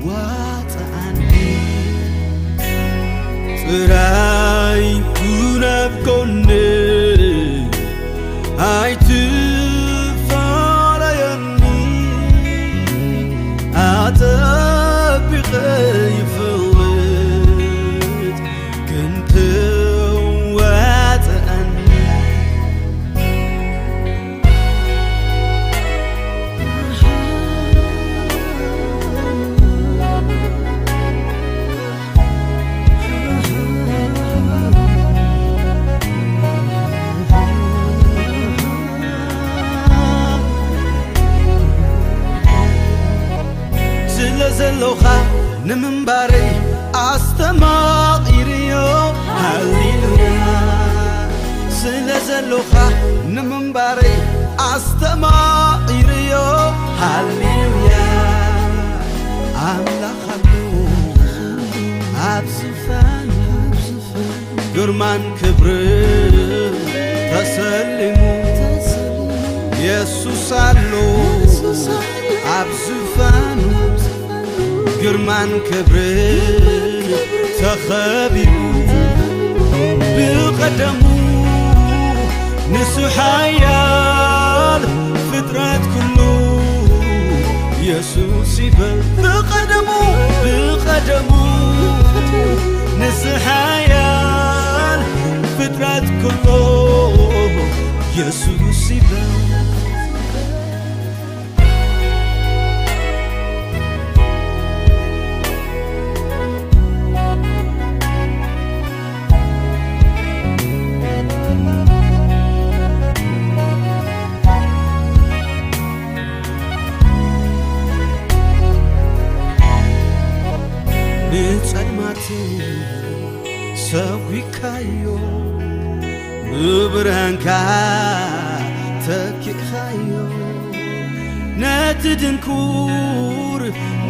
ዋጽኣኒ፣ ጥራይ ኩን ኣብ ጎነይ፣ ኣይትፋለየኒ። ኣጸቢቐ ይፈልጥ ግን ትዋጽኣኒ። ስለ ዘሎኻ ንምንባረይ ኣስተማቒርዮ። ሃሌሉያ። ስለ ዘሎኻ ንምንባረይ ኣስተማቒርዮ። ሃሌሉያ። ኣምላኽ ኣሎ ኣብ ዝፋኑ፣ ግርማን ክብርን ተሰሊሙ። የሱስ ኣሎ ኣብ ዝፋኑ፣ ግርማን ክብርን ተኸቢቡ። ብቐደሙ ንሱ ሓያል፣ ፍጥረት ኩሉ የሱስ ይበል። ብቐደሙ፣ ብቐደሙ ንሱ ሓያል፣ ፍጥረት ኩሉ የሱስ ይበል። ንጸልማት ሰጒግካዮ፣ ብብርሃንካ ተኪእካዮ። ነቲ ድንኩር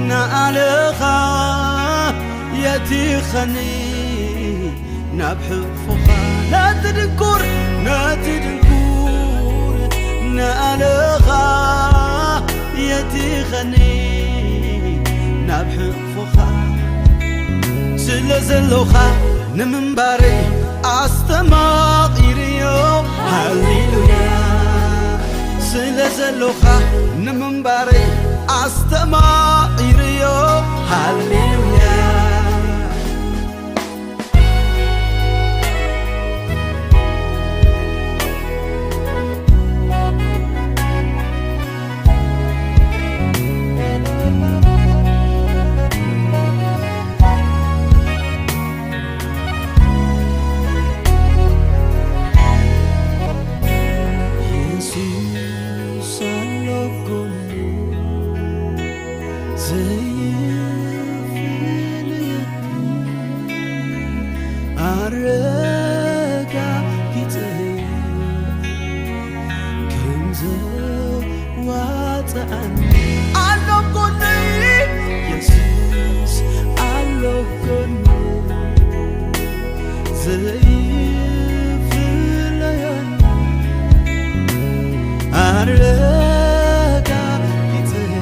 ንኣለኻ የቲኸኒ ናብ ሕቕፎኻ። ነቲ ድንኩር፣ ነቲ ድንኩር ንኣለኻ የቲኸኒ ናብ ሕቕፎኻ። ስለ ዘሎኻ ንምንባረይ ኣስተማቒርዮ። ሃሌሉያ። ስለ ዘሎኻ ንምንባረይ ኣስተማቒርዮ። ሃሌሉያ። የሱስ ኣሎ ጎነይ፣ ዘይፍለየኒ፣ ኣረጋጊጸዮ ከም ዘዋጽኣኒ። ኣሎ ጎነይ፣ የሱስ ኣሎ ጎነይ፣ ዘይፍለየኒ፣ ኣረጋጊጸዮ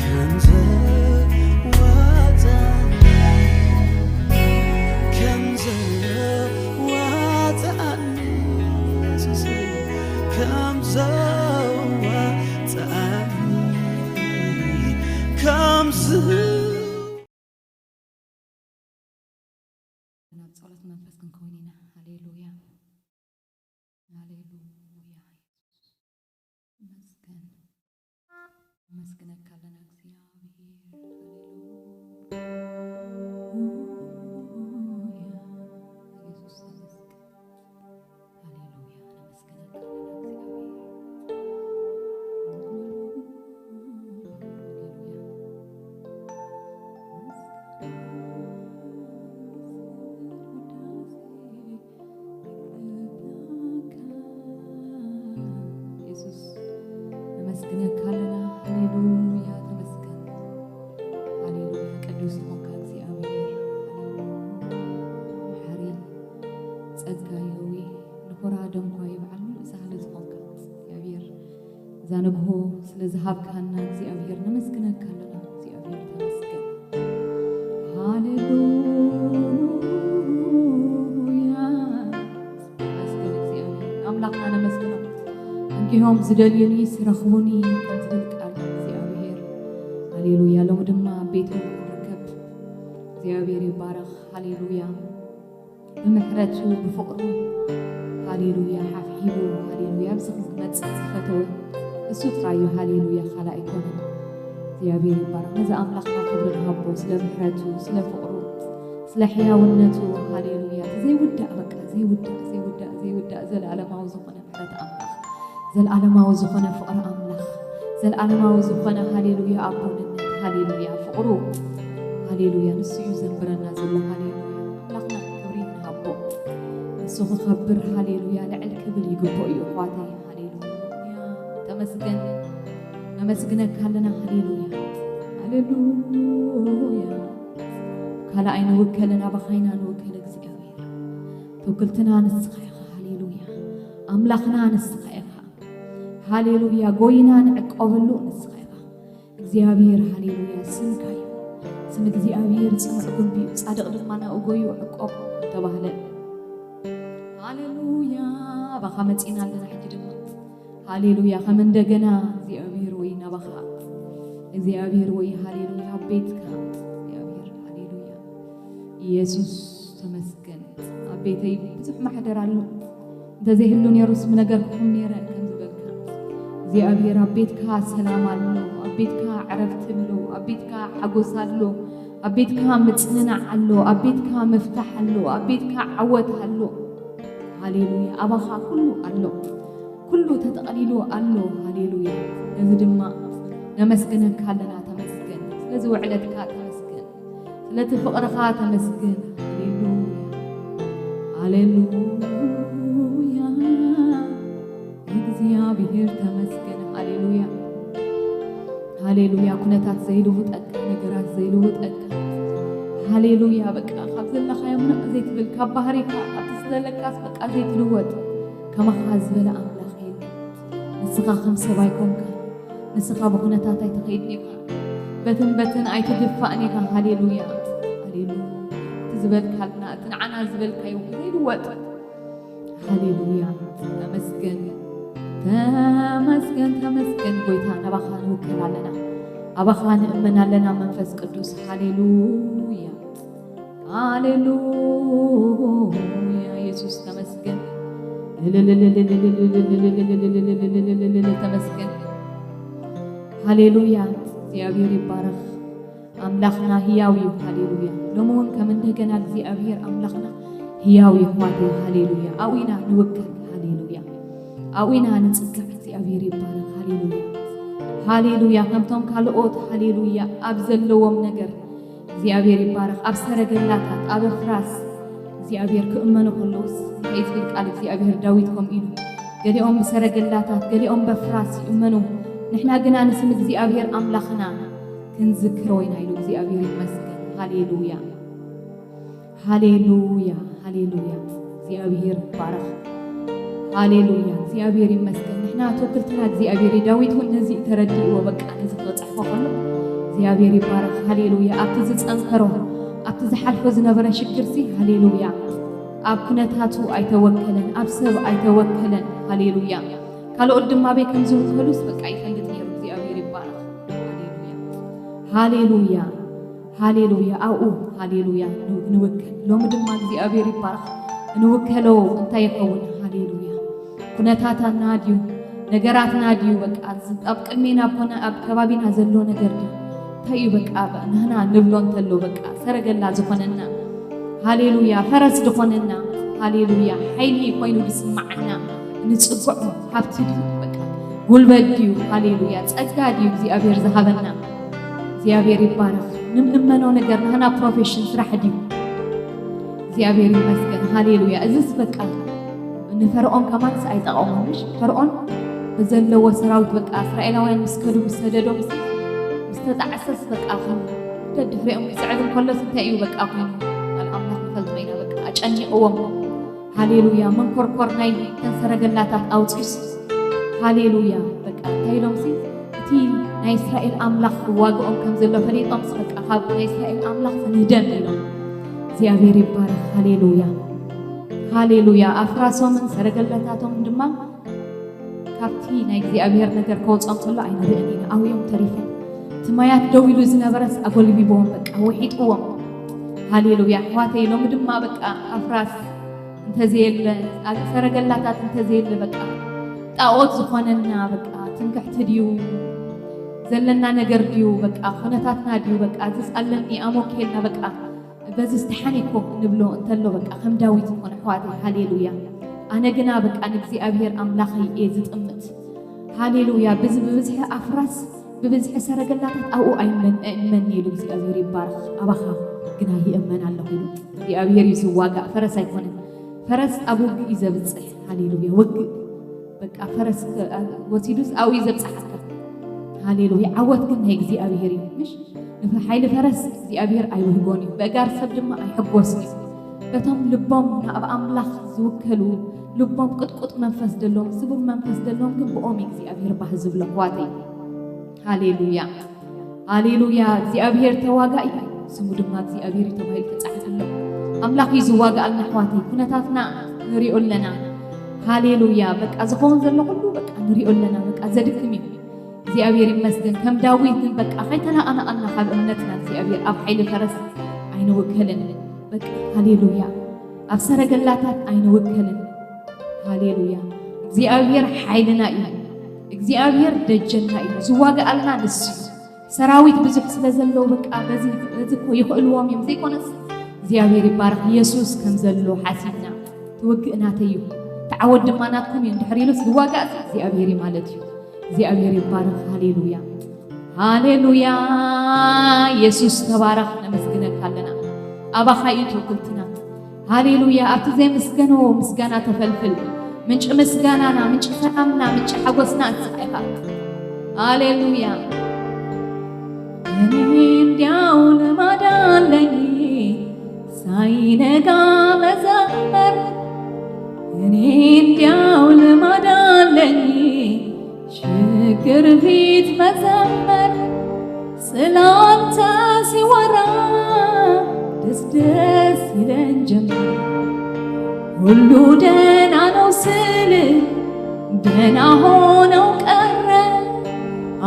ከም ዘዋጽኣኒ፣ ከም ዘዋጽኣኒ፣ የሱሰይ፣ ከም ዘዋጽኣኒ፣ ከም ዝ- ናብ ጸሎት መንፈስ ክንከውን ኢና። ሃሌሉያ፣ ሃሌሉያ። የሱስ ይመስገን። ነመስግነካ ኣለና እግዚኣብሔር። ሃሌሉያ። የሱስ ተመስገን። ሃሌሉያ። ነመስግነካ ኣለና እግዚኣብሔር። ሃሌሉያ። የሱስ ነመስግነካ ኣለና። ሃሌሉያ፣ ተመስገን። ሃሌሉያ፣ ቅዱስ ዝኾንካ እግዚኣብሔር። ሃሌሉያ፣ መሓሪ፣ ጸጋ የህዊ፣ ንኹራ ደምኳ ይብዓል፣ ምሉእ ሳህሊ ዝኾንካ እግዚኣብሔር፣ እዛ ንግሆ ስለ ዝሃብካና እግዚኣብሔር ነመስግነካ ኣለና። እዮም ዝደልዩኒ ስረኽቡኒ ከም ዝብል ቃል እግዚኣብሔር። ሃሌሉያ። ሎሚ ድማ ኣብ ቤቱ ንርከብ። እግዚኣብሔር ይባረኽ። ሃሌሉያ። ብምሕረቱ ብፍቕሩ፣ ሃሌሉያ፣ ሓፍሒቡ፣ ሃሌሉያ፣ ኣብዚ ክመጽእ ዝፈተወ እሱ ጥራይ እዩ። ሃሌሉያ። ካልእ ኣይኮነን። እግዚኣብሔር ይባረኽ። ነዚ ኣምላኽና ክብሪ ንሃቦ፣ ስለ ምሕረቱ፣ ስለ ፍቕሩ፣ ስለ ሕያውነቱ። ሃሌሉያ። ዘይውዳእ፣ በቃ ዘይውዳእ፣ ዘይውዳእ፣ ዘይውዳእ፣ ዘለኣለማዊ ዝኾነ ምሕረት ኣምላኽ፣ ዘለኣለማዊ ዝኾነ ፍቕሪ ኣምላኽ፣ ዘለኣለማዊ ዝኾነ፣ ሃሌሉያ፣ ኣቦንነት፣ ሃሌሉያ፣ ፍቕሩ፣ ሃሌሉያ፣ ንሱ እዩ ዘንብረና ዘሎ። ሃሌሉያ። ኣምላኽና ክብሪ ንሃቦ። ንሱ ክኸብር፣ ሃሌሉያ፣ ልዕል ክብል ይግብኦ እዩ፣ ኣሕዋተይ። ሃሌሉያ። ተመስገን። ነመስግነካ ኣለና። ሃሌሉያ። ሃሌሉያ። ካልእ ኣይንውከልን፣ ኣባኻ ኢና ንውከል እግዚኣብሔር። ትውክልትና ንስኻ ኢኻ። ሃሌሉያ። ኣምላኽና ንስኻ ኢኻ። ሃሌሉያ። ጎይና ንዕቆበሉ ንስኻ ኢኻ እግዚኣብሔር። ሃሌሉያ። ስምካ እዩ። ስም እግዚኣብሔር ጽኑዕ ግንቢ እዩ፣ ጻድቕ ድማ ናብኡ ጎዩ ዕቆብ ተባህለ። ሃሌሉያ። ኣባኻ መጺና ኣለና ሕጂ ድማ። ሃሌሉያ። ከም እንደገና እግዚኣብሔር ወይ ናባኻ እግዚኣብሔር ወይ፣ ሃሌሉያ፣ ኣብ ቤትካ እግዚኣብሔር። ሃሌሉያ። ኢየሱስ ተመስገን። ኣብ ቤተይ ብዙሕ ማሕደር ኣሎ፣ እንተዘይህሉ ነይሩስ ምነገርኩኹም ነይረ ከም ዝበልካ። እግዚኣብሔር፣ ኣብ ቤትካ ሰላም ኣሎ፣ ኣብ ቤትካ ዕረፍቲ ኣሎ፣ ኣብ ቤትካ ሓጎስ ኣሎ፣ ኣብ ቤትካ ምጽንናዕ ኣሎ፣ ኣብ ቤትካ ምፍታሕ ኣሎ፣ ኣብ ቤትካ ዓወት ኣሎ። ሃሌሉያ። ኣባኻ ኩሉ ኣሎ፣ ኩሉ ተጠቕሊሉ ኣሎ። ሃሌሉያ። ነዚ ድማ ነመስግነካ ኣለና። ተመስገን ስለዚ ውዕለትካ፣ ተመስገን ስለቲ ፍቕርኻ፣ ተመስገን። ሃሌሉያ። ሃሌሉያ። እግዚኣብሔር ተመስገን። ሃሌሉያ። ሃሌሉያ። ኩነታት ዘይልውጠካ፣ ነገራት ዘይልውጠካ። ሃሌሉያ። በቃ ካብ ዘለኻዮ ምንቕ ዘይትብል፣ ካብ ባህሪካ፣ ካብቲ ዘለካስ በቃ ዘይትልወጥ፣ ከማኻ ዝበለ ኣምላኽ የለን። ንስኻ ከም ሰብ ኣይኮንካ። ንስኻ ብኩነታት ኣይትኸይድን ኢኻ። በትን በትን ኣይትድፋእን ኢኻ። ሃሌሉያ። ሃሌሉያ። እቲ ዝበልካልና፣ እቲ ንዓና ዝበልካዮ ዘይልወጥ። ሃሌሉያ። ተመስገን፣ ተመስገን፣ ተመስገን ጎይታ። ናባኻ ንውከል ኣለና፣ ኣባኻ ንእመን ኣለና መንፈስ ቅዱስ። ሃሌሉያ። ሃሌሉያ። ኢየሱስ ተመስገን። ተመስገን። ሃሌሉያ። እግዚኣብሔር ይባረኽ። ኣምላኽና ህያው እዩ። ሃሌሉያ። ሎሚ እውን ከም እንደገና እግዚኣብሔር ኣምላኽና ህያው እዩ፣ ኣሕዋተይ። ሃሌሉያ። ኣብኡ ኢና ንውከል። ሃሌሉያ። ኣብኡ ኢና ንጽጋዕ። እግዚኣብሔር ይባረኽ። ሃሌሉያ። ሃሌሉያ። ከምቶም ካልኦት፣ ሃሌሉያ፣ ኣብ ዘለዎም ነገር እግዚኣብሔር ይባረኽ። ኣብ ሰረገላታት፣ ኣብ ኣፍራስ እግዚኣብሔር ክእመኑ ከለውስ፣ እንታይ ዝብል ቃል እግዚኣብሔር? ዳዊት ከምኡ ኢሉ፣ ገሊኦም ብሰረገላታት፣ ገሊኦም በፍራስ ይእመኑ፣ ንሕና ግና ንስም እግዚኣብሔር ኣምላኽና ክንዝክሮ ኢና ኢሉ። እግዚኣብሔር ይመስገን። ሃሌሉያ። ሃሌሉያ። ሃሌሉያ። እግዚኣብሔር ይባረኽ። ሃሌሉያ። እግዚኣብሔር ይመስገን። ንሕና ትውክልትና እግዚኣብሔር እዩ። ዳዊት እውን ነዚ እዩ ተረዲእዎ። በቃ ነዚ ክጽሕፎ ከሎ እግዚኣብሔር ይባረኽ። ሃሌሉያ። ኣብቲ ዝጸንከሮ፣ ኣብቲ ዝሓልፎ ዝነበረ ሽግርሲ፣ ሃሌሉያ፣ ኣብ ኩነታቱ ኣይተወከለን፣ ኣብ ሰብ ኣይተወከለን። ሃሌሉያ። ካልኦት ድማ ኣበይ ከም ዝውከሉስ በቃ ይፈልጥ ነይሩ። እግዚኣብሔር ይባረኽ። ሃሌሉያ። ሃሌሉያ። ሃሌሉያ። ኣብኡ፣ ሃሌሉያ፣ ን-፣ ንውከል። ሎሚ ድማ እግዚኣብሔር ይባረኽ። እንውከሎ እንታይ ይኸውን? ሃሌሉያ። ኩነታትና ድዩ? ነገራትና ድዩ? በቃ፣ ዝ-፣ ኣብ ቅድሜና ኣብ ኮነ-፣ ኣብ ከባቢና ዘሎ ነገር ድዩ? እንታይ እዩ? በቃ፣ ብ-፣ ንህና ንብሎ እንተሎ፣ በቃ፣ ሰረገላ ዝኾነና፣ ሃሌሉያ፣ ፈረስ ዝኾነና፣ ሃሌሉያ፣ ሓይሊ ኮይኑ ዝስምዓና፣ ንጽግዖ ሃብቲ ድዩ? በቃ፣ ጉልበት ድዩ? ሃሌሉያ፣ ጸጋ ድዩ እግዚኣብሔር ዝሃበና? እግዚኣብሔር ይባረኽ። ንምእመኖ ነገር፣ ንህና ፕሮፌሽን ስራሕ ድዩ? እግዚኣብሔር ይመስገን። ሃሌሉያ። እዚስ በቃ ንፈርዖን ከማንስ ኣይጠቐሞን፣ ምሽ? ፈርዖን ብዘለዎ ሰራዊት፣ በቃ፣ እስራኤላውያን ምስ ከዱ፣ ምስ ሰደዶም፣ ምስ ተጣዕሰስ፣ በቃ፣ ከም ደድሕሪኦም ክስዕብ እንከሎስ እንታይ እዩ በቃ ኮይኑ? ቃል ኣምላኽ ንፈልጦ ኢና፣ በቃ፣ ኣጨኒቕዎም። ሃሌሉያ። መንኮርኮር ናይ ተን ሰረገላታት ኣውጺኡስ፣ ሃሌሉያ፣ በቃ፣ እንታይ ኢሎምሲ፣ እቲ ናይ እስራኤል ኣምላኽ ክዋግኦም ከም ዘሎ ፈሊጦምስ፣ በቃ፣ ካብ ናይ እስራኤል ኣምላኽ ንህደም ኢሎም። እግዚኣብሔር ይባረኽ። ሃሌሉያ። ሃሌሉያ። ኣፍራሶምን ሰረገላታቶምን ድማ ካብቲ ናይ እግዚኣብሔር ነገር ከወፅኦም ከሎ ኣይንርእን ኢና። ኣብኡ እዮም ተሪፎም። እቲ ማያት ደው ኢሉ ዝነበረስ ኣጎልቢብዎም፣ በቃ ውሒጥዎም። ሃሌሉያ ኣሕዋተይ፣ ሎሚ ድማ በቃ ኣፍራስ እንተዘየለ፣ ኣብ ሰረገላታት እንተዘየለ፣ በቃ ጣዖት ዝኾነና በቃ ትምክሕቲ ድዩ ዘለና ነገር ድዩ፣ በቃ ኩነታትና ድዩ፣ በቃ እዚስ ኣለኒ ኣሞኬልና፣ በቃ በዚ ዝተሓኔኮ ንብሎ እንተሎ፣ በቃ ከም ዳዊት ዝኾነ ኣሕዋተይ፣ ሃሌሉያ። ኣነ ግና በቃ ንእግዚኣብሔር ኣምላኸይ እየ ዝጥምት። ሃሌሉያ። ብዚ ብብዝሒ ኣፍራስ፣ ብብዝሒ ሰረገላታት ኣብኡ ኣይመን-፣ ኣይእመን ኢሉ እግዚኣብሔር ይባረኽ። ኣባኻ ግና ይእመን ኣለኹ ኢሉ። እግዚኣብሔር እዩ ዝዋጋእ፣ ፈረስ ኣይኮነን። ፈረስ ኣብ ውግእ እዩ ዘብጽሕ። ሃሌሉያ። ውግእ በቃ ፈረስ ከ-፣ ወሲዱስ ኣብኡ እዩ ዘብጽሓካ። ሃሌሉያ። ዓወት ግን ናይ እግዚኣብሔር እዩ። ምሽ ንሓይሊ ፈረስ እግዚኣብሔር ኣይብህጎን እዩ። በእጋር ሰብ ድማ ኣይሕጎስን እዩ። በቶም ልቦም ናብ ኣምላኽ ዝውከሉ፣ ልቦም ቅጥቁጥ መንፈስ ደለዎም፣ ስቡር መንፈስ ደለዎም ግን ብኦም እዩ እግዚኣብሔር ባህ ዝብሎ ኣሕዋተይ። ሃሌሉያ። ሃሌሉያ። እግዚኣብሔር ተዋጋኢ እዩ፣ ስሙ ድማ እግዚኣብሔር እዩ ተባሂሉ ተጻሒፉ ኣሎ። ኣምላኽ እዩ ዝዋጋኣልና ኣሕዋተይ። ኩነታትና ንሪኦ ኣለና። ሃሌሉያ። በቃ ዝኸውን ዘሎ ኩሉ በቃ ንሪኦ ኣለና። በቃ ዘድክም እዩ። እግዚኣብሔር ይመስገን። ከም ዳዊት ግን በቃ ከይተናኣናኣልና ካብ እምነትና እግዚኣብሔር ኣብ ሓይሊ ፈረስ ኣይንውከልን። በቃ ሃሌሉያ። ኣብ ሰረገላታት ኣይንውከልን። ሃሌሉያ። እግዚኣብሔር ሓይልና እዩ። እግዚኣብሔር ደጀና እዩ። ዝዋጋኣልና ንሱ እዩ። ሰራዊት ብዙሕ ስለ ዘለዎ በቃ በዚ፣ በዚ እኮ ይኽእልዎም እዮም ዘይኮነስ እግዚኣብሔር ይባረኽ። ኢየሱስ ከም ዘሎ ሓሲብና ትውግእ ናተይ እዩ፣ ተዓወት ድማ ናትኩም እዩ እንድሕር ኢሉስ ዝዋጋእ እግዚኣብሔር እዩ ማለት እዩ። እግዚኣብሔር ይባረኽ። ሃሌሉያ ሃሌሉያ። ኢየሱስ ተባረኽ። ነመስግነካ ኣለና። ኣባኻ እዩ ትውክልትና። ሃሌሉያ። ኣብቲ ዘይምስገኖ ምስጋና ተፈልፍል። ምንጪ ምስጋናና፣ ምንጪ ሰላምና፣ ምንጪ ሓጎስና ንስኻ ኢኻ። ሃሌሉያ። እኔ እንዲያው ልማድ አለኝ ሳይነጋ መዘመር። እኔ እንዲያው ልማድ አለኝ ችግር ፊት መዘመር። ስላንተ ሲወራ ደስ ደስ ይለን ጀመር። ሁሉ ደህና ነው ስል ደህና ሆነው ቀረ።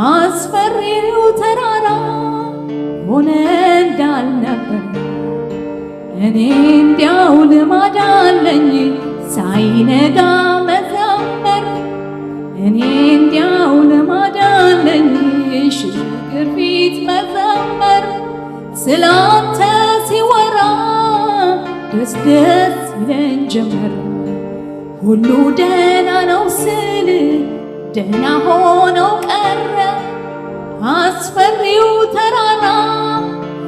አስፈሪው ተራራ ሆነ እንዳልነበር። እኔ እንዲያው ልማድ አለኝ ሳይነጋ መዘመር። እኔ እንዲያው ልማድ አለኝ ችግር ፊት መዘመር። ስላንተ ሲወራ ደስ ደስ ይለን ጀመር። ሁሉ ደህና ነው ስል ደህና ሆነው ቀረ። አስፈሪው ተራራ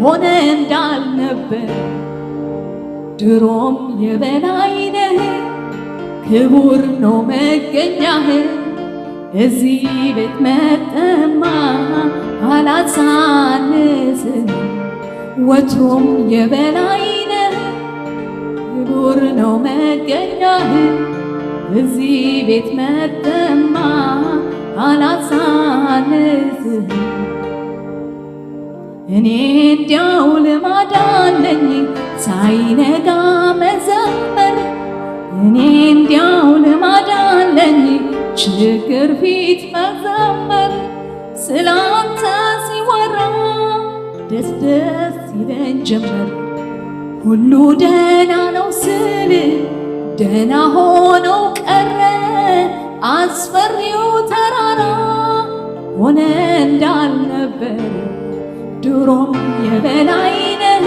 ሆነ እንዳልነበር። ድሮም የበላይ ነህ፣ ክቡር ነው መገኛህ። እዚህ ቤት መጠማ አላሳንስህ፣ ወትሮም የበላይ ነህ፣ ክቡር ነው መገኛህ። እዚህ ቤት መጠማ አላሳንስህ። እኔ እንዲያው ልማድ አለኝ ሳይነጋ መዘመር። እኔ እንዲያው ልማድ አለኝ ችግር ፊት መዘመር። ስላንተ ሲወራ ደስ ደስ ይለን ጀመር። ሁሉ ደህና ነው ስል ደህና ሆኖ ቀረ። አስፈሪው ተራራ ሆነ እንዳልነበር። ድሮም የበላይ ነህ፣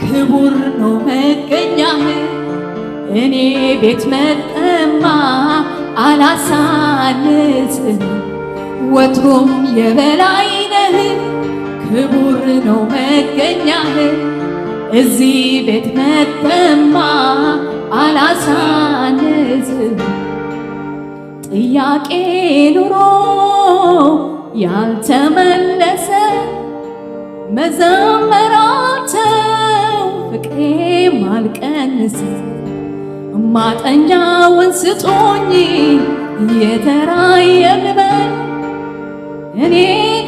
ክቡር ነው መገኛህ። እኔ ቤት መጠማ አላሳንስህ፣ ወትሮም የበላይ ነህ፣ ክቡር ነው መገኛህ። እዚህ ቤት መጠማ አላሳንስህ። ጥያቄ ኑሮ ያልተመለሰ መዘመር አልተው ፍቅሬም አልቀንስ። ማጠኛውን ስጡኝ የተራየ ልበል እኔ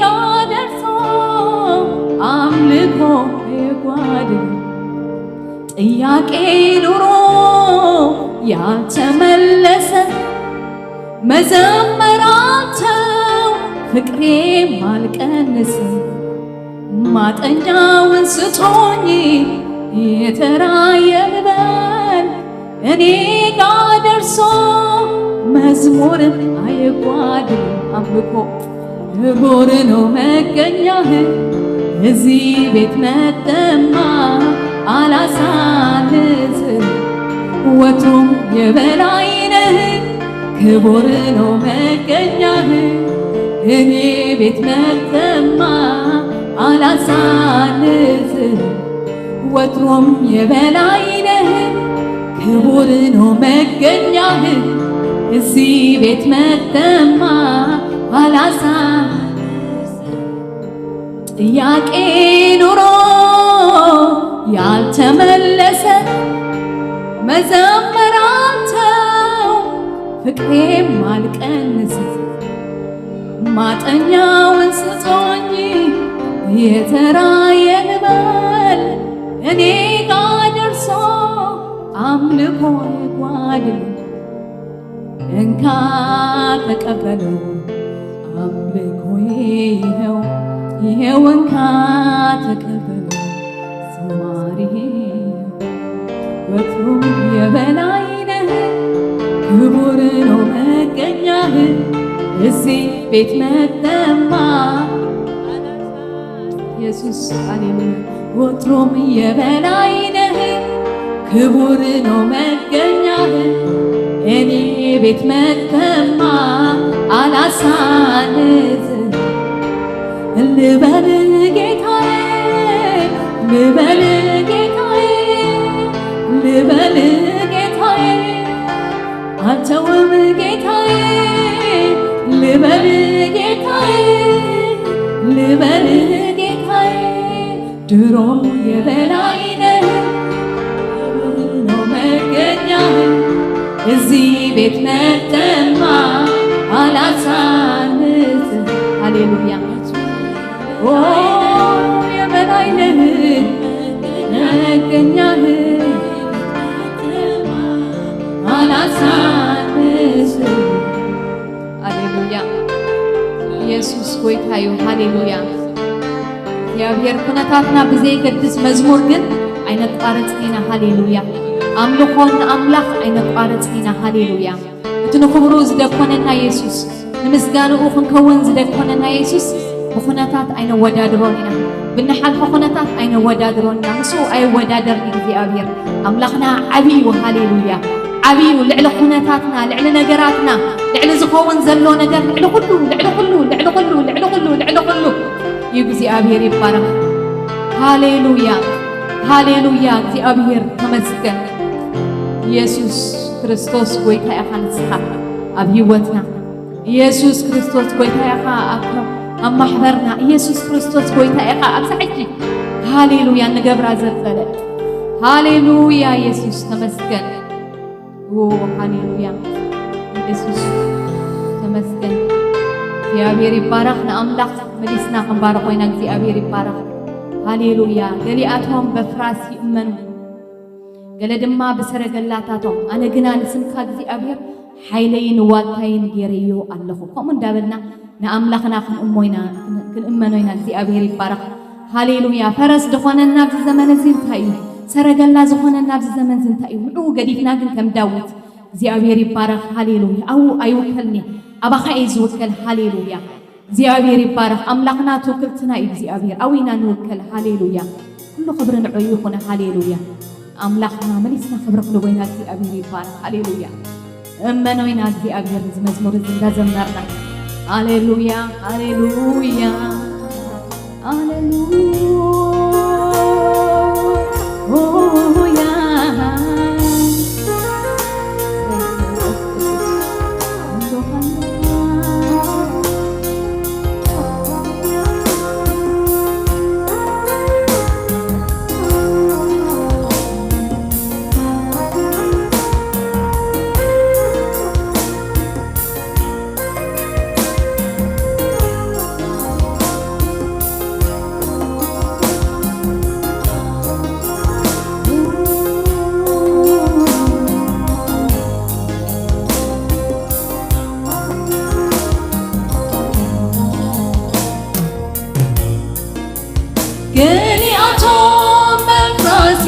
ጋ ደርሶ አምልኮ የጓድል። ጥያቄ ኑሮ ያልተመለሰ መዘመራተው ፍቅሬም አልቀንስም፣ ማጠኛውን ስጦኝ የተራየ ልበል እኔ ጋ ደርሶ፣ መዝሙርም አይጓድልም አምልኮ። ክቡር ነው መገኛህ እዚህ ቤት መተማ አላሳንስ፣ ወትሮም የበላይ ነህ። ክቡር ነው መገኛህ እኔ ቤት መተማ አላሳንስ፣ ወትሮም የበላይ ነህ። ክቡር ነው መገኛህ እዚህ ቤት መተማ አላሳ ጥያቄ ኑሮ ያልተመለሰ መዘመራተው ፍቅሬም አልቀንስ፣ ማጠኛውን ስጦኝ የተራየ ልበል እኔ ጋ ደርሶ፣ አምልኮ ጓድል እንካ ተቀበለው። አምልኮዬ ይኸው፣ ይኸው እንካ ተቀበለው። ዝማሬ ወትሮም የበላይ ነህ፣ ክቡር ነው መገኛህ እዚህ ቤት መተማ። ኢየሱስ፣ ሃሌሉያ። ወትሮም የበላይ ነህ፣ ክቡር ነው መገኛህ። እኔ ቤት መተማ አላሳንስ፣ ልበል ጌታዬ፣ ልበል ጌታዬ፣ ልበል ጌታዬ፣ አልተውም ጌታዬ፣ ልበል ጌታዬ፣ ልበል ጌታዬ፣ ድሮም የበላይ ነህ። ክቡር ነው መገኛህ እዚህ ቤት መተማ አላሳንስ። ሃሌሉያ። ኦ የበላይ ነህ መገኛህ አላሳንስ። ሃሌሉያ። ኢየሱስ ጎይታ እዩ። ሃሌሉያ። እግዚኣብሔር ኩነታትና ብዘይገድስ መዝሙር ግን ኣይነቋርጽን ኢና። ሃሌሉያ። ኣምልኾ ንኣምላኽ ኣይነቋርጽን ኢና። ሃሌሉያ። እቲ ንኽብሩ ዝደኮነና የሱስ፣ ንምስጋንኡ ክንከውን ዝደኮነና የሱስ ብኹነታት ኣይነወዳድሮን ኢና። ብንሓልፎ ኩነታት ኣይነወዳድሮን ኢና። ምስኡ ኣይወዳደርን እግዚኣብሔር። ኣምላኽና ዓብዪ እዩ። ሃሌሉያ። ዓብዪ እዩ። ልዕሊ ኩነታትና፣ ልዕሊ ነገራትና፣ ልዕሊ ዝኸውን ዘሎ ነገር፣ ልዕሊ ኩሉ፣ ልዕሊ ኩሉ፣ ልዕሊ ኩሉ፣ ልዕሊ ኩሉ፣ ልዕሊ ኩሉ እዩ። እግዚኣብሔር ይባረኽ። ሃሌሉያ። ሃሌሉያ። እግዚኣብሔር ተመስገን። ኢየሱስ ክርስቶስ ጎይታ ኢኻ ንስኻ ኣብ ህይወትና። ኢየሱስ ክርስቶስ ጎይታ ኢኻ ኣብ፣ ኣብ ማሕበርና። ኢየሱስ ክርስቶስ ጎይታ ኢኻ ኣብዚ ሕጂ። ሃሌሉያ። ንገብራ ዘበለ። ሃሌሉያ። ኢየሱስ ተመስገን። ኦ፣ ሃሌሉያ። ኢየሱስ ተመስገን። እግዚኣብሔር ይባረኽ። ንኣምላኽ መሊስና ክንባርኾ ኢና። እግዚኣብሔር ይባረኽ። ሃሌሉያ። ገሊኣቶም በፍራስ ይእመኑ፣ ገለ ድማ ብሰረገላታቶም። ኣነ ግና ንስምካ እግዚኣብሔር ሓይለይን ዋልታይን ገይረዮ ኣለኹ። ከምኡ እንዳበልና ንኣምላኽና ክንእሞ ኢና፣ ክንእመኖ ኢና። እግዚኣብሔር ይባረኽ። ሃሌሉያ። ፈረስ ዝኾነና ኣብዚ ዘመን እዚ እንታይ እዩ? ሰረገላ ዝኾነና ኣብዚ ዘመን እዚ እንታይ እዩ? ንዕኡ ገዲፍና ግን ከም ዳዊት እግዚኣብሔር ይባረኽ። ሃሌሉያ። ኣብኡ ኣይውከልኒ፣ ኣባኻ እየ ዝውከል። ሃሌሉያ። እግዚኣብሔር ይባረኽ። ኣምላኽና ትውክልትና እዩ እግዚኣብሔር። ኣብኡ ኢና ንውከል። ሃሌሉያ። ኩሉ ክብሪ ንዑ ይኹን። ሃሌሉያ። ኣምላኽና መሊስና ክብሪ ክንቦ ኢና። እግዚኣብሔር ይባረኽ። ሃሌሉያ። እመኖ ኢና እግዚኣብሔር። እዚ መዝሙር እዚ እንዳዘመርና፣ ሃሌሉያ፣ ሃሌሉያ፣ ሃሌሉያ።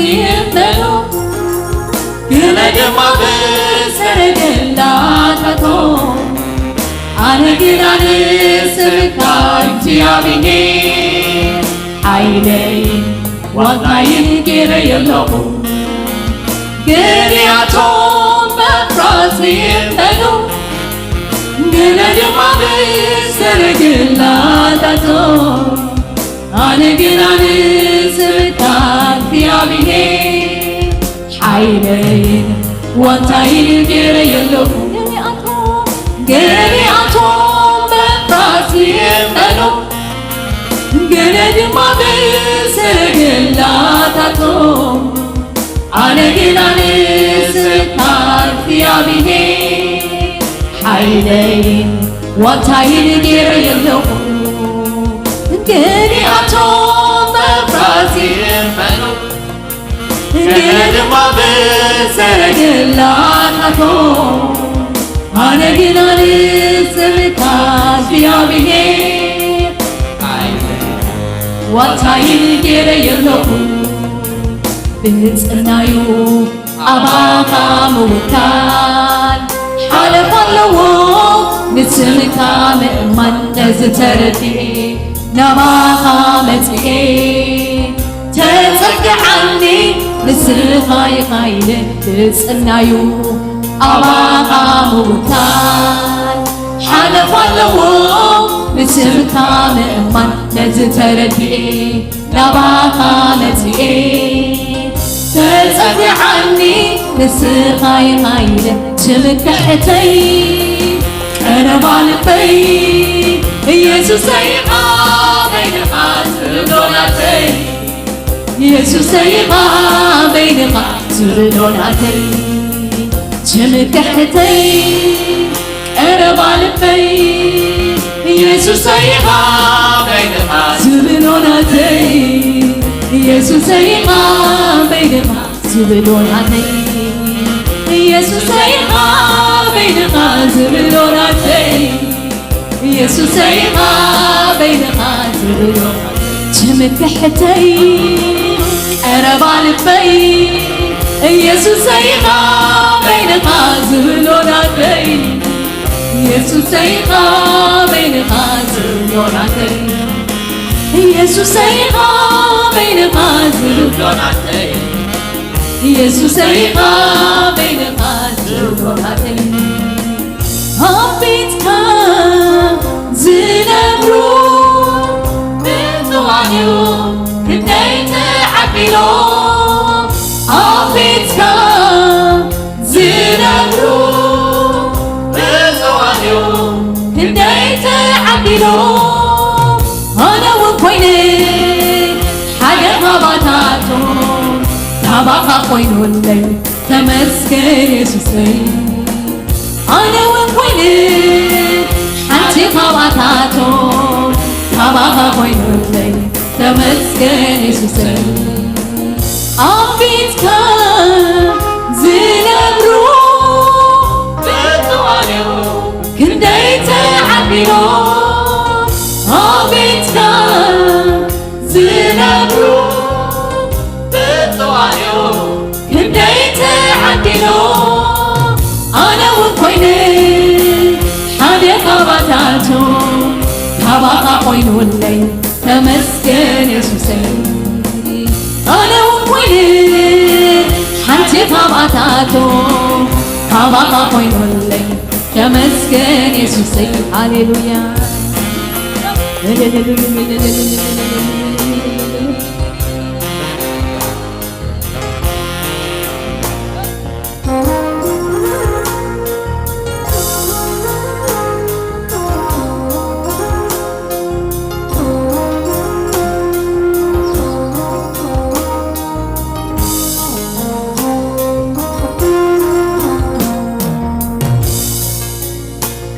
ይበሉ፣ ገለ ድማ ብሰረገላታቶም። ኣነ ግና ንስምካ እግዚኣብሔር ሓይለይን ዋልታይን ገይረዮ ኣለኹ። ገሊኣቶም መፍራስ ይበሉ፣ ገለ ድማ ብሰረገላታቶም። ኣነ ግና ንስምካ እግዚኣብሔር ሓይለይን ዋልታይን ገይረዮ ኣለኹ። ገሊኣቶም፣ ገሊኣቶም መፍራስ ይበሉ፣ ገለ ድማ ብሰረገላታቶም። ኣነ ግና ንስምካ እግዚኣብሔር ሓይለይን ዋልታይን ገይረዮ ኣለኹ። ገሊኣቶም መፍራስ ይበሉ፣ ገለ ድማ ብሰረገላታቶም። ኣነ ግና ንስምካ እግዚኣብሔር ሓይለይን ዋልታይን ገይረዮ ኣለኹ። ብጽናዩ ኣባኻ ምውካል ሓለፋ ኣለዎ። ንስምካ ምእማን ነዚ ተረዲኤ ናባኻ መጺኤ። ተጸግዓኒ ንስኻ ኢኻ ኢለ ብጽናዩ ኣባኻ ምውካል ሓለፋ ኣለዎ። ንስምካ ምእማን ነዚ ተረዲኤ ናባኻ መጺኤ። ተጸግዓኒ ንስኻ ኢኻ ኢለ ትምክሕተይ ቀረባ ልበይ። ኢየሱሰይ ኢኻ በይንኻ ዝብሎ ናተይ። ኢየሱሰይ ኢኻ በይንኻ ዝብሎ ናተይ። ትምክሕተይ ቀረባ ልበይ። ኢየሱሰይ ኢኻ በይንኻ ዝብሎ ናተይ። ኢየሱሰይ ኢኻ በይንኻ ዝብሎ ናተይ። ኢየሱሰይ ኢኻ በይንኻ ዝብሎ ናተይ። ኢየሱሰይ ኢኻ በይንኻ ዝብሎ ትምክሕተይ ቀረባ ልበይ። ኢየሱሰይ ኢኻ በይንኻ ዝብሎ ናተይ። ኢየሱሰይ ኢኻ በይንኻ ዝብሎ ናተይ። ኢየሱሰይ ኢኻ በይንኻ ዝብሎ ናተይ። ኢየሱሰይ ኢኻ በይንኻ ዝብሎ ናተይ። ኣብ ቤትካ ዝነብሩ ብፁዓን እዮም ክንደይ ተዓዲሎም። ኣብ ቤትካ ዝነብሩ ብፁዓን እዮም ክንደይ ተዓዲሎም። ኣነ እውን ኮይነ ሓደ ካባታቶም ናባኻ ኮይኑለይ ተመስገን የሱሰይ። ኣነ እውን ኮይነ ሓንቲ ካብኣታቶም ካባኻ ኮይኑለይ ተመስገን የሱሰይ። ኣብ ቤትካ ዝነብሩ ብፁዓን እዮም ክንደይ ተዓዲሎም። ኣብ ቤትካ ዝነብሩ ብፁዓን እዮም ክንደይ ተዓዲሎም። ኣነ እውን ኮይነ ሓደ ካባታቶም ካባኻ ኮይኑለይ ተመስገን የሱሰይ። ኣነ እውን ኮይነ ሓንቲ ካብኣታቶም ካባኻ ኮይኑለይ ተመስገን የሱሰይ። ሃሌሉያ።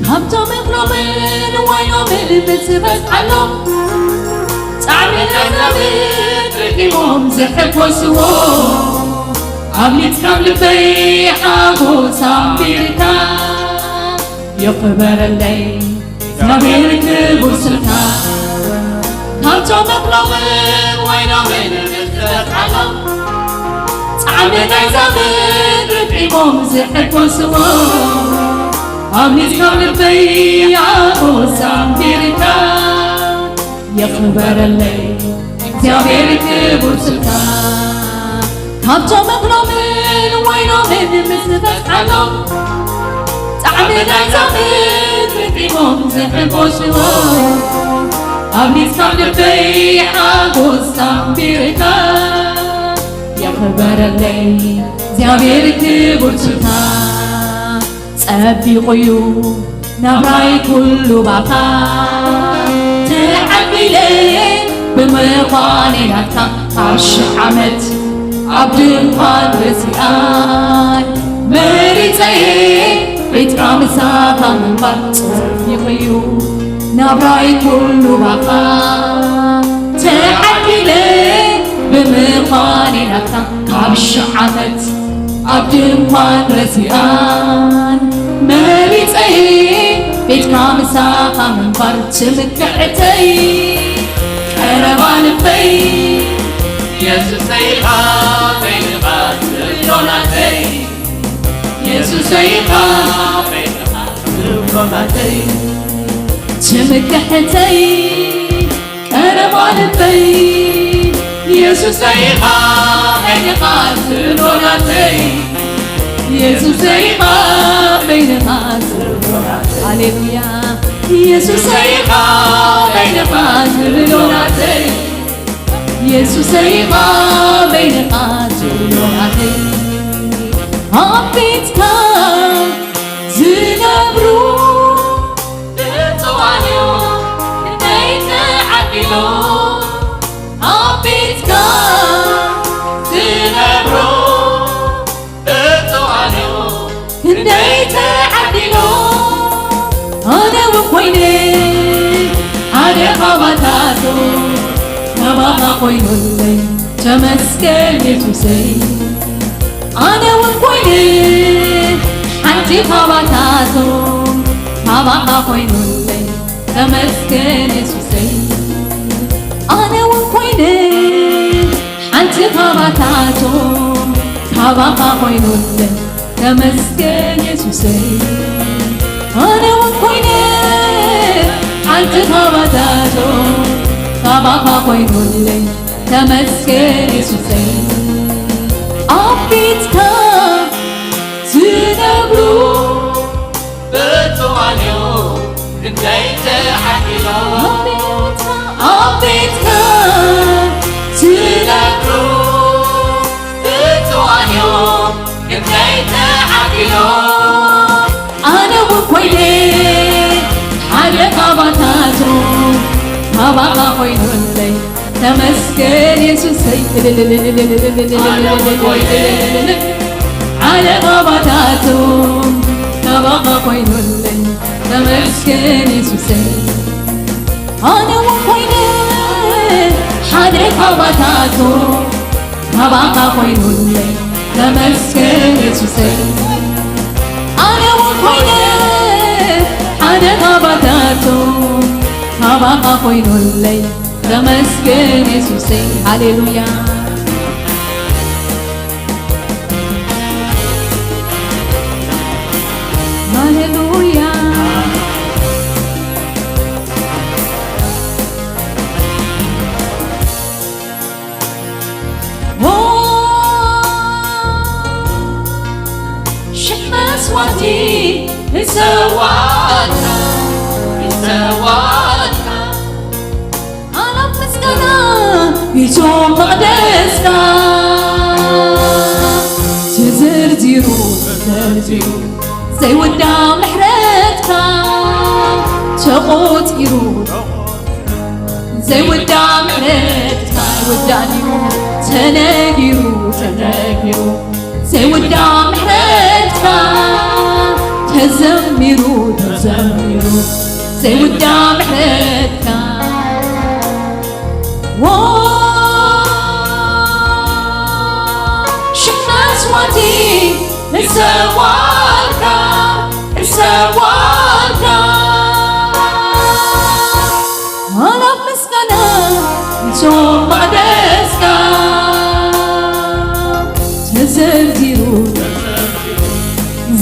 ካብቶም እኽሎምን ዋይኖምን ብዝበዝሓሎም ጣዕሚ ናይዛ ምድሪ ሒሞም ዝሕጎስዎ ኣብሊጽካ ልበይ ሓጎስ ኣንቢርካ ይኽበረለይ እግዚኣብሔር ክቡር ስምካ። ካብቶም እኽሎምን ዋይኖምን ብዝበዝሓሎም ዓመት ኣይዛመድ ርጢቦም ዝሕጎስዎ፣ ኣብ ሊዝ ካብ ልበይ ኣቦ ሳምቢርካ የኽበረለይ እግዚኣብሔር ክቡር ስምካ። ካብቶም እኽሎምን ወይኖምን ምስ በጽሓሎም፣ ጣዕሚ ናይዛ ምድሪ ጢሞም ዝሕጎስዎ፣ ኣብ ሊዝ ካብ ልበይ ሓጎስ ሳምቢርካ የኽበረለይ እግዚኣብሔር ክቡር ስምካ። ጸቢቑ እዩ ናብራይ ኩሉ ባኻ ተዓዲለ ብምዃነይ ናትካ ካብ ሽሕ ዓመት ኣብ ድንኳን ረሲኣይ መሪጸየ ቤትካ ምሳኻ ምንባር ጸቢቑ እዩ ናብራይ ኩሉ ባኻ ተዓዲለ ብምዃነይ ናትካ ካብ ሽሕ ዓመት ኣብ ድንኳን ረሲኣን መሪጸይ ቤትካ ምሳኻ ምንባር ትምክሕተይ ቀረባ ልበይ የሱሰይ ኢኻ በይንኻ ትብሎ ናተይ የሱሰይ ኢኻ በይንኻ ትብሎ ናተይ ትምክሕተይ ቀረባ ልበይ የሱሰይ ኢኻ በይንኻ ትብሎ ናተይ የሱሰይ ኢኻ በይንኻ ትብሎ ናተይ ሃሌሉያ የሱሰይ ኢኻ በይንኻ ትብሎ ናተይ የሱሰይ ኢኻ በይንኻ ትብሎ ናተይ ኣብ ቤትካ ዝነብሩ ብፁዓን እዮም ክንደይ ተዓዲሎም ኣብ ቤትካ ዝነብሩ ብፁዓን እዮም ክንደይ ተዓዲሎም ኣነ እውን ኮይነ ሓደ ካባታቶም ካባኻ ኮይኑለይ ተመስገን የሱሰይ ኣነ እውን ኮይነ ሓንቲ ካባታቶም ካባኻ ኮይኑለይ ተመስገን የሱሰይ ኣነ እውን ኮይነ ሓንቲ ካባታቶም ካባኻ ኮይኑለይ ተመስገን የሱሰይ ኣነ እውን ኮይነ ሓንቲ ካባታቶም ካባኻ ኮይኑለይ ተመስገን የሱሰይ ኣብ ቤትካ ዝነብሩ ብፁዓን እዮም ክንደይ ተዓዲሎም ኣብ ቤትካ ዝነብሩ ብፁዓን እዮም ክንደይ ተዓዲሎም ኣነ እውን ኮይነ ሓደ ካባታቶም ካባኻ ኮይኑለይ ተመስገን የሱሰይ ኣነ እውን ኮይነ ሓደ ካባታቶም ካባኻ ኮይኑለይ ተመስገን የሱሰይ ኣነ እውን ኮይነ ሓደ ካባታቶም ካባኻ ኮይኑለይ ተመስገን የሱሰይ ኣነ እውን ኮይነ ሓደ ካባታቶም ካባኻ ኮይኑለይ ተመስገን የሱሰይ ሃሌሉያ ሃሌሉያ ሽሕ መስዋዕቲ እሰዋልካ እሰዋልካ ኣላፍ ምስጋና ይዞም መቕደስካ ተዘርዚሩ ተዘርዚሩ ዘይወዳ ምሕረትካ ተቖጺሩ ዘይውዳእ ምሕረትካ ኣይውዳእን እዩ ተነጊሩ ተነጊሩ ዘይውዳእ ምሕረትካ ተዘሚሩ ተዘሚሩ ዘይውዳእ ምሕረትካ ሽሕ መስዋዕቲ እሰዋልካ እሰዋልካ ኣላፍ ምስጋና ንሶም መቕደስካ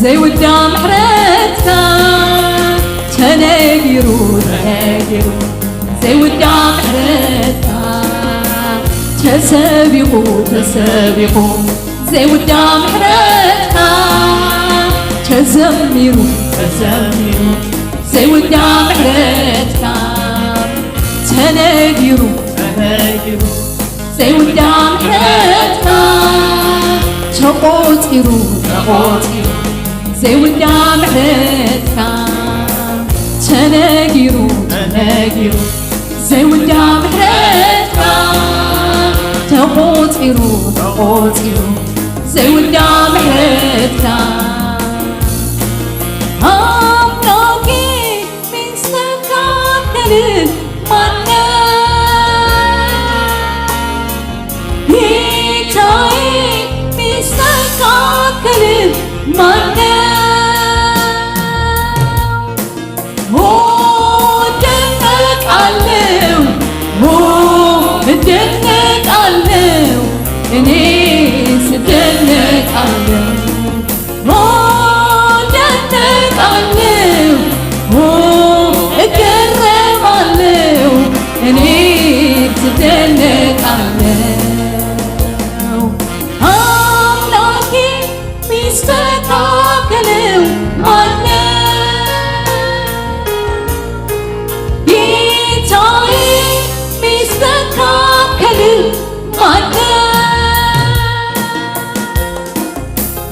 ዘይውዳ ምሕረትካ ተነጊሩ፣ ተነጊሩ። ዘይውዳ ምሕረትካ ተሰቢኹ፣ ተሰቢኹ። ዘይውዳ ምሕረትካ ተዘሚሩ፣ ተዘሚሩ። ዘይውዳ ምሕረትካ ተነጊሩ፣ ተነጊሩ። ዘይውዳ ምሕረትካ ተቖጺሩ፣ ተቖጺሩ። ዘይውዳ ምሕረትካ ተነጊሩ፣ ተነጊሩ። ዘይውዳ ምሕረትካ ተቖጺሩ፣ ተቖጺሩ። ዘይውዳ ምሕረትካ ኣምላኬ ሚስተካከል ማነው? ጌታዬ ሚስተካከል ማነው? ኦ፣ እደነቃለሁ፣ ኦ፣ እደነቃለሁ፣ እኔስ እደነቃለሁ። ኦ፣ እደነቃለሁ፣ ኦ፣ እገረማለሁ፣ እኔስ እደነቃለሁ። አምላኬ ሚስተካከለው ማነው? ጌታዬ ሚስተካከል ማነው?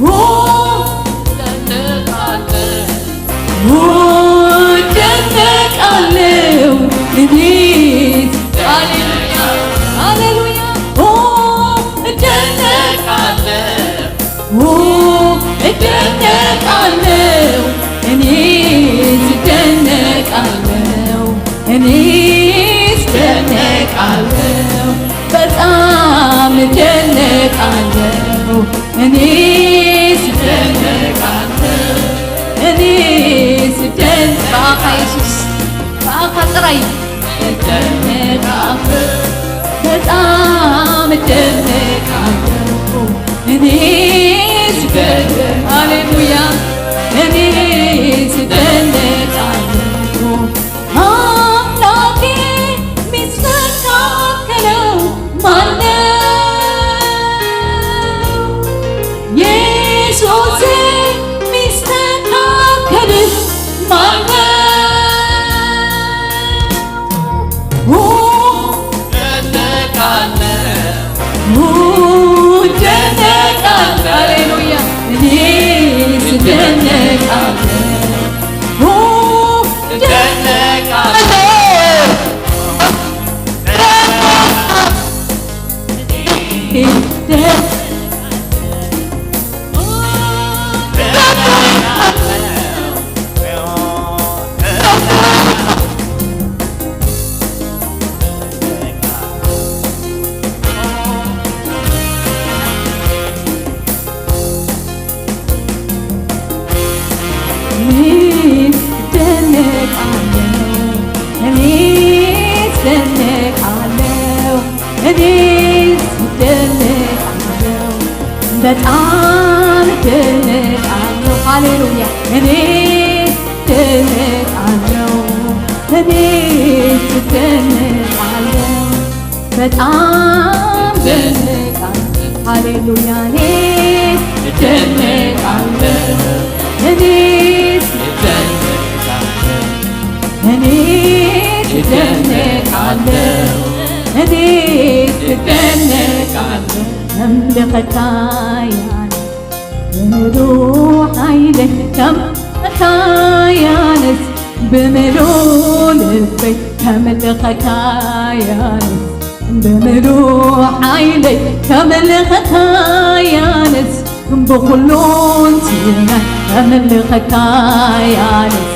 ኦ፣ እደነቃለሁ፣ ኦ፣ እደነቃለሁ፣ እኔስ ሃሌሉያ፣ ሃሌሉያ። ኦ፣ እደነቃለሁ፣ ኦ፣ እደነቃለሁ፣ እኔስ እደነቃለሁ፣ እኔስ እደነቃለሁ፣ በጣም እደነቃለሁ፣ እኔስ እደነቃለሁ፣ እኔስ እደን-፣ በኣኻ የሱስ፣ በኣኻ ጥራይ እደነቃለሁ፣ በጣም እደነቃለሁ። እኔስ እደነ-፣ ሃሌሉያ፣ እኔስ እደነቃለሁ። አምላኬ ሚስተካከለው ማነው? ኢየሱሴ ሚስተካከል ማነው? ኦ፣ እደነቃለሁ፣ ኦ፣ እደነቃለሁ። ሃሌሉያ። እኔስ እደነቃለሁ፣ ኦ፣ እደነቃለሁ። እኔስ እደነቃለሁ፣ እኔስ እደነቃለሁ፣ እኔስ እደነቃለሁ፣ በጣም እደነቃለሁ። ሃሌሉያ። እኔስ እደነቃለሁ፣ እኔስ እደነቃለሁ። በጣም እደነቃለሁ። ሃሌሉያ። እኔስ እደነቃለሁ። እኔስ እደነቃለሁ። እኔስ እደነቃለሁ። እኔስ እደነቃለሁ። ከምልኸካ ያለ ብምሉእ ሓይለይ ከምልኸካ ያነስ ብምሉእ ልበይ ከምልኸካ ያነስ ብምሉእ ሓይለይ ከምልኸካ ያነስ ብኹሉን ትናይ ከምልኸካ ያነስ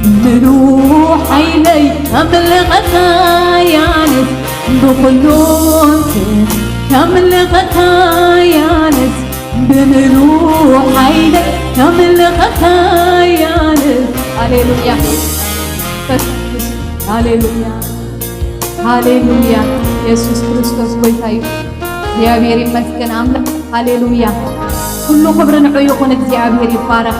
ብምሉእ ሓይለይ ከምልኸካ ያነስ ብኹሉን ትናይ ከምልኸካ ያነስ ብምሉእ ሓይለይ ከምልኸካ ያነስ። ሃሌሉያ። ሃሌሉያ። ሃሌሉያ። ኢየሱስ ክርስቶስ ጎይታ እዩ። እግዚኣብሔር ይመስገን ኣምላኽ። ሃሌሉያ። ኩሉ ክብሪ ንዑ ይኹን። እግዚኣብሔር ይባረኽ።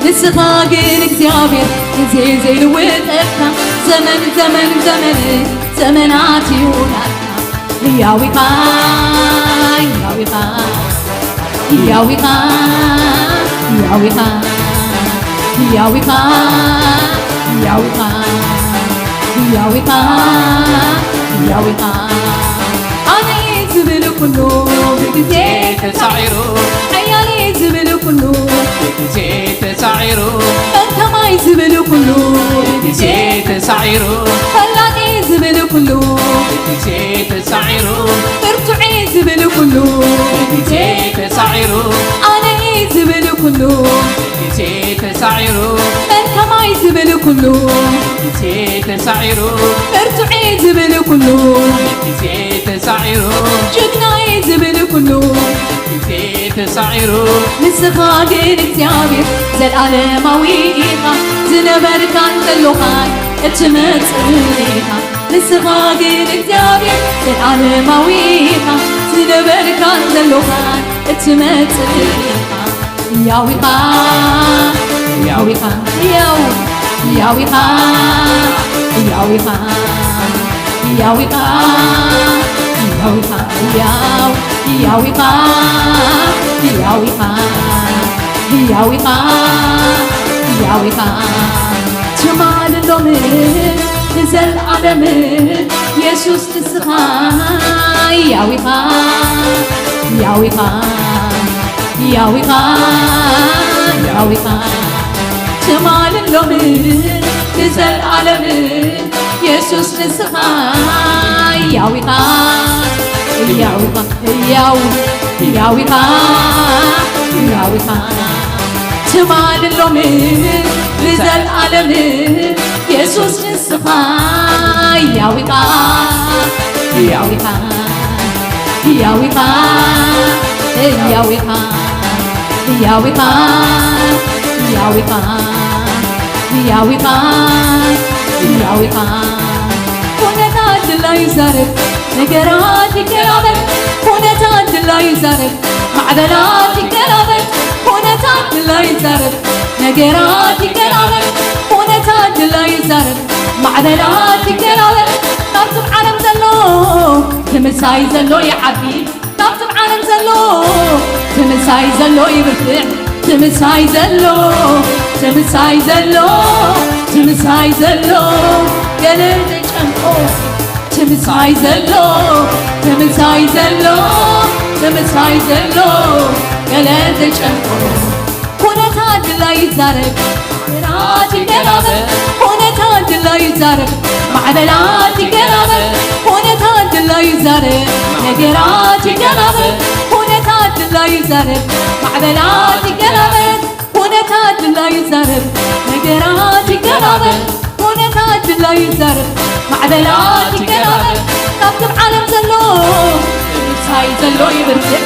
ንስኻ ግን እግዚኣብሔር ግዜ ዘይልውጠካ፣ ዘመን ዘመን ዘመን ዘመናት ይውላካ። ህያው ኢኻ፣ ህያው ኢኻ፣ ህያው ኢኻ፣ ህያው ኢኻ፣ ህያው ኢኻ፣ ህያው ኢኻ፣ ህያው ኢኻ፣ ህያው ኢኻ። ኣነ ዝብል ኩሉ ብግዜ ተሳዒሩ፣ ሓያል ዝብል ኩሉ ብግዜ ተሳዒሩ፣ ከማይ ዝብል ኩሉ ብግዜ ተሳዒሩ፣ ፈላጢ ዝብል ኩሉ ብግዜ ተሳዒሩ፣ ብርቱዕ ዝብል ኩሉ ብግዜ ተሳዒሩ፣ ኣነ ዝብል ኩሉ ብግዜ ተሳዒሩ፣ ከማይ ዝብል ኩሉ ብግዜ ተሳዒሩ፣ ብርቱዕ ዝብል ኩሉ ብግዜ ተሳዒሩ፣ ጅግናይ ዝብል ኩሉ ብግዜ ተሳዒሩ። ንስኻ ግን እግዚኣብሔር ዘላለማዊ ኢኻ፣ ዝነበርካን ዘሎኻን እትመጽእ ኢኻ። ንስኻ ግን እግዚኣብሔር ዘላለማዊ ኢኻ፣ ዝነበርካን ዘሎኻን እትመጽእ ኢኻ። ህያው ኢኻ፣ ህያው ኢኻ፣ ህያው፣ ህያው ኢኻ፣ ህያው ኢኻ፣ ህያው ኢኻ፣ ህያው ኢኻ፣ ህያው፣ ህያው ኢኻ፣ ህያው ኢኻ፣ ህያው ኢኻ፣ ህያው ኢኻ። ትማልን ሎምን ንዘለኣለምን የሱስ ንስኻ ህያው ኢኻ፣ ህያው ኢኻ፣ ህያው ኢኻ፣ ህያው ኢኻ። ትማልን ሎምን ንዘለኣለምን የሱስ ንስኻ ህያው ኢኻ፣ ህያው ኢኻ፣ ህያው፣ ህያው ኢኻ፣ ህያው ኢኻ። ትማልን ሎምን ንዘለኣለምን የሱስ ንስኻ ህያው ኢኻ፣ ህያው ኢኻ፣ ህያው ኢኻ፣ ህያው ኢኻ፣ ህያው ኢኻ፣ ህያው ኢኻ፣ ህያው ኢኻ፣ ህያው ኢኻ። ኩነታት ድላዩ ይዛረብ፣ ነገራት ይገላበጥ። ኩነታት ድላዩ ይዛረብ፣ ማዕበላት ይገላበጥ። ኩነታት ድላዩ ይዛረብ፣ ነገራት ይገላበጥ። ኩነታት ድላዩ ይዛረብ፣ ማዕበላት ይገላበጥ። ካብቲ ዓለም ዘሎ፣ እቲ ምሳይ ዘሎ ይዓቢ። ካብቲ ዓለም ዘሎ፣ እቲ ምሳይ ዘሎ ይብርትዕ። እቲ ምሳይ ዘሎ፣ እቲ ምሳይ ዘሎ፣ እቲ ምሳይ ዘሎ፣ ገለ ዘይጨንቆ። እቲ ምሳይ ዘሎ፣ እቲ ምሳይ ዘሎ፣ እቲ ምሳይ ዘሎ፣ ገለ ዘይጨንቆ። ኩነታት ድላዩ ይዛረብ፣ ነገራት ይገላበጥ። ኩነታት ድላዩ ይዛረብ፣ ማዕበላት ይገላበጥ። ኩነታት ድላዩ ይዛረብ፣ ነገራት ይገላበጥ። ኩነታት ድላዩ ይዛረብ፣ ማዕበላት ይገላበጥ። ኩነታት ድላዩ ይዛረብ፣ ነገራት ይገላበጥ። ኩነታት ድላዩ ይዛረብ፣ ማዕበላት ይገላበጥ። ካብቲ ዓለም ዘሎ፣ ምሳይ ዘሎ ይብርትዕ።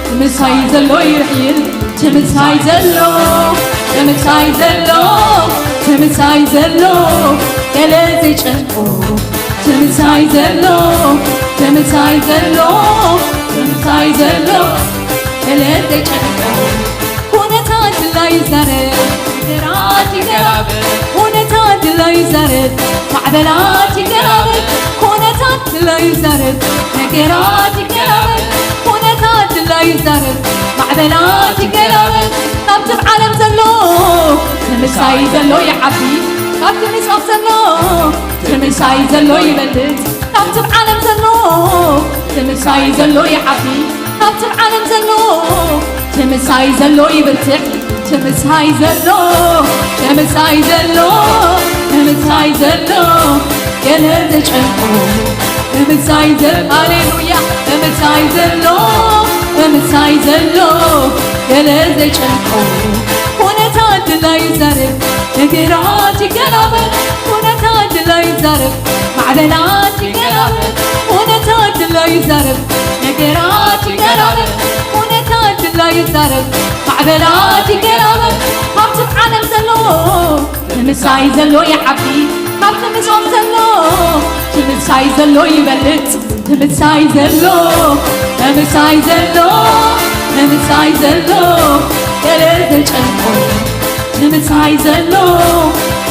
ትምሳይ ዘሎ ይሕይል። ትምሳይ ዘሎ፣ ትምሳይ ዘሎ፣ ትምሳይ ዘሎ፣ ገለ ዘይጨንቆ። ትምሳይ ዘሎ፣ ትምሳይ ዘሎ፣ ትምሳይ ዘሎ፣ ገለ ዘይጨንቆ። ኩነታት ድላዩ ይዛረብ፣ ነገራት ይገላበጥ። ኩነታት ድላዩ ይዛረብ፣ ማዕበላት ይገላበጥ። ኩነታት ድላዩ ይዛረብ፣ ነገራት ይገላበጥ። ኩነታት ድላዩ ይዛረብ፣ ማዕበላት ይገላበጥ። ካብቲ ዓለም ዘሎ፣ ትምሳይ ዘሎ ይዓቢ። ካብቲ ምሳይ ዘሎ፣ ትምሳይ ዘሎ ይበልጽ። ካብቲ ዓለም ዘሎ፣ ትምሳይ ዘሎ ይዓቢ። ካብቲ ዓለም ዘሎ፣ ትምሳይ ዘሎ ይብርትዕ። ትምሳይ ዘሎ፣ ትምሳይ ዘሎ፣ ትምሳይ ዘሎ፣ ገለ ዘጨንቆ። ትምሳይ ዘሎ፣ ሃሌሉያ። ትምሳይ ዘሎ፣ ትምሳይ ዘሎ፣ ገለ ዘጨንቆ። ኩነታት ድላዩ ይዛረብ፣ ነገራት ይገላበጥ። ኩነታት ድላዩ ይዛረብ፣ ማዕበላት ይገላበጥ። ኩነታት ድላዩ ይዛረብ፣ ነገራት ይገላበጥ። ኩነታት ድላዩ ይዛረብ፣ ማዕበላት ይገላበጥ። ካብቲ ዓለም ዘሎ፣ ትምሳይ ዘሎ ይዓቢ። ካብቲ ምሳይ ዘሎ፣ ትምሳይ ዘሎ ይበልጽ። ትምሳይ ዘሎ፣ ትምሳይ ዘሎ፣ ትምሳይ ዘሎ፣ ገለ ዘጨንቆ ንምታይ ዘሎ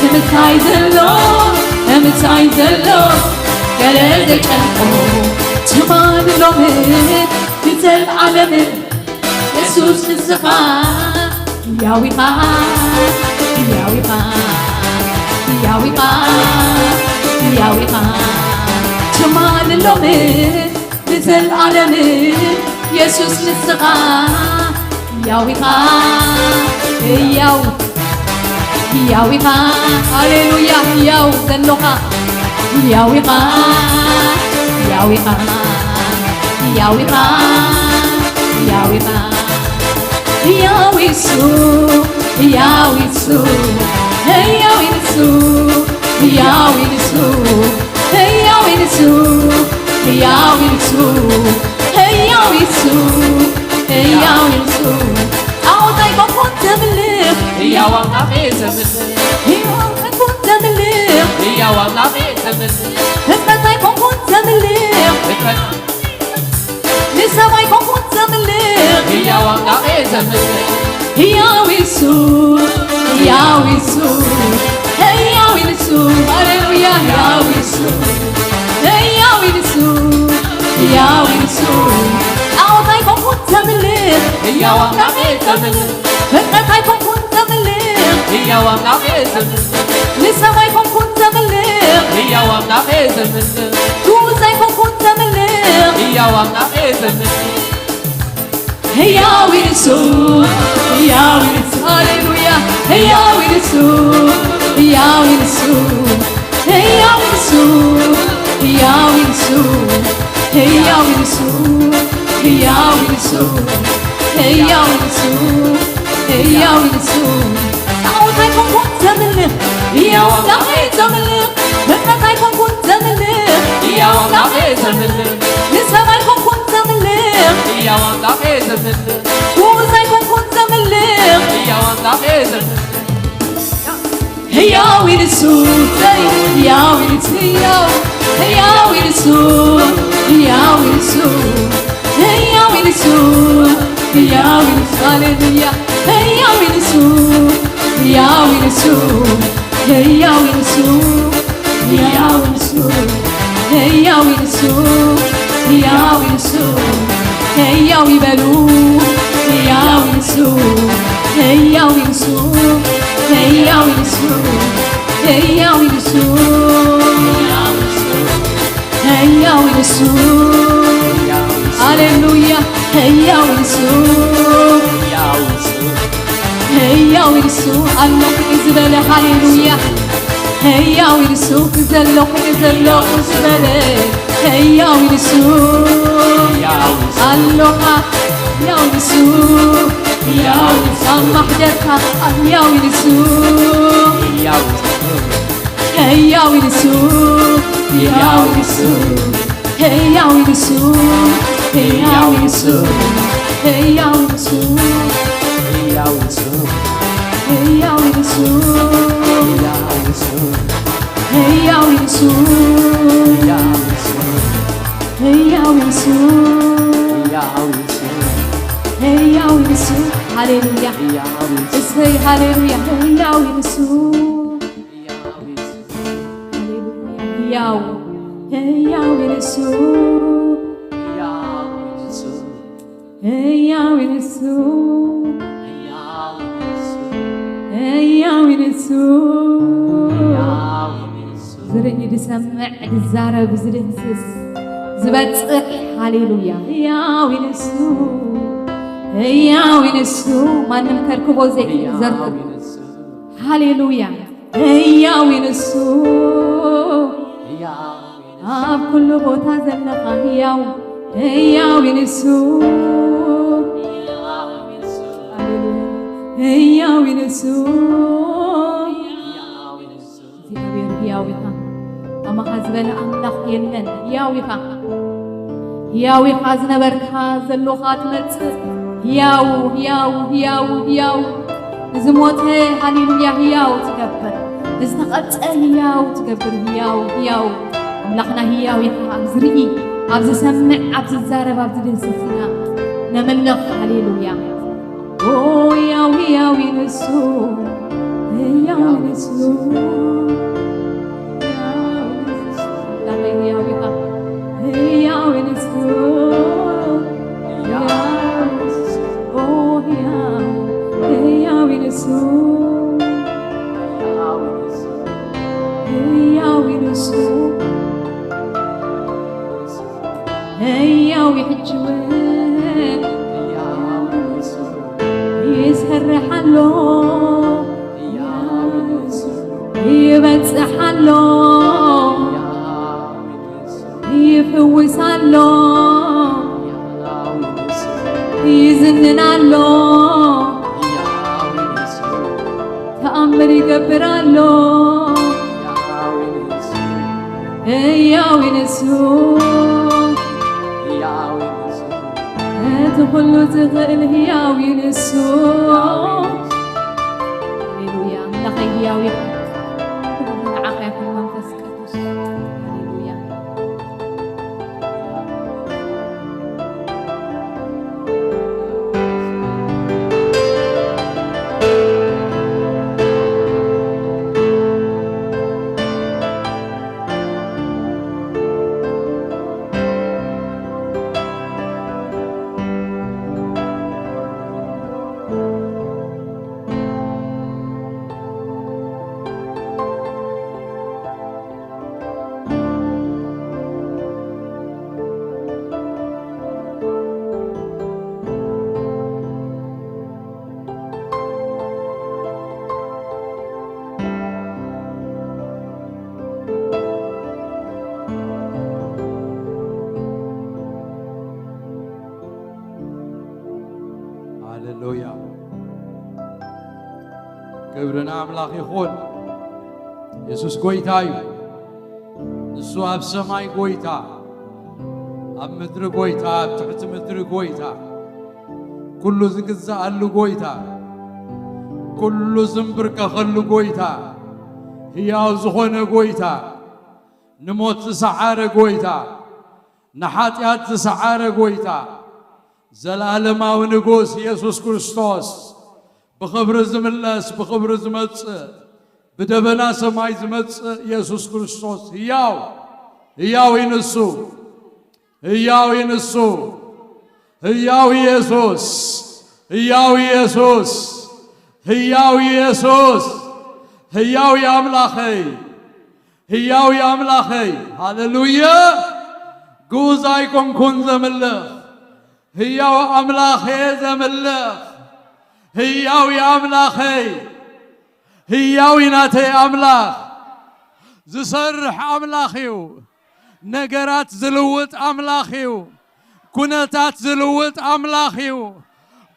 ንምታይ ዘሎ ንምታይ ዘሎ ገለ ዘጨንቆ ትማሊ ሎሚ ንዘለዓለም የሱስ ንስኻ ሕያው ኢኻ ሕያው ኢኻ ሕያው ኢኻ ሕያው ኢኻ ትማሊ ሎሚ ንዘለዓለም የሱስ ንስኻ ሕያው ኢኻ ሕያው ሕያው ኢኻ ሃሌሉያ ሕያው ዘሎኻ ሕያው ኢኻ ሕያው ኢኻ ሕያው ኢኻ ሕያው ኢኻ ሕያው ኢየሱስ ሕያው ኢየሱስ ሕያው ኢየሱስ ሕያው ኢየሱስ ሕያው ኢየሱስ ሕያው ኢየሱስ ሕያው ኢየሱስ ሕያው ኢየሱስ ጣዖት ኣይኮንኩን ዘምልኽ ሕያው ኣምላኽ እየ ዘምልኽ ሕያው ኣይኮንኩን ዘምልኽ ሕያው ኣምላኽ እየ ዘምልኽ ፍጥረት ኣይኮንኩን ዘምልኽ ፍጥረት ንሰብ ኣይኮንኩን ዘምልኽ ሕያው ኣምላኽ እየ ዘምልኽ ሕያው ኢየሱስ ሕያው ኢየሱስ ሕያው ኢየሱስ ሃሌሉያ ሕያው ኢየሱስ ሕያው ኢየሱስ ሕያው ኢየሱስ ጣዖት ኣይኮንኩን ዘምልኽ ሕያው ኣምላኽ እየ ዘምልኽ ፍጥረት ኣይኮንኩን ዘምልኽ ሕያው ኣምላኽ እየ ዘምልኽ ንሰብ ኣይኮንኩን ዘምልኽ ሕያው ኣምላኽ እየ ዘምልኽ ግኡዝ ኣይኮንኩን ዘምልኽ ሕያው ኣምላኽ እየ ዘምልኽ ሕያው ኢየሱስ ሕያው ኢየሱስ ሃሌሉያ ሕያው ኢየሱስ ሕያው ኢየሱስ ሕያው ኢየሱስ ሕያው ኢየሱስ ሕያው ኢየሱስ ሕያው ኢየሱስ ሕያው ኢየሱስ ሕያው ኢየሱስ ጣዖት ኣይኮንኩን ዘምልኽ ሕያው ኣምላኽ እየ ዘምልኽ ፍጥረት ኣይኮንኩን ዘምልኽ ሕያው ኣምላኽ እየ ዘምልኽ ንሰብ ኣይኮንኩን ዘምልኽ ሕያው ኣምላኽ እየ ዘምልኽ ግኡዝ ኣይኮንኩን ዘምልኽ ሕያው ኣምላኽ እየ ዘምልኽ ሕያው ኢየሱስ ሕያው ኢየሱስ ሕያው ሕያው ኢየሱስ ሕያው ኢየሱስ ሕያው ኢየሱስ ሕያው ኢየሱስ ሃሌሉያ ሕያው ኢየሱስ ሕያው ኢየሱስ ሕያው ኢየሱስ ሕያው ኢየሱስ ሕያው ኢየሱስ ሕያው ኢየሱስ ሕያው ይበሉ ሕያው ኢየሱስ ሕያው ኢየሱስ ሕያው ኢየሱስ ሕያው ኢየሱስ ሕያው ኢየሱስ ሃሌሉያ ሕያው ኢየሱስ ሕያው ኢየሱስ ኣሎ ክዲ ዝበለ ሃሌሉያ ሕያው ኢየሱስ ክዘሎ ክዲ ዘሎ ዝበለ ሕያው ኢየሱስ ኣሎኻ ሕያው ኢየሱስ ሕያው ኢየሱስ ኣብ ማሕደርካ ሕያው ኢየሱስ ሕያው ኢየሱስ ሕያው ኢየሱስ ሕያው ኢየሱስ ሕያው ኢየሱስ ሕያው ኢየሱስ ሕያው ኢየሱስ ሕያው ኢየሱስ ሕያው ኢየሱስ ሕያው ኢየሱስ ሕያው ኢየሱስ ሕያው ኢየሱስ ሕያው ኢየሱስ ሃሌሉያ ሕያው ኢየሱስ እሰይ ሃሌሉያ ሕያው ኢየሱስ ሕያው ኢየሱስ ሃሌሉያ ሕያው ሕያው ኢየሱስ ሕያው ኢየሱስ ሕያው ኢየሱስ ሕያው ኢየሱስ ሕያው ኢየሱስ ሕያው ኢየሱስ ዝርኢ ዝሰምዕ ዝዛረብ ዝድህስስ ዝበጽሕ ሃሌሉያ ሕያው ኢየሱስ ሕያው ኢየሱስ ማንም ከርክቦ ዘይክእል ዘርጥጥ ሃሌሉያ ሕያው ኢየሱስ ኣብ ኩሉ ቦታ ዘለኻ ሕያው ሕያው ኢየሱስ ሕያው ኢየሱስ እግዚኣብሔር ሕያው ኢኻ። ከማኻ ዝበለ ኣምላኽ የለን። ሕያው ኢኻ። ሕያው ኢኻ። ዝነበርካ ዘሎኻ ትመጽእ። ሕያው፣ ሕያው፣ ሕያው፣ ሕያው። ንዝሞተ ሃሌሉያ ሕያው ትገብር። ንዝተቐብጸ ሕያው ትገብር። ሕያው፣ ሕያው። ኣምላኽና ሕያው ኢኻ። ኣብ ዝርኢ፣ ኣብ ዝሰምዕ፣ ኣብ ዝዛረብ፣ ኣብ ዝድህስስ ኢና ነምልኽ። ሃሌሉያ። ኦ፣ ሕያው፣ ሕያው እዩ ንሱ፣ ሕያው እዩ ንሱ፣ ሕያው እዩ ንሱ። ዳመይ ሕያው ኢኻ፣ ሕያው እዩ ንሱ፣ ሕያው እዩ ንሱ። ኦ፣ ሕያው፣ ሕያው እዩ ንሱ፣ ሕያው እዩ ንሱ። ሕያው እዩ ሕጂ እውን ይሰርሕ ኣሎ፣ ይበጽሕ ኣሎ፣ ይፍውስ ኣሎ፣ ይዝንን ኣሎ፣ ተኣምር ይገብር ኣሎ። ሕያው እዩ ንሱ፣ እቲ ኩሉ ዝኽእል ሕያው እዩ ንሱ። ሃሌሉያ፣ ኣምላኸይ ሕያው እዩ። ክብሪ ንዓኻ ይኹን መንፈስ ቅዱስ። ሃሌሉያ። ሃሌሉያ። ክብሪ ንኣምላኽ ይኹን። የሱስ ጎይታ እዩ። ንሱ ኣብ ሰማይ ጎይታ፣ ኣብ ምድሪ ጎይታ፣ ኣብ ትሕቲ ምድሪ ጎይታ፣ ኩሉ ዝግዛኣሉ ጎይታ፣ ኩሉ ዝንብርከኸሉ ጎይታ፣ ህያው ዝኾነ ጎይታ፣ ንሞት ዝሰዓረ ጎይታ፣ ንሓጢኣት ዝሰዓረ ጎይታ፣ ዘለኣለማዊ ንጉስ የሱስ ክርስቶስ፣ ብኽብሪ ዝምለስ፣ ብኽብሪ ዝመጽእ፣ ብደበና ሰማይ ዝመጽእ የሱስ ክርስቶስ ህያው፣ ህያው እዩ ንሱ፣ ህያው እዩ ንሱ፣ ህያው የሱስ፣ ህያው የሱስ፣ ህያው የሱስ፣ ህያው ኣምላኸይ፣ ህያው ኣምላኸይ። ሃሌሉያ። ግኡዝ ኣይኮንኩን ዘምልኽ፣ ህያው ኣምላኽ እየ ዘምልኽ። ህያው ኣምላኸይ፣ ህያው ናተይ ኣምላኽ፣ ዝሰርሕ ኣምላኽ እዩ። ነገራት ዝልውጥ ኣምላኽ እዩ። ኩነታት ዝልውጥ ኣምላኽ እዩ።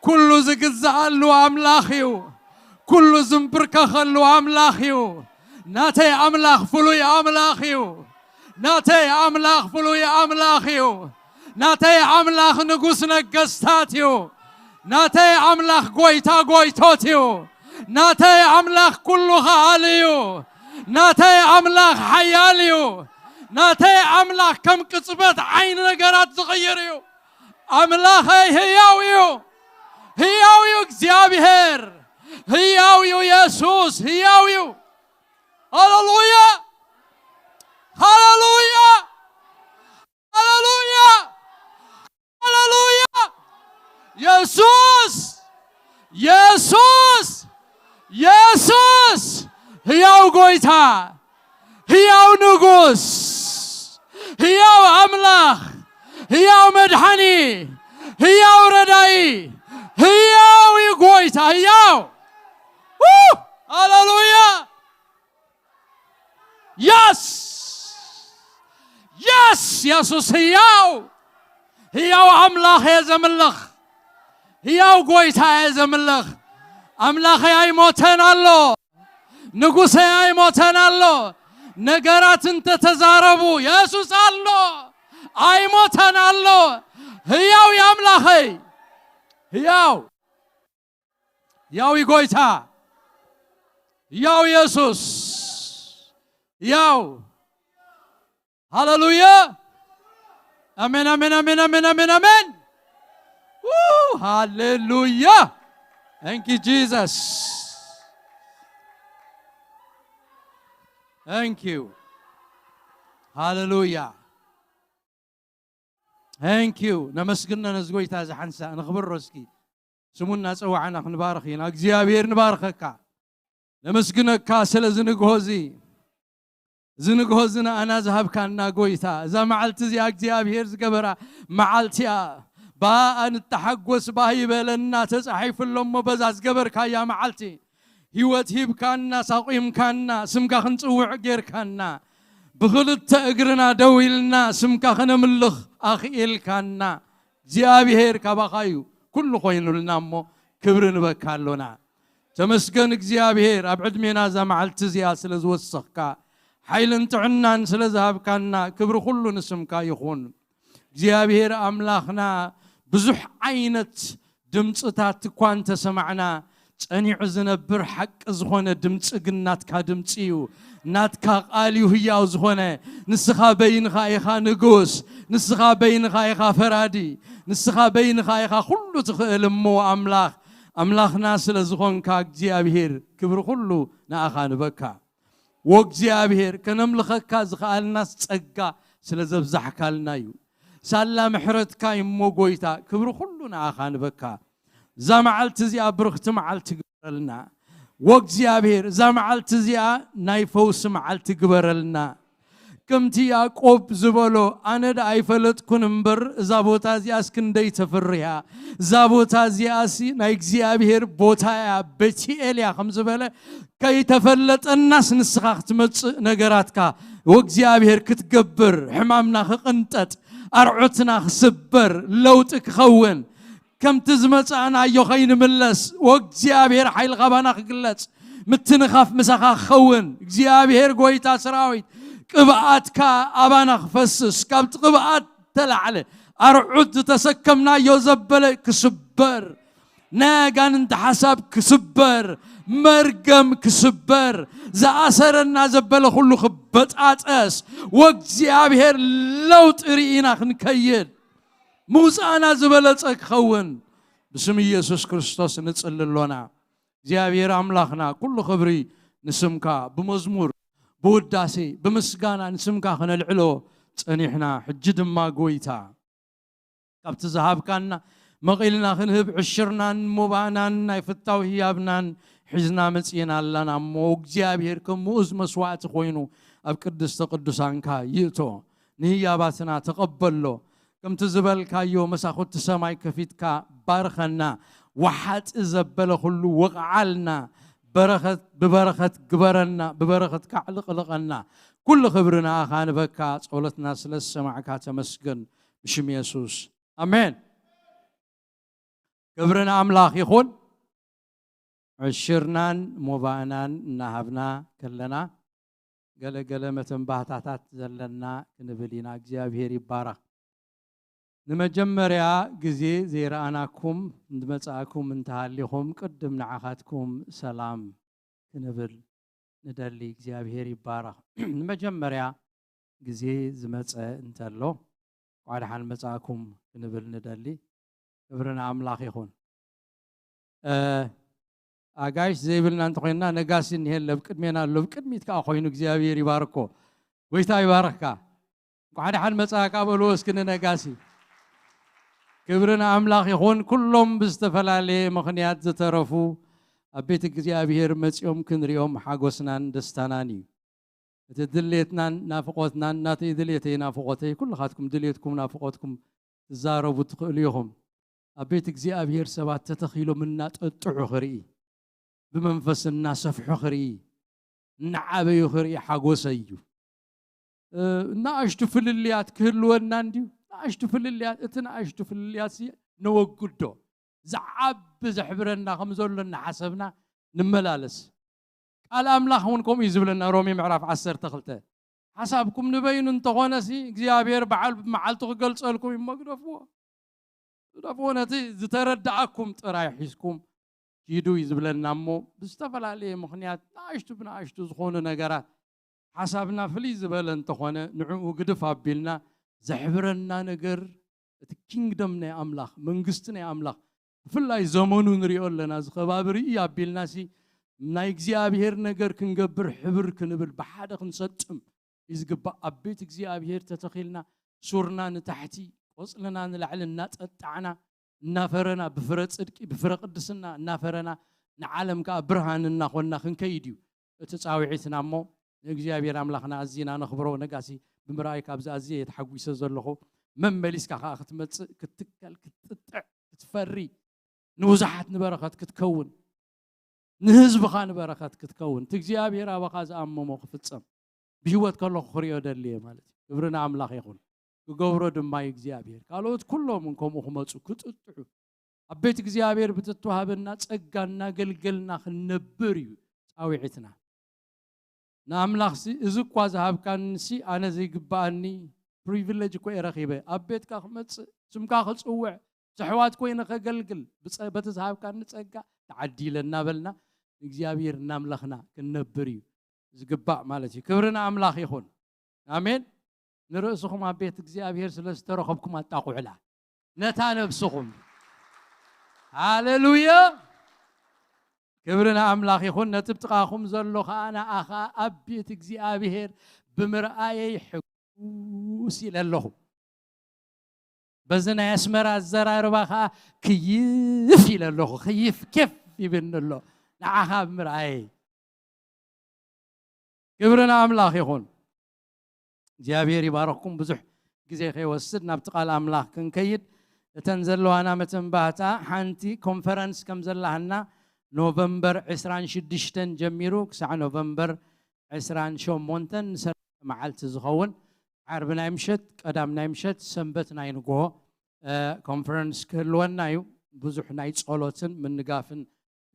ኩሉ ዝግዛኣሉ ኣምላኽ እዩ። ኩሉ ዝንብርከኸሉ ኣምላኽ እዩ። ናተይ ኣምላኽ ፍሉይ ኣምላኽ እዩ። ናተይ ኣምላኽ ፍሉይ ኣምላኽ እዩ። ናተይ ኣምላኽ ንጉስ ነገስታት እዩ። ናተይ ኣምላኽ ጎይታ ጎይቶት እዩ። ናተይ ኣምላኽ ኩሉ ኸኣሊ እዩ። ናተይ ኣምላኽ ሓያል እዩ። ናተይ ኣምላኽ ከም ቅጽበት ዓይኒ ነገራት ዝቕይር እዩ። ኣምላኸይ ህያው እዩ። ህያው እዩ እግዚኣብሔር። ህያው እዩ የሱስ። ህያው እዩ። ሃሌሉያ። ሃሌሉያ። ሃሌሉያ። ሃሌሉያ። የሱስ፣ የሱስ፣ የሱስ ህያው ጎይታ፣ ህያው ንጉስ፣ ህያው ኣምላኽ፣ ህያው መድሓኒ፣ ህያው ረዳኢ፣ ህያው እዩ ጎይታ፣ ህያው። ው! ሃሌሉያ። የስ! የስ! የሱስ ህያው፣ ህያው ኣምላኽ እየ ዘምልኽ። ህያው ጎይታ እየ ዘምልኽ። ኣምላኸይ ኣይሞተን ኣሎ። ንጉሰይ ኣይሞተን ኣሎ። ነገራት እንተተዛረቡ የሱስ ኣሎ። ኣይሞተን ኣሎ። ህያው እዩ ኣምላኸይ። ህያው። ያው ጎይታ፣ ያው የሱስ፣ ያው። ሃሌሉያ። ኣሜን፣ ኣሜን፣ ኣሜን፣ ኣሜን፣ ኣሜን፣ ኣሜን። ው፣ ሃሌሉያ። Thank you, Jesus. Thank you. ሃሌሉያ። Thank you። ነመስግና ነዚ ጎይታ እዚ ሓንሳ ነኽብሮ እስኪ። ስሙ እናጸዋዕና ክንባርኽ ኢና። እግዚኣብሔር ንባርኸካ። ነመስግነካ ስለ እዚ ንግሆ እዚ። እዚ ንግሆ እዚ ንኣና ዝሃብካና ጎይታ። እዛ መዓልቲ እዚኣ እግዚኣብሔር ዝገበራ መዓልቲ እያ። ብኣኣ ንተሓጎስ ባህ ይበለና ተጻሒፉ ኣሎ እሞ በዛ ዝገበርካያ መዓልቲ ህይወት ሂብካና፣ ሳቑምካና፣ ስምካ ክንጽውዕ ጌርካና። ብኽልተ እግርና ደው ኢልና ስምካ ከነምልኽ ኣኽኢልካና። እግዚኣብሔር ካባኻ እዩ ኩሉ ኮይኑልና እሞ ክብሪ ንበካ ኣሎና። ተመስገን እግዚኣብሔር ኣብ ዕድሜና እዛ መዓልቲ እዚኣ ስለ ዝወሰኽካ፣ ሓይልን ጥዕናን ስለ ዝሃብካና ክብሪ ኩሉ ንስምካ ይኹን። እግዚኣብሔር ኣምላኽና ብዙሕ ዓይነት ድምፅታት እኳ እንተሰማዕና፣ ጸኒዑ ዝነብር ሓቂ ዝኾነ ድምፂ ግን ናትካ ድምፂ እዩ። ናትካ ቃል እዩ ህያው ዝኾነ። ንስኻ በይንኻ ኢኻ ንጉስ፣ ንስኻ በይንኻ ኢኻ ፈራዲ፣ ንስኻ በይንኻ ኢኻ ኩሉ ትኽእል እሞ ኣምላኽ፣ ኣምላኽና ስለ ዝኾንካ እግዚኣብሔር ክብሪ ኩሉ ንኣኻ ንበካ። ወእግዚኣብሔር ከነምልኸካ ዝኸኣልናስ ጸጋ ስለ ዘብዛሕካልና እዩ። ሳላ ምሕረትካ እሞ ጎይታ ክብሪ ኩሉ ንኣኻ ንበካ። እዛ መዓልቲ እዚኣ ብርኽቲ መዓልቲ ግበረልና። ወእግዚኣብሔር እዛ መዓልቲ እዚኣ ናይ ፈውሲ መዓልቲ ግበረልና። ከምቲ ያዕቆብ ዝበሎ ኣነ ደኣ ኣይፈለጥኩን እምበር እዛ ቦታ እዚኣስ ክንደይ ተፍርያ። እዛ ቦታ እዚኣሲ ናይ እግዚኣብሔር ቦታ እያ፣ ቤትኤል እያ ከም ዝበለ ከይተፈለጠናስ ንስኻ ክትመጽእ ነገራትካ ወእግዚኣብሔር ክትገብር፣ ሕማምና ክቕንጠጥ፣ ኣርዑትና ክስበር፣ ለውጢ ክኸውን፣ ከምቲ ዝመጻእናዮ ከይንምለስ ወእግዚኣብሔር ሓይልኻ ባና ክግለጽ፣ ምትንኻፍ ምሳኻ ክኸውን፣ እግዚኣብሔር ጎይታ ሰራዊት ቅብኣትካ ኣባና ክፈስስ፣ ካብቲ ቅብኣት ተላዕለ ኣርዑት ዝተሰከምናዮ ዘበለ ክስበር፣ ናይ ኣጋንንቲ ሓሳብ ክስበር፣ መርገም ክስበር፣ ዝኣሰረና ዘበለ ኩሉ ክበጣጠስ፣ ወእግዚኣብሔር ለውጢ ርኢና ክንከይድ፣ ምውፃእና ዝበለፀ ክኸውን ብስም ኢየሱስ ክርስቶስ ንፅሊ ኣሎና። እግዚኣብሔር ኣምላኽና፣ ኩሉ ክብሪ ንስምካ፣ ብመዝሙር፣ ብውዳሴ፣ ብምስጋና ንስምካ ክነልዕሎ ጸኒሕና። ሕጂ ድማ ጎይታ፣ ካብቲ ዝሃብካና መቒልና ክንህብ፣ ዕሽርናን ሞባእናን ናይ ፍታው ህያብናን ሒዝና መጺእና ኣላና እሞ፣ እግዚኣብሔር ከም ምኡዝ መስዋዕቲ ኮይኑ ኣብ ቅድስተ ቅዱሳንካ ይእቶ። ንህያባትና ተቐበሎ። ከምቲ ዝበልካዮ፣ መሳኹቲ ሰማይ ከፊትካ ባርኸና። ወሓጢ ዘበለ ኩሉ ወቕዓልና። በረኸት ብበረኸት ግበረና፣ ብበረኸትካ ኣዕልቕልቐና። ኩሉ ክብሪ ንኣኻ ንበካ። ጸሎትና ስለ ዝሰማዕካ ተመስገን። ብሽም የሱስ፣ ኣሜን። ክብሪ ንኣምላኽ ይኹን። ዕሽርናን ሞባእናን እናሃብና ከለና፣ ገለ ገለ መተንባህታታት ዘለና ክንብል ኢና። እግዚኣብሔር ይባረኽ። ንመጀመርያ ግዜ ዘይረኣናኩም እንድመጻእኩም እንተሃሊኹም፣ ቅድም ንዓኻትኩም ሰላም ክንብል ንደሊ። እግዚኣብሔር ይባረኽ። ንመጀመርያ ግዜ ዝመጸ እንተሎ፣ እንኳዕ ደሓን መጻእኩም ክንብል ንደሊ። ክብሪ ንኣምላኽ ይኹን። እ፣ ኣጋይሽ ዘይብልና እንተኾይንና፣ ነጋሲ እኒሄ ኣሎ፣ ኣብ ቅድሜና ኣሎ፣ ኣብ ቅድሚት ከኣ ኮይኑ፣ እግዚኣብሔር ይባርኮ። ጎይታ ይባርኽካ። እንኳዕ ደሓን መጻእካ በልዎ እስኪ ንነጋሲ። ክብሪ ንኣምላኽ ይኹን። ኩሎም ብዝተፈላለየ ምኽንያት ዝተረፉ ኣብ ቤት እግዚኣብሔር መጺኦም ክንሪኦም ሓጎስናን ደስታናን እዩ። እቲ ድሌትናን ናፍቖትናን፣ ናተይ ድሌተይ ናፍቖተይ፣ ኩልኻትኩም ድሌትኩም ናፍቖትኩም ትዛረቡ ትኽእሉ ኢኹም። ኣብ ቤት እግዚኣብሔር ሰባት ተተኺሎም እናጠጥዑ ክርኢ፣ ብመንፈስ እናሰፍሑ ክርኢ፣ እናዓበዩ ክርኢ ሓጎሰይ እዩ። እ፣ ንኣሽቱ ፍልልያት ክህልወና እንድዩ። ንኣሽቱ ፍልልያት፣ እቲ ንኣሽቱ ፍልልያትሲ ነወግዶ። ዝዓቢ ዘሕብረና ከም ዘሎ እናሓሰብና ንመላለስ። ቃል ኣምላኽ እውን ከምኡ እዩ ዝብለና፣ ሮሜ ምዕራፍ ዓሰርተ ክልተ። ሓሳብኩም ንበይኑ እንተኾነሲ፣ እግዚኣብሔር በዓል ብመዓልቱ ክገልጸልኩም እዩ እሞ ግደፍዎ። ግደፍዎ፣ ነቲ ዝተረድኣኩም ጥራይ ሒዝኩም ኪዱ እዩ ዝብለና እሞ፣ ብዝተፈላለየ ምኽንያት ንኣሽቱ ብንኣሽቱ ዝኾኑ ነገራት ሓሳብና ፍልይ ዝበለ እንተኾነ፣ ንዕኡ ግድፍ ኣቢልና ዘሕብረና ነገር፣ እቲ ኪንግደም ናይ ኣምላኽ፣ መንግስቲ ናይ ኣምላኽ ብፍላይ ዘመኑ ንሪኦ ኣለና። እዚ ከባቢ ርኢ ኣቢልና ሲ ናይ እግዚኣብሔር ነገር ክንገብር፣ ሕብር ክንብል፣ ብሓደ ክንሰጥም እዩ ዝግባእ። ኣብ ቤት እግዚኣብሔር ተተኺልና፣ ሱርና ንታሕቲ፣ ቆጽልና ንላዕሊ እናጠጣዕና፣ እናፈረና፣ ብፍረ ጽድቂ፣ ብፍረ ቅድስና እናፈረና፣ ንዓለም ከኣ ብርሃን እናኾንና ክንከይድ እዩ እቲ ጻውዒትና። እሞ ንእግዚኣብሔር ኣምላኽና ኣዚና ነኽብሮ። ነጋሲ ብምርኣይ ካብዚ ኣዝየ እየ ተሓጒሰ ዘለኹ። መመሊስካ ከኣ ክትመጽእ፣ ክትትከል፣ ክትጥጥዕ፣ ክትፈሪ፣ ንብዙሓት ንበረኸት ክትከውን፣ ንህዝብኻ ንበረኸት ክትከውን፣ እቲ እግዚኣብሔር ኣባኻ ዝኣመሞ ክፍጸም ብህይወት ከለኹ ክርእዮ ደልየ ማለት እዩ። ክብሪ ንኣምላኽ ይኹን። ክገብሮ ድማ እዩ እግዚኣብሔር። ካልኦት ኩሎም እውን ከምኡ ክመጹ፣ ክጥጥዑ፣ ኣብ ቤት እግዚኣብሔር ብትትዋሃበና ጸጋ እናገልገልና ክንነብር እዩ ጻውዒትና። ንኣምላኽሲ፣ እዚ እኳ ዝሃብካንሲ ኣነ ዘይግብኣኒ ፕሪቪሌጅ እኮ እየ ረኺበ። ኣብ ቤትካ ክመጽእ፣ ስምካ ክጽውዕ፣ ምስ ኣሕዋት ኮይነ ከገልግል፣ ብጸ-፣ በቲ ዝሃብካኒ ጸጋ ተዓዲለ እናበልና ንእግዚኣብሔር እናምለኽና ክንነብር እዩ ዝግባእ ማለት እዩ። ክብሪ ንኣምላኽ ይኹን። ኣሜን። ንርእስኹም ኣብ ቤት እግዚኣብሔር ስለ ዝተረኸብኩም ኣጣቑዕላ ነታ ነብስኹም። ሃሌሉያ! ክብሪ ንኣምላኽ ይኹን። ነቲ ብጥቓኹም ዘሎ ኸኣ ንኣኻ ኣብ ቤት እግዚኣብሔር ብምርኣየይ ሕጉስ ኢለ ኣለኹ። በዚ ናይ ኣስመራ ኣዘራርባ ኸኣ ክይፍ ኢለ ኣለኹ። ክይፍ ኬፍ ይብልኒ ኣሎ ንዓኻ ብምርኣየይ። ክብሪ ንኣምላኽ ይኹን። እግዚኣብሔር ይባረኽኩም። ብዙሕ ግዜ ከይወስድ ናብቲ ቃል ኣምላኽ ክንከይድ፣ እተን ዘለዋና መተንባህታ፣ ሓንቲ ኮንፈረንስ ከም ዘላህና ኖቨምበር ዕስራን ሽዱሽተን ጀሚሩ ክሳዕ ኖቨምበር ዕስራን ሸሞንተን ንሰለስተ መዓልቲ ዝኸውን፣ ዓርቢ ናይ ምሸት፣ ቀዳም ናይ ምሸት፣ ሰንበት ናይ ንግሆ፣ እ፣ ኮንፈረንስ ክህልወና እዩ። ብዙሕ ናይ ጸሎትን ምንጋፍን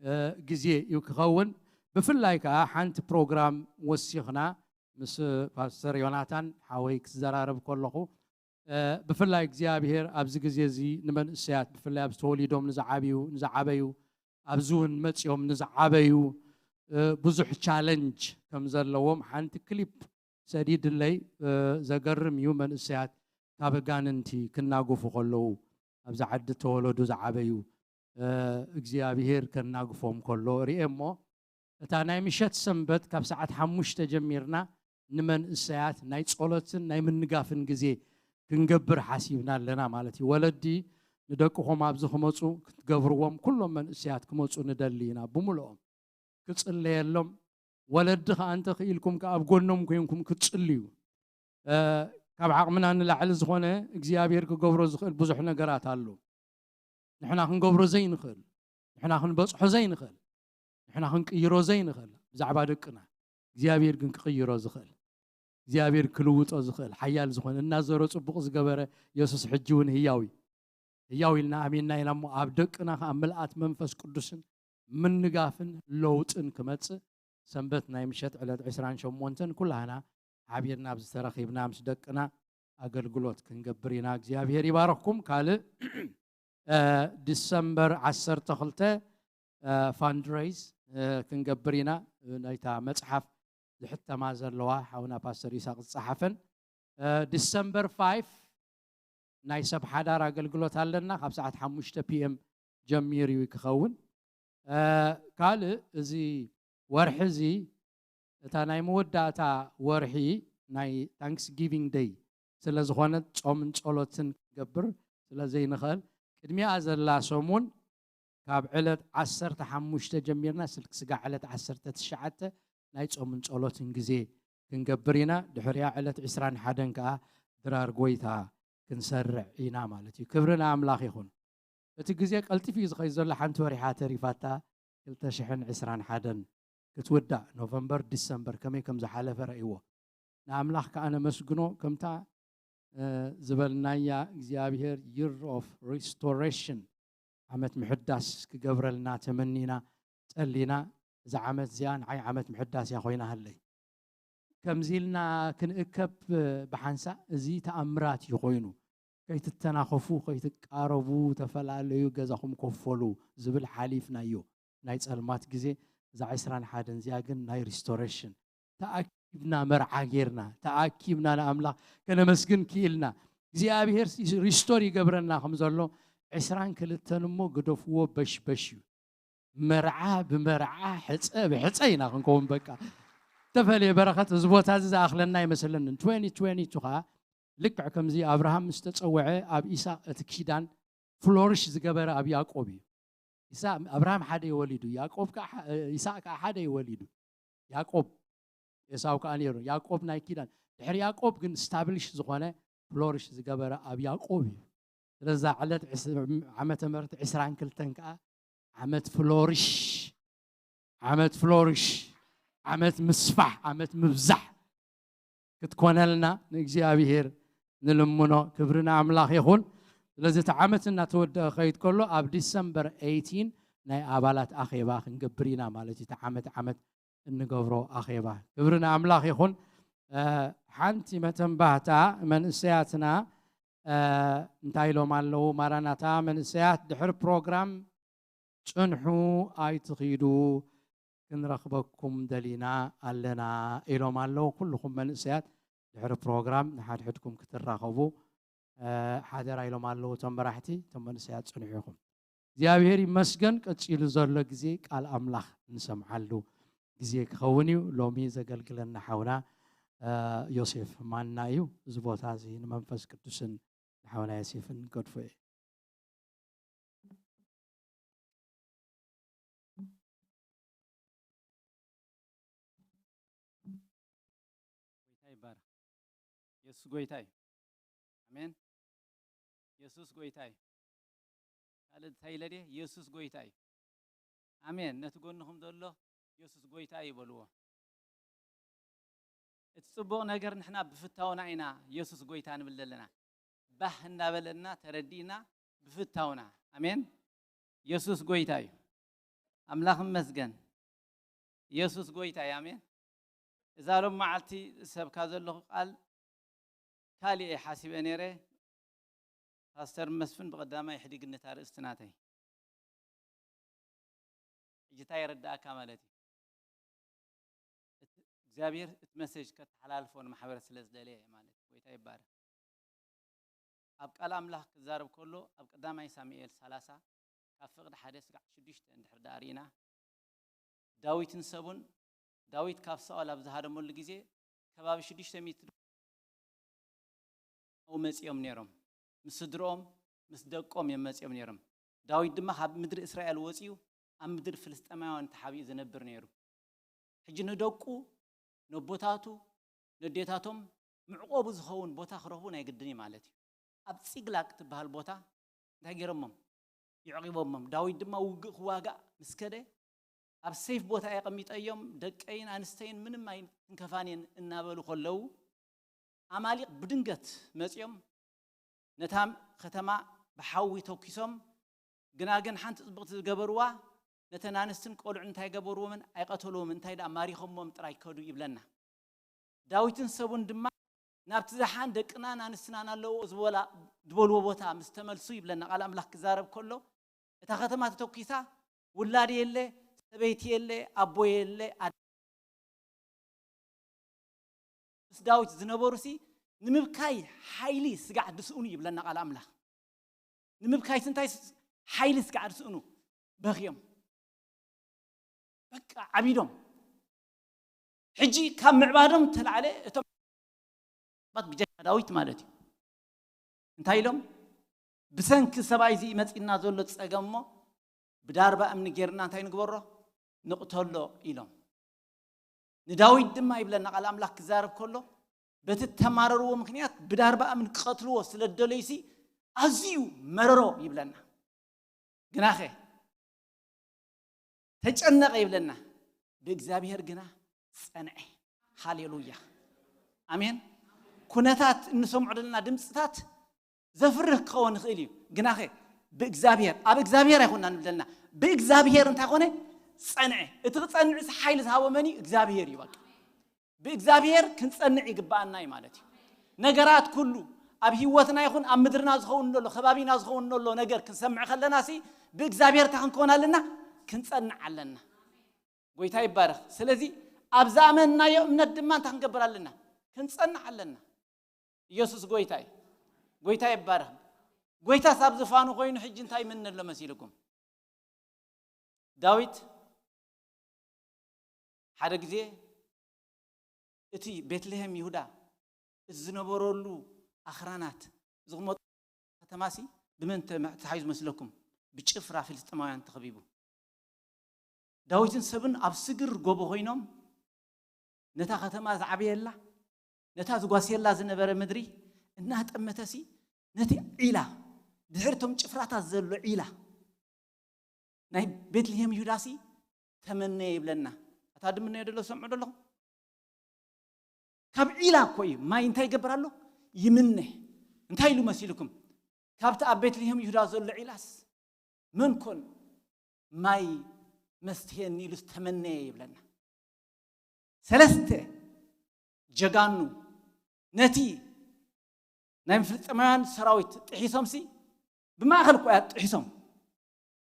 እ፣ ግዜ እዩ ክኸውን። ብፍላይ ከኣ ሓንቲ ፕሮግራም ወሲኽና ምስ ፓስተር ዮናታን ሓወይ ክዘራረብ ከለኹ፣ እ፣ ብፍላይ እግዚኣብሔር ኣብዚ ግዜ እዚ ንመንእሰያት፣ ብፍላይ ኣብዚ ተወሊዶም ንዝዓብዩ፣ ንዝዓበዩ፣ ኣብዚ እውን መጺኦም ንዝዓበዩ፣ እ፣ ብዙሕ ቻለንጅ ከም ዘለዎም ሓንቲ ክሊፕ ሰዲድለይ፣ እ፣ ዘገርም እዩ። መንእሰያት ካብ ኣጋንንቲ ክናገፉ ከለዉ፣ ኣብዚ ዓዲ ተወለዱ ዝዓበዩ፣ እ፣ እግዚኣብሔር ከናግፎም ከሎ ርእየ እሞ፣ እታ ናይ ምሸት ሰንበት ካብ ሰዓት ሓሙሽተ ጀሚርና ንመንእሰያት ናይ ጸሎትን ናይ ምንጋፍን ግዜ ክንገብር ሓሲብና ኣለና ማለት እዩ። ወለዲ ንደቅኹም ኣብዚ ክመጹ ክትገብርዎም፣ ኩሎም መንእሰያት ክመጹ ንደሊ ኢና ብምልኦም። ክጽለየሎም፣ ወለዲ ከኣ እንተ ክኢልኩም ከኣ ኣብ ጎኖም ኮይንኩም ክትጽልዩ። እ፣ ካብ ዓቕምና ንላዕሊ ዝኾነ እግዚኣብሔር ክገብሮ ዝኽእል ብዙሕ ነገራት ኣሎ። ንሕና ክንገብሮ ዘይንኽእል፣ ንሕና ክንበጽሖ ዘይንኽእል፣ ንሕና ክንቅይሮ ዘይንኽእል ብዛዕባ ደቅና፣ እግዚኣብሔር ግን ክቕይሮ ዝኽእል፣ እግዚኣብሔር ክልውጦ ዝኽእል ሓያል ዝኾነ፣ እናዘሮ ጽቡቕ ዝገበረ የሱስ ሕጂ እውን ህያው እዩ። ህያው ኢልና ኣሚንና ኢና እሞ፣ ኣብ ደቅና ከኣ ምልኣት መንፈስ ቅዱስን ምንጋፍን ለውጥን ክመጽእ፣ ሰንበት ናይ ምሸት ዕለት ዕስራን ሸሞንተን ኩላህና ሓቢርና ኣብዚ ተረኺብና ምስ ደቅና ኣገልግሎት ክንገብር ኢና። እግዚኣብሔር ይባርኽኩም። ካልእ፣ እ፣ ዲሰምበር ዓሰርተ ክልተ፣ እ፣ ፋንድሬይዝ፣ እ፣ ክንገብር ኢና። ናይታ መጽሓፍ ዝሕተማ ዘለዋ ሓውና ፓስተር ይስሐቅ ዝጸሓፈን፣ እ፣ ዲሰምበር ፋይቭ ናይ ሰብ ሓዳር ኣገልግሎት ኣለና። ካብ ሰዓት ሓሙሽተ ፒ ኤም ጀሚሩ እዩ ክኸውን። እ፣ ካልእ፣ እዚ ወርሒ እዚ እታ ናይ መወዳእታ ወርሒ ናይ ታንክስ ጊቪንግ ደይ ስለ ዝኾነት፣ ጾምን ጸሎትን ክንገብር ስለ ዘይንኽእል፣ ቅድሚኣ ዘላ ሰሙን ካብ ዕለት ዓሰርተ ሓሙሽተ ጀሚርና ስልክ ስጋዕ ዕለት ዓሰርተ ትሽዓተ ናይ ጾምን ጸሎትን ግዜ ክንገብር ኢና። ድሕሪያ ዕለት ዕስራን ሓደን ከኣ ድራር ጎይታ ክንሰርዕ ኢና ማለት እዩ። ክብሪ ንኣምላኽ ይኹን። እቲ ግዜ ቀልጢፉ እዩ ዝኸይድ ዘሎ። ሓንቲ ወሪሓ ተሪፋታ፣ ክልተ ሽሕን ዕስራን ሓደን ክትውዳእ፣ ኖቨምበር፣ ዲሰምበር ከመይ ከም ዝሓለፈ ረእይዎ። ንኣምላኽ ከኣ ነመስግኖ፣ ከምታ፣ እ፣ ዝበልናያ እግዚኣብሔር year of restoration፣ ዓመት ምሕዳስ ክገብረልና ተመኒና፣ ጸሊና፣ እዛ ዓመት እዚኣ ንዓይ ዓመት ምሕዳስ እያ ኮይና ሃለይ። ከምዚ ኢልና ክንእከብ ብሓንሳእ እዚ ተኣምራት እዩ ኮይኑ። ከይትተናኸፉ፣ ከይትቃረቡ፣ ተፈላለዩ፣ ገዛኹም ኮፈሉ ዝብል ሓሊፍናዮ ናይ ጸልማት ግዜ። እዛ ዕስራን ሓደን እዚኣ ግን ናይ ሪስቶሬሽን፣ ተኣኪብና መርዓ ጌርና፣ ተኣኪብና ንኣምላኽ ከነመስግን ክኢልና። እግዚኣብሔር ሲ-፣ ሪስቶር ይገብረና ከም ዘሎ ዕስራን ክልተን እሞ ግደፍዎ በሽበሽ እዩ። መርዓ ብመርዓ፣ ሕፀ ብሕፀ ኢና ክንከውን። በቃ ተፈለየ በረኸት እዚ ቦታ እዚ ዝኣኽለና ኣይመስለንን። ትወንቲ ትወንቲ ቱ ከዓ ልክዕ ከምዚ ኣብርሃም ምስ ተፀውዐ ኣብ ኢሳቅ እቲ ኪዳን ፍሎሪሽ ዝገበረ ኣብ ያዕቆብ እዩ። ኢሳቅ፣ ኣብርሃም ሓደ እዩ ወሊዱ፣ ያዕቆብ ከዓ፣ ኢሳቅ ከዓ ሓደ እዩ ወሊዱ። ያዕቆብ፣ ኤሳው ከዓ ነይሩ። ያዕቆብ ናይ ኪዳን። ድሕሪ ያዕቆብ ግን ስታብሊሽ ዝኾነ ፍሎሪሽ ዝገበረ ኣብ ያዕቆብ እዩ። ስለዛ ዕለት ዕስ-፣ ዓመተ ምህረት ዕስራን ክልተን ከዓ ዓመት ፍሎሪሽ፣ ዓመት ፍሎሪሽ፣ ዓመት ምስፋሕ፣ ዓመት ምብዛሕ ክትኮነልና ንእግዚኣብሔር ንልምኖ። ክብሪ ንኣምላኽ ይኹን። ስለዚ እቲ ዓመት እናተወደአ ኸይድ ከሎ ኣብ ዲሰምበር ኤይቲን ናይ ኣባላት ኣኼባ ክንገብር ኢና ማለት እዩ። እቲ ዓመት ዓመት እንገብሮ ኣኼባ። ክብሪ ንኣምላኽ ይኹን። እ፣ ሓንቲ መተንባህታ መንእሰያትና፣ እ፣ እንታይ ኢሎም ኣለዉ? ማራናታ መንእሰያት ድሕሪ ፕሮግራም ጽንሑ ኣይትኺዱ፣ ክንረኽበኩም ደሊና ኣለና ኢሎም ኣለዉ። ኩልኹም መንእሰያት ድሕሪ ፕሮግራም ንሓድሕድኩም ክትራኸቡ፣ እ፣ ሓደራ ኢሎም ኣለዉ እቶም መራሕቲ። እቶም መንእሰያት ጽንሑ ኢኹም። እግዚኣብሔር ይመስገን። ቀጺሉ ዘሎ ግዜ ቃል ኣምላኽ እንሰምዓሉ ግዜ ክኸውን እዩ። ሎሚ ዘገልግለና ሓውና፣ እ፣ ዮሴፍ ማና እዩ። እዚ ቦታ እዚ ንመንፈስ ቅዱስን ንሓውና ዮሴፍን ገድፎ እየ። ጎይታ ይባረክ። የሱስ ጎይታ እዩ። ኣሜን። የሱስ ጎይታ እዩ። ካልእ እንታይ ኢለ ድየ? የሱስ ጎይታ እዩ። ኣሜን። ነቲ ጎንኹም ዘሎ የሱስ ጎይታ እዩ በልዎ። እቲ ጽቡቕ ነገር ንሕና ብፍታውና ኢና የሱስ ጎይታ ንብል ዘለና። ባህ እናበለና ተረዲእና ብፍታውና። ኣሜን። የሱስ ጎይታ እዩ። ኣምላኽ ይመስገን። የሱስ ጎይታ እዩ። ኣሜን። እዛ ሎም መዓልቲ ሰብካ ዘለኹ ቃል ካልእ እየ ሓሲበ ነይረ። ፓስተር መስፍን ብቐዳማይ ሕዲግነት ኣርእስቲ ናተይ። ሕጂ እንታይ የረዳእካ ማለት እዩ? እቲ እግዚኣብሔር እቲ መሴጅ ከተሓላልፎ ንማሕበረ ስለ ዝደለየ ማለት እዩ። ጎይታ ይባረክ። ኣብ ቃል ኣምላኽ ክዛረብ ከሎ ኣብ ቀዳማይ ሳሙኤል ሰላሳ ካብ ፍቕዲ ሓደ ስጋዕ ሽዱሽተ እንድሕር ደኣ ርኢና፣ ዳዊትን ሰቡን፣ ዳዊት ካብ ሳኦል ኣብ ዝሃደመሉ ግዜ ከባቢ ሽዱሽተ ሚእቲ መጺኦም ነይሮም። ምስ ስድርኦም፣ ምስ ደቆም እዮም መጺኦም ነይሮም። ዳዊት ድማ ካብ ምድሪ እስራኤል ወጺኡ ኣብ ምድሪ ፍልስጤማውያን ተሓቢኡ ዝነብር ነይሩ። ሕጂ ንደቁ፣ ነቦታቱ፣ ነዴታቶም መዕቆቢ ዝኸውን ቦታ ክረኽቡ ናይ ግድን እዩ ማለት እዩ። ኣብ ጺግላግ ትበሃል ቦታ እንታይ ገይሮሞም? የዕቂቦሞም። ዳዊት ድማ ውግእ ክዋጋእ ምስ ከደ፣ ኣብ ሴፍ ቦታ የቐሚጠዮም፣ ደቀይን ኣንስተይን ምንም ኣይትንከፋን እየን እናበሉ ከለዉ፣ ኣማሊቕ ብድንገት መጺኦም ነታ ከተማ ብሓዊ ተኲሶም፣ ግና ግን ሓንቲ ጽብቕቲ ዝገበርዋ፣ ነተን ኣንስትን ቆልዑን እንታይ ገበርዎምን? ኣይቀተልዎምን፣ እንታይ ደኣ ማሪኾሞም ጥራይ ከዱ ይብለና። ዳዊትን ሰቡን ድማ ናብቲ ዝሓን ደቅናን ኣንስትናን ኣለዎ ዝበላ-፣ ዝበልዎ ቦታ ምስ ተመልሱ ይብለና ቃል ኣምላኽ ክዛረብ ከሎ፣ እታ ከተማ ተተኲሳ፣ ውላድ የለ፣ ሰበይቲ የለ፣ ኣቦ የለ፣ ኣደ ምስ ዳዊት ዝነበሩሲ ንምብካይ ሓይሊ ስጋዕ ድስእኑ ይብለና ቃል ኣምላኽ። ንምብካይሲ እንታይ ስ-፣ ሓይሊ ስጋዕ ድስእኑ በኽዮም። በቃ ዓቢዶም። ሕጂ ካብ ምዕባዶም ተላዕለ እቶም ባት ብጀካ ዳዊት ማለት እዩ። እንታይ ኢሎም? ብሰንኪ ሰብኣይ እዚ መጺና ዘሎ ጸገም እሞ ብዳርባ እምኒ ጌርና እንታይ ንግበሮ? ንቕተሎ ኢሎም። ንዳዊት ድማ ይብለና ቃል ኣምላኽ ክዛረብ ከሎ፣ በቲ እተማረርዎ ምኽንያት ብዳርባ እምኒ ክቐትልዎ ስለ ዝደለዩሲ ኣዝዩ መረሮ ይብለና። ግናኸ ተጨነቐ ይብለና፣ ብእግዚኣብሔር ግና ጸንዐ። ሃሌሉያ፣ ኣሜን። ኩነታት እንሰምዖ ዘለና ድምፅታት ዘፍርህ ክኸውን ይኽእል እዩ፣ ግናኸ ብእግዚኣብሔር፣ ኣብ እግዚኣብሔር ኣይኮንና ንብል ዘለና፣ ብእግዚኣብሔር እንታይ ኮነ? ጸንዐ። እቲ ክጸንዕስ ሓይሊ ዝሃቦ መን እዩ? እግዚኣብሔር እዩ። በቃ ብእግዚኣብሔር ክንጸንዕ ይግብኣና እዩ ማለት እዩ። ነገራት ኩሉ ኣብ ህይወትና ይኹን ኣብ ምድርና ዝኸውን ዘሎ፣ ከባቢና ዝኸውን ዘሎ ነገር ክንሰምዕ ከለና ሲ ብእግዚኣብሔር እንታይ ክንከውን ኣለና? ክንጸንዕ ኣለና። ጎይታ ይባረኽ። ስለዚ ኣብ ዝኣመንናዮ እምነት ድማ እንታይ ክንገብር ኣለና? ክንጸንዕ ኣለና። ኢየሱስ ጎይታ እዩ። ጎይታ ይባረኽ። ጎይታስ ኣብ ዝፋኑ ኮይኑ ሕጂ እንታይ ይምነ ኣሎ መሲልኩም? ዳዊት ሓደ ግዜ እቲ ቤትልሄም ይሁዳ፣ እቲ ዝነበረሉ ኣኽራናት ዝቕመጡ ከተማሲ ብመን ተመ-፣ ተታሒዙ መስለኩም? ብጭፍራ ፍልስጥማውያን ተኸቢቡ። ዳዊትን ሰብን ኣብ ስግር ጎቦ ኮይኖም ነታ ከተማ ዝዓበየላ፣ ነታ ዝጓስየላ ዝነበረ ምድሪ እናጠመተሲ፣ ነቲ ዒላ፣ ድሕሪ እቶም ጭፍራታት ዘሎ ዒላ ናይ ቤትልሄም ይሁዳሲ ተመነየ ይብለና። ኣታ ድምነዮ ደሎ ሰምዑ ደለኹም? ካብ ዒላ እኮ እዩ ማይ እንታይ ይገብር ኣሎ? ይምነ። እንታይ ኢሉ መሲልኩም? ካብቲ ኣብ ቤትልሄም ይሁዳ ዘሎ ዒላስ መን ኮን ማይ መስትሄኒ ኢሉ ዝተመነየ ይብለና። ሰለስተ ጀጋኑ ነቲ ናይ ፍልስጥኤማውያን ሰራዊት ጥሒሶምሲ፣ ብማእኸል እኮ እያ ጥሒሶም።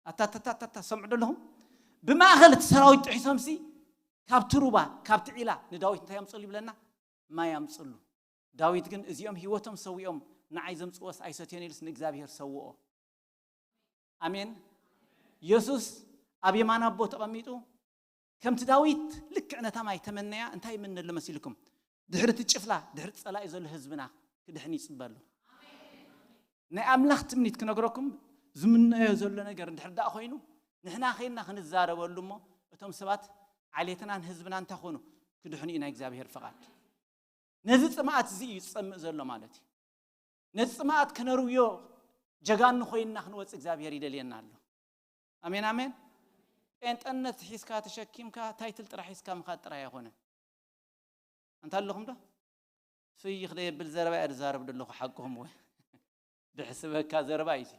ኣታታታታ ሰምዑ ደለኹም? ብማእኸል እቲ ሰራዊት ጥሒሶምሲ፣ ካብቲ ሩባ፣ ካብቲ ዒላ ንዳዊት እንታይ ኣምፅሉ ይብለና? ማይ ኣምፅሉ። ዳዊት ግን እዚኦም ህይወቶም ሰዊኦም ንዓይ ዘምፅዎስ ኣይሰትዮን ኢሉስ ንእግዚኣብሔር ሰውኦ። ኣሜን። የሱስ ኣብ የማን ኣቦ ተቐሚጡ ከምቲ ዳዊት ልክዕ ነታ ማይ ተመነያ። እንታይ ይምነ ኣሎ መሲልኩም? ድሕሪ እቲ ጭፍላ፣ ድሕሪ ጸላኢ ዘሎ ህዝብና ክድሕን ይጽበ ኣሎ። ናይ ኣምላኽ ትምኒት ክነግረኩም፣ ዝምነዮ ዘሎ ነገር እንድሕር ደኣ ኮይኑ፣ ንሕና ኸይንና ክንዛረበሉ እሞ፣ እቶም ሰባት ዓሌትናን ህዝብና እንታይ ኾኑ? ክድሕኑ እዩ ናይ እግዚኣብሔር ፍቓድ። ነዚ ጽምኣት እዚ እዩ ዝጸምእ ዘሎ ማለት እዩ። ነዚ ጽምኣት ክነርውዮ ጀጋኑ ኮይንና ክንወጽእ እግዚኣብሔር ይደልየና ኣሎ። ኣሜን፣ ኣሜን። ጴንጠነት ሒዝካ ተሸኪምካ ታይትል ጥራሕ ሒዝካ ምኻድ ጥራይ ኣይኮነን። ኣንታ ኣለኹም ዶ? ፍይኽ ደየብል ዘረባ እየ ዝዛረብ ዘለኹ፣ ሓቅኹም ወይ? ድሕስበካ ዘረባ እዩ እዚ።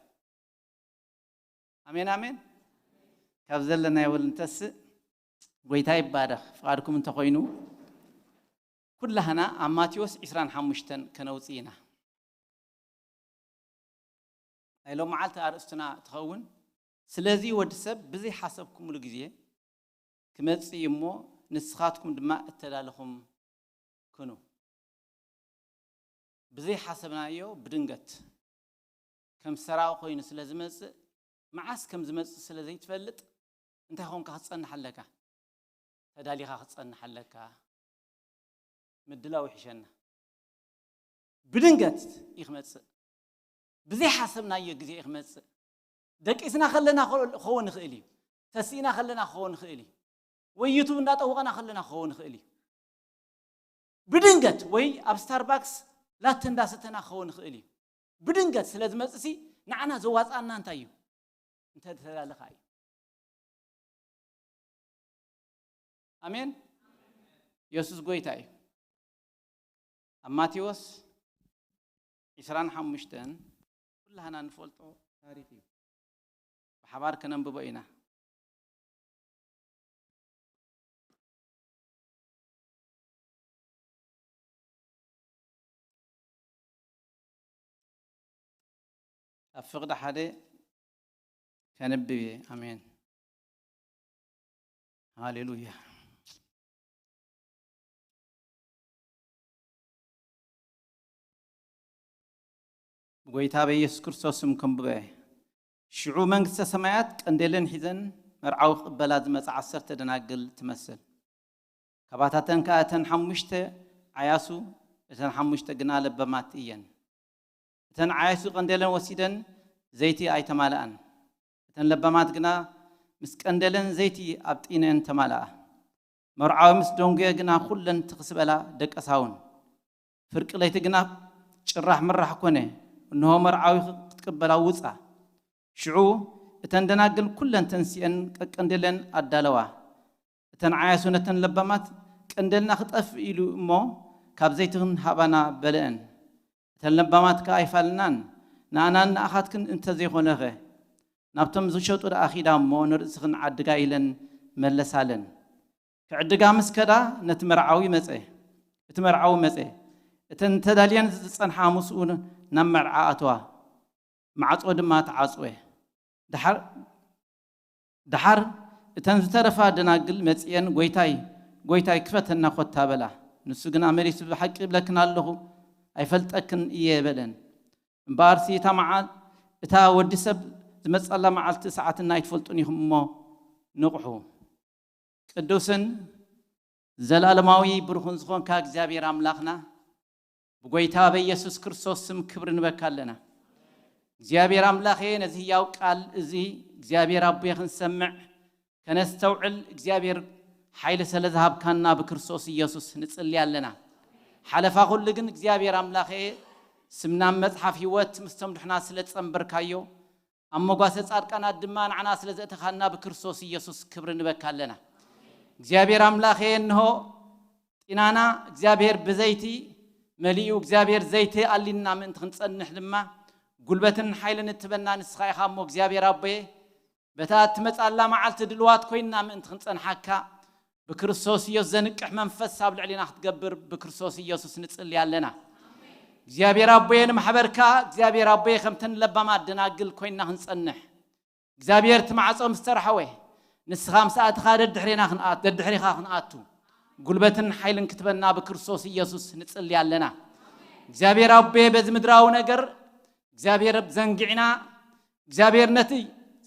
ኣሜን፣ ኣሜን። ካብ ዘለናዮ ንተስእ። ጎይታ ይባረኽ። ፍቓድኩም እንተኾይኑ፣ ኩላህና ኣብ ማቴዎስ ዕስራን ሓሙሽተን ከነውጽእ ኢና። ናይ ሎመዓልቲ ኣርእስትና ትኸውን፣ ስለዚ ወዲ ሰብ ብዘይሓሰብኩምሉ ግዜ ክመጽእ እዩ እሞ፣ ንስኻትኩም ድማ እተዳለኹም ኩኑ። ብዘይሓሰብናዮ ብድንገት ከም ሰራዊ ኮይኑ ስለ ዝመጽእ፣ መዓስ ከም ዝመጽእ ስለ ዘይትፈልጥ፣ እንታይ ኾንካ ክትጸንሕ ኣለካ? ተዳሊኻ ክትጸንሕ ኣለካ። ምድላው ይሕሸና። ብድንገት እዩ ክመጽእ። ብዘይሓሰብናዮ ግዜ እዩ ክመጽእ። ደቂስና ከለና ክኸውን ይኽእል እዩ። ተሲእና ከለና ክኸውን ይኽእል እዩ። ወይ ዩቱብ እንዳጠወቕና ከለና ክኸውን ይኽእል እዩ። ብድንገት ወይ ኣብ ስታርባክስ ላተ እንዳሰተና ክኸውን ይኽእል እዩ። ብድንገት ስለ ዝመጽእሲ ንዓና ዘዋጽኣና እንታይ እዩ? እንተ ተላለኻ እዩ። ኣሜን። የሱስ ጎይታ እዩ። ኣብ ማቴዎስ ዕስራን ሓሙሽተን ኩላህና ንፈልጦ ታሪኽ እዩ። ብሓባር ከነንብቦ ኢና። ኣብ ፍቕዲ ሓደ ከንብብ እየ። ኣሜን። ሃሌሉያ። ብጎይታ በኢየሱስ ክርስቶስ ስም ከንብበ። ሽዑ መንግስተ ሰማያት ቀንዴለን ሒዘን መርዓዊ ክቕበላ ዝመጻ ዓሰርተ ደናግል ትመስል። ካባታተን ከኣ እተን ሓሙሽተ ዓያሱ፣ እተን ሓሙሽተ ግና ለበማት እየን። እተን ዓያሱ ቀንዴለን ወሲደን ዘይቲ ኣይተማልኣን። እተን ለባማት ግና ምስ ቀንደለን ዘይቲ ኣብ ጢነን ተማልኣ። መርዓዊ ምስ ደንጉየ ግና ኩለን ትኽ ዝበላ ደቀሳውን። ፍርቂ ለይቲ ግና ጭራሕ ምራሕ ኮነ፣ እንሆ መርዓዊ ክትቅበላ ውጻ። ሽዑ እተን ደናግል ኩለን ተንሲአን ቀቀንደለን ኣዳለዋ። እተን ዓያሱ ነተን ለባማት ቀንደልና ክጠፍእ ኢሉ እሞ ካብ ዘይትኽን ሃባና በለአን። እተን ለባማት ከኣ ኣይፋልናን፣ ንኣናን ንኣኻትክን እንተዘይኮነኸ፣ ናብቶም ዝሸጡ ደኣ ኺዳ እሞ ንርእስኽን ዓድጋ ኢለን መለሳለን። ክዕድጋ ምስ ከዳ ነቲ መርዓዊ መጸ። እቲ መርዓዊ መጸ። እተን ተዳልየን ዝጸንሓ ምስኡ ናብ መርዓ ኣተዋ። ማዕጾ ድማ ተዓጽወ። ደሓር ደሓር እተን ዝተረፋ ደናግል መጺኤን፣ "ጐይታይ፣ ጐይታይ፣ ክፈተና ኾታ" በላ። ንሱ ግና መሊሱ፣ "ብሓቂ እብለክን ኣለኹ፣ ኣይፈልጠክን እየ" በለን። እምበኣርሲ እታ መዓል-፣ እታ ወዲ ሰብ ዝመጸላ መዓልቲ ሰዓትና ኣይትፈልጡን ኢኹም እሞ ንቕሑ። ቅዱስን ዘላለማዊ ብሩኽን ዝኾንካ እግዚኣብሔር ኣምላኽና፣ ብጎይታ በኢየሱስ ክርስቶስ ስም ክብሪ ንበካ ኣለና። እግዚኣብሔር ኣምላኸ፣ ነዚ ህያው ቃል እዚ እግዚኣብሔር ኣቦየ ክንሰምዕ፣ ከነስተውዕል እግዚኣብሔር ሓይሊ ስለ ዝሃብካና ብክርስቶስ ኢየሱስ ንጽሊ ኣለና። ሓለፋ ኩሉ ግን እግዚኣብሔር ኣምላኸ፣ ስምና ኣብ መጽሓፍ ህይወት ምስቶም ድሕና ስለ ጸንበርካዮ፣ ኣብ መጓሰ ጻድቃናት ድማ ንዓና ስለ ዘእተኻና ብክርስቶስ ኢየሱስ ክብሪ ንበካ ኣለና። እግዚኣብሔር ኣምላኸ፣ እንሆ ጢናና እግዚኣብሔር ብዘይቲ መሊኡ፣ እግዚኣብሔር ዘይቲ ኣሊና ምእንቲ ክንጸንሕ ድማ ጉልበትን ሓይልን እትበና ንስኻ ኢኻ እሞ፣ እግዚኣብሔር ኣቦየ፣ በታ እትመጻላ መዓልቲ ድልዋት ኮይንና ምእንቲ ክንጸንሓካ፣ ብክርስቶስ ኢየሱስ ዘንቅሕ መንፈስ ኣብ ልዕሊና ክትገብር ብክርስቶስ ኢየሱስ ንጽሊ ኣለና። እግዚኣብሔር ኣቦየ፣ ንማሕበርካ እግዚኣብሔር ኣቦየ፣ ከምተን ለባማት ደናግል ኮይንና ክንጸንሕ፣ እግዚኣብሔር እቲ ማዕጾ ምስ ተርሓወ፣ ንስኻ ምስ ኣትኻ ደድሕሬና ክንኣት-፣ ደድሕሬኻ ክንኣቱ፣ ጉልበትን ሓይልን ክትበና ብክርስቶስ ኢየሱስ ንጽሊ ኣለና። እግዚኣብሔር ኣቦየ፣ በዚ ምድራዊ ነገር እግዚኣብሔር ዘንጊዕና፣ እግዚኣብሔር ነቲ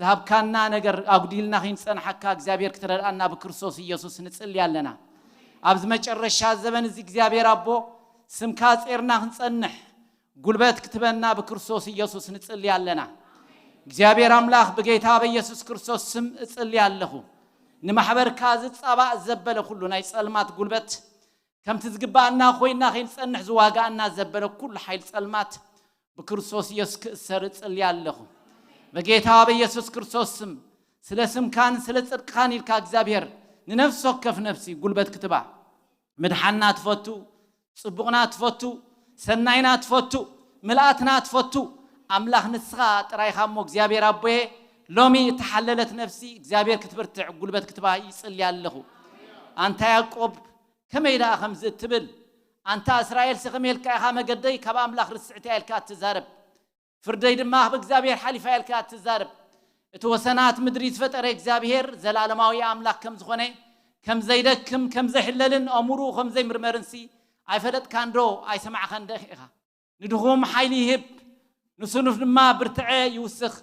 ዝሃብካና ነገር ኣጉዲልና ከይንጸንሓካ፣ እግዚኣብሔር ክትረድኣና ብክርስቶስ ኢየሱስ ንጽሊ ኣለና። ኣብዚ መጨረሻ ዘበን እዚ እግዚኣብሔር ኣቦ፣ ስምካ ጼርና ክንጸንሕ፣ ጉልበት ክትበና ብክርስቶስ ኢየሱስ ንጽሊ ኣለና። እግዚኣብሔር ኣምላኽ፣ ብጌታ በኢየሱስ ክርስቶስ ስም እጽሊ ኣለኹ። ንማሕበርካ ዝጻባእ ዘበለ ኩሉ ናይ ጸልማት ጉልበት፣ ከምቲ ዝግባኣና ኮይና ከይንጸንሕ ዝዋጋኣና ዘበለ ኩሉ ሓይል ጸልማት ብክርስቶስ ኢየሱስ ክእሰር እጽሊ ኣለኹ። በጌታ በኢየሱስ ክርስቶስ ስም፣ ስለ ስምካን ስለ ጽድቅኻን ኢልካ እግዚኣብሔር፣ ንነፍሲ ወከፍ ነፍሲ ጉልበት ክትባ። ምድሓንና ትፈቱ፣ ጽቡቕና ትፈቱ፣ ሰናይና ትፈቱ፣ ምልኣትና ትፈቱ። ኣምላኽ ንስኻ ጥራይኻ እሞ እግዚኣብሔር ኣቦየ፣ ሎሚ እተሓለለት ነፍሲ እግዚኣብሔር ክትብርትዕ ጉልበት ክትባ ይጽሊ ኣለኹ። ኣንታ ያዕቆብ፣ ከመይ ደኣ ከምዚ እትብል? ኣንታ እስራኤልሲ ከመይ ኢልካ ኢኻ መገደይ ካብ ኣምላኽ ርስዕቲ እያ ኢልካ እትዛረብ? ፍርደይ ድማ ካብ እግዚኣብሔር ሓሊፋ እያ ኢልካ እትዛረብ? እቲ ወሰናት ምድሪ ዝፈጠረ እግዚኣብሔር ዘላለማዊ ኣምላኽ ከም ዝኾነ፣ ከም ዘይደክም፣ ከም ዘይሕለልን ኣእምሮኡ ከም ዘይምርመርንሲ ኣይፈለጥካን ዶ ኣይሰማዕኻን ዶ ኢኻ? ንድኹም ሓይሊ ይህብ፣ ንስኑፍ ድማ ብርትዐ ይውስኽ።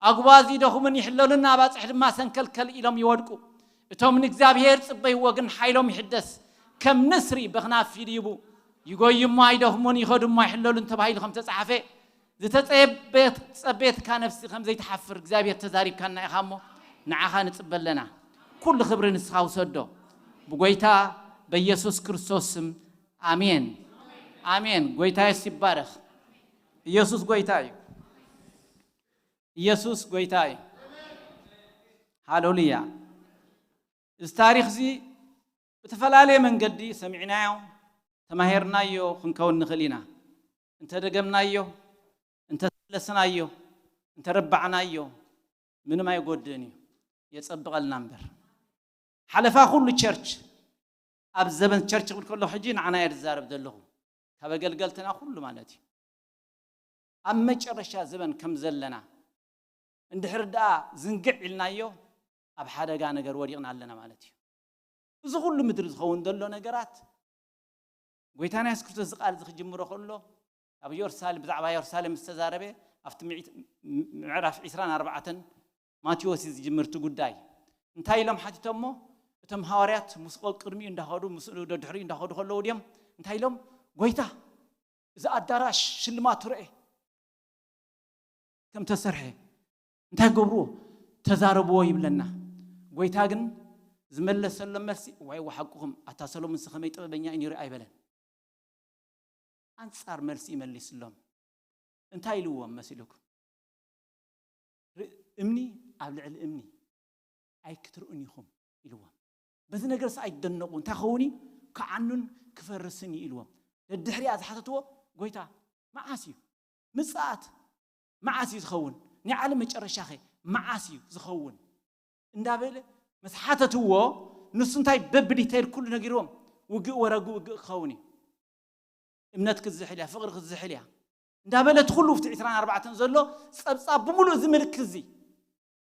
ኣጉባዝ ይደኹምን ይሕለሉን፣ ኣባጽሕ ድማ ሰንከልከል ኢሎም ይወድቁ። እቶም ንእግዚኣብሔር ጽበይዎ ግን ሓይሎም ይሕደስ፣ ከም ንስሪ ብኽናፍ ይድይቡ። ይጎዩ እሞ ኣይደኽሙን፣ ይኸዱ እሞ ኣይሕለሉን ተባሂሉ ከም ተጻሓፈ፣ ዝተጸቤት-፣ ጸቤትካ ነፍሲ ከም ዘይትሓፍር እግዚኣብሔር ተዛሪብካና ኢኻ እሞ፣ ንዓኻ ንጽበ ኣለና። ኩሉ ክብሪ ንስኻ ውሰዶ። ብጎይታ በኢየሱስ ክርስቶስ ስም፣ ኣሜን። ኣሜን። ጎይታ የሱስ ይባረኽ። ኢየሱስ ጎይታ እዩ። ኢየሱስ ጎይታ እዩ። ሃሌሉያ። እዚ ታሪኽ እዚ ብተፈላለየ መንገዲ ሰሚዕናዮ፣ ተማሂርናዮ ክንከውን ንኽእል ኢና። እንተደገምናዮ፣ እንተተመለስናዮ፣ እንተረባዕናዮ፣ ምንም ኣይጎድእን እዩ። የጸብቐልና እምበር። ሓለፋ ኩሉ ቸርች፣ ኣብ ዘበን ቸርች ክብል ከለኹ ሕጂ ንዓና እየ ዝዛረብ ዘለኹ። ካብ ኣገልገልትና ኩሉ ማለት እዩ። ኣብ መጨረሻ ዘበን ከም ዘለና እንድሕር ደኣ ዝንግዕ ኢልናዮ፣ ኣብ ሓደጋ ነገር ወዲቕና ኣለና ማለት እዩ። እዚ ኩሉ ምድሪ ዝኸውን ዘሎ ነገራት፣ ጎይታና የሱስ ክርስቶስ እዚ ቃል እዚ ክጅምሮ ከሎ፣ ኣብ የሩሳሌም፣ ብዛዕባ የሩሳሌም ዝተዛረበ፣ ኣብቲ ምዒት-፣ ምዕራፍ ዕስራን ኣርባዕተን ማቴዎስ እዩ ዝጅምር እቲ ጉዳይ። እንታይ ኢሎም ሓቲቶሞ? እቶም ሃዋርያት ምስ ቅድሚኡ እንዳኸዱ፣ ምስ ደድሕሪኡ እንዳኸዱ ከለዉ ድዮም እንታይ ኢሎም? ጎይታ፣ እዚ ኣዳራሽ ሽልማቱ ርኤ ከም ተሰርሐ፣ እንታይ ገብርዎ? ተዛረብዎ ይብለና። ጎይታ ግን ዝመለሰሎም መልሲ፣ ዋይ፣ ሓቅኹም፣ ኣታ ሰሎሞንስ ከመይ ጥበበኛ እዩ ነይሩ ኣይበለን። ኣንጻር መልሲ ይመሊስሎም። እንታይ ኢልዎም መሲልኩም? ር-፣ እምኒ ኣብ ልዕሊ እምኒ ኣይክትርእዩን ኢኹም ኢልዎም። በዚ ነገርስ ኣይትደነቑ፣ እንታይ ክኸውን እዩ? ክዓኑን ክፈርስን እዩ ኢልዎም። ደድሕሪኣ ዝሓተትዎ፣ ጎይታ፣ መዓስ እዩ ምጽኣት? መዓስ እዩ ዝኸውን? ናይ ዓለም መጨረሻኸ መዓስ እዩ ዝኸውን? እንዳበለ ምስ ሓተትዎ፣ ንሱ እንታይ በብዲተይል ኩሉ ነጊርዎም፣ ውግእ ወረጉ ውግእ ክኸውን እዩ። እምነት ክዝሕል እያ፣ ፍቕሪ ክዝሕል እያ እንዳበለ፣ እቲ ኩሉ ኣብቲ ዕስራን ኣርባዕተን ዘሎ ጸብጻብ ብምሉእ እዚ ምልክት እዚ፣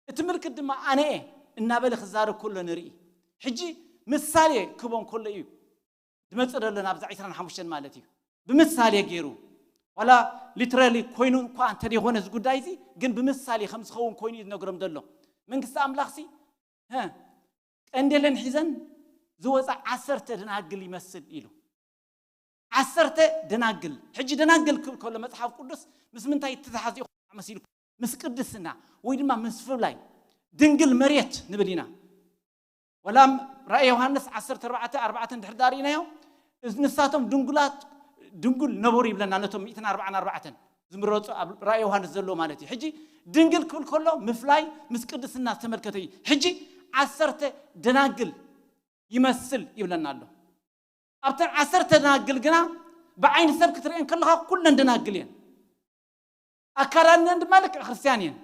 እቲ ምልክት ድማ ኣነ እየ እናበለ ክዛረብ ከሎ ንርኢ። ሕጂ ምሳሌ ክህቦም ከሎ እዩ ዝመጽእ ዘሎ ናብዛ ዕስራን ሓሙሽተን ማለት እዩ። ብምሳሌ ገይሩ ዋላ ሊትራሊ ኮይኑ እንኳ እንተደይኮነ እዚ ጉዳይ እዚ ግን ብምሳሌ ከም ዝኸውን ኮይኑ እዩ ዝነግሮም ዘሎ። መንግስቲ ኣምላኽሲ ሀ፣ ቀንዴለን ሒዘን ዝወፃ ዓሰርተ ደናግል ይመስል ኢሉ። ዓሰርተ ደናግል። ሕጂ ደናግል ክብል ከሎ መጽሓፍ ቅዱስ ምስ ምንታይ ይተሓሓዝ እዩ መሲልኩም? ምስ ቅድስና ወይ ድማ ምስ ፍላይ። ድንግል መሬት ንብል ኢና። ወላም ራእይ ዮሃንስ ዓሰርተ ኣርባዕተ ኣርባዕተ እንድሕር ዳር ኢናዮ፣ ንሳቶም ድንጉላት ድንጉል ነበሩ ይብለና፣ ነቶም ሚእትን ኣርባዓን ኣርባዕተን ዝምረፁ ኣብ ራእይ ዮሃንስ ዘለዎ ማለት እዩ። ሕጂ ድንግል ክብል ከሎ ምፍላይ ምስ ቅድስና ዝተመልከተ እዩ። ሕጂ ዓሰርተ ደናግል ይመስል ይብለና ኣሎ። ኣብተን ዓሰርተ ደናግል ግና ብዓይኒ ሰብ ክትርእየን ከለኻ ኩለን ደናግል እየን። ኣካዳድነን ድማ ልክዕ ክርስትያን እየን።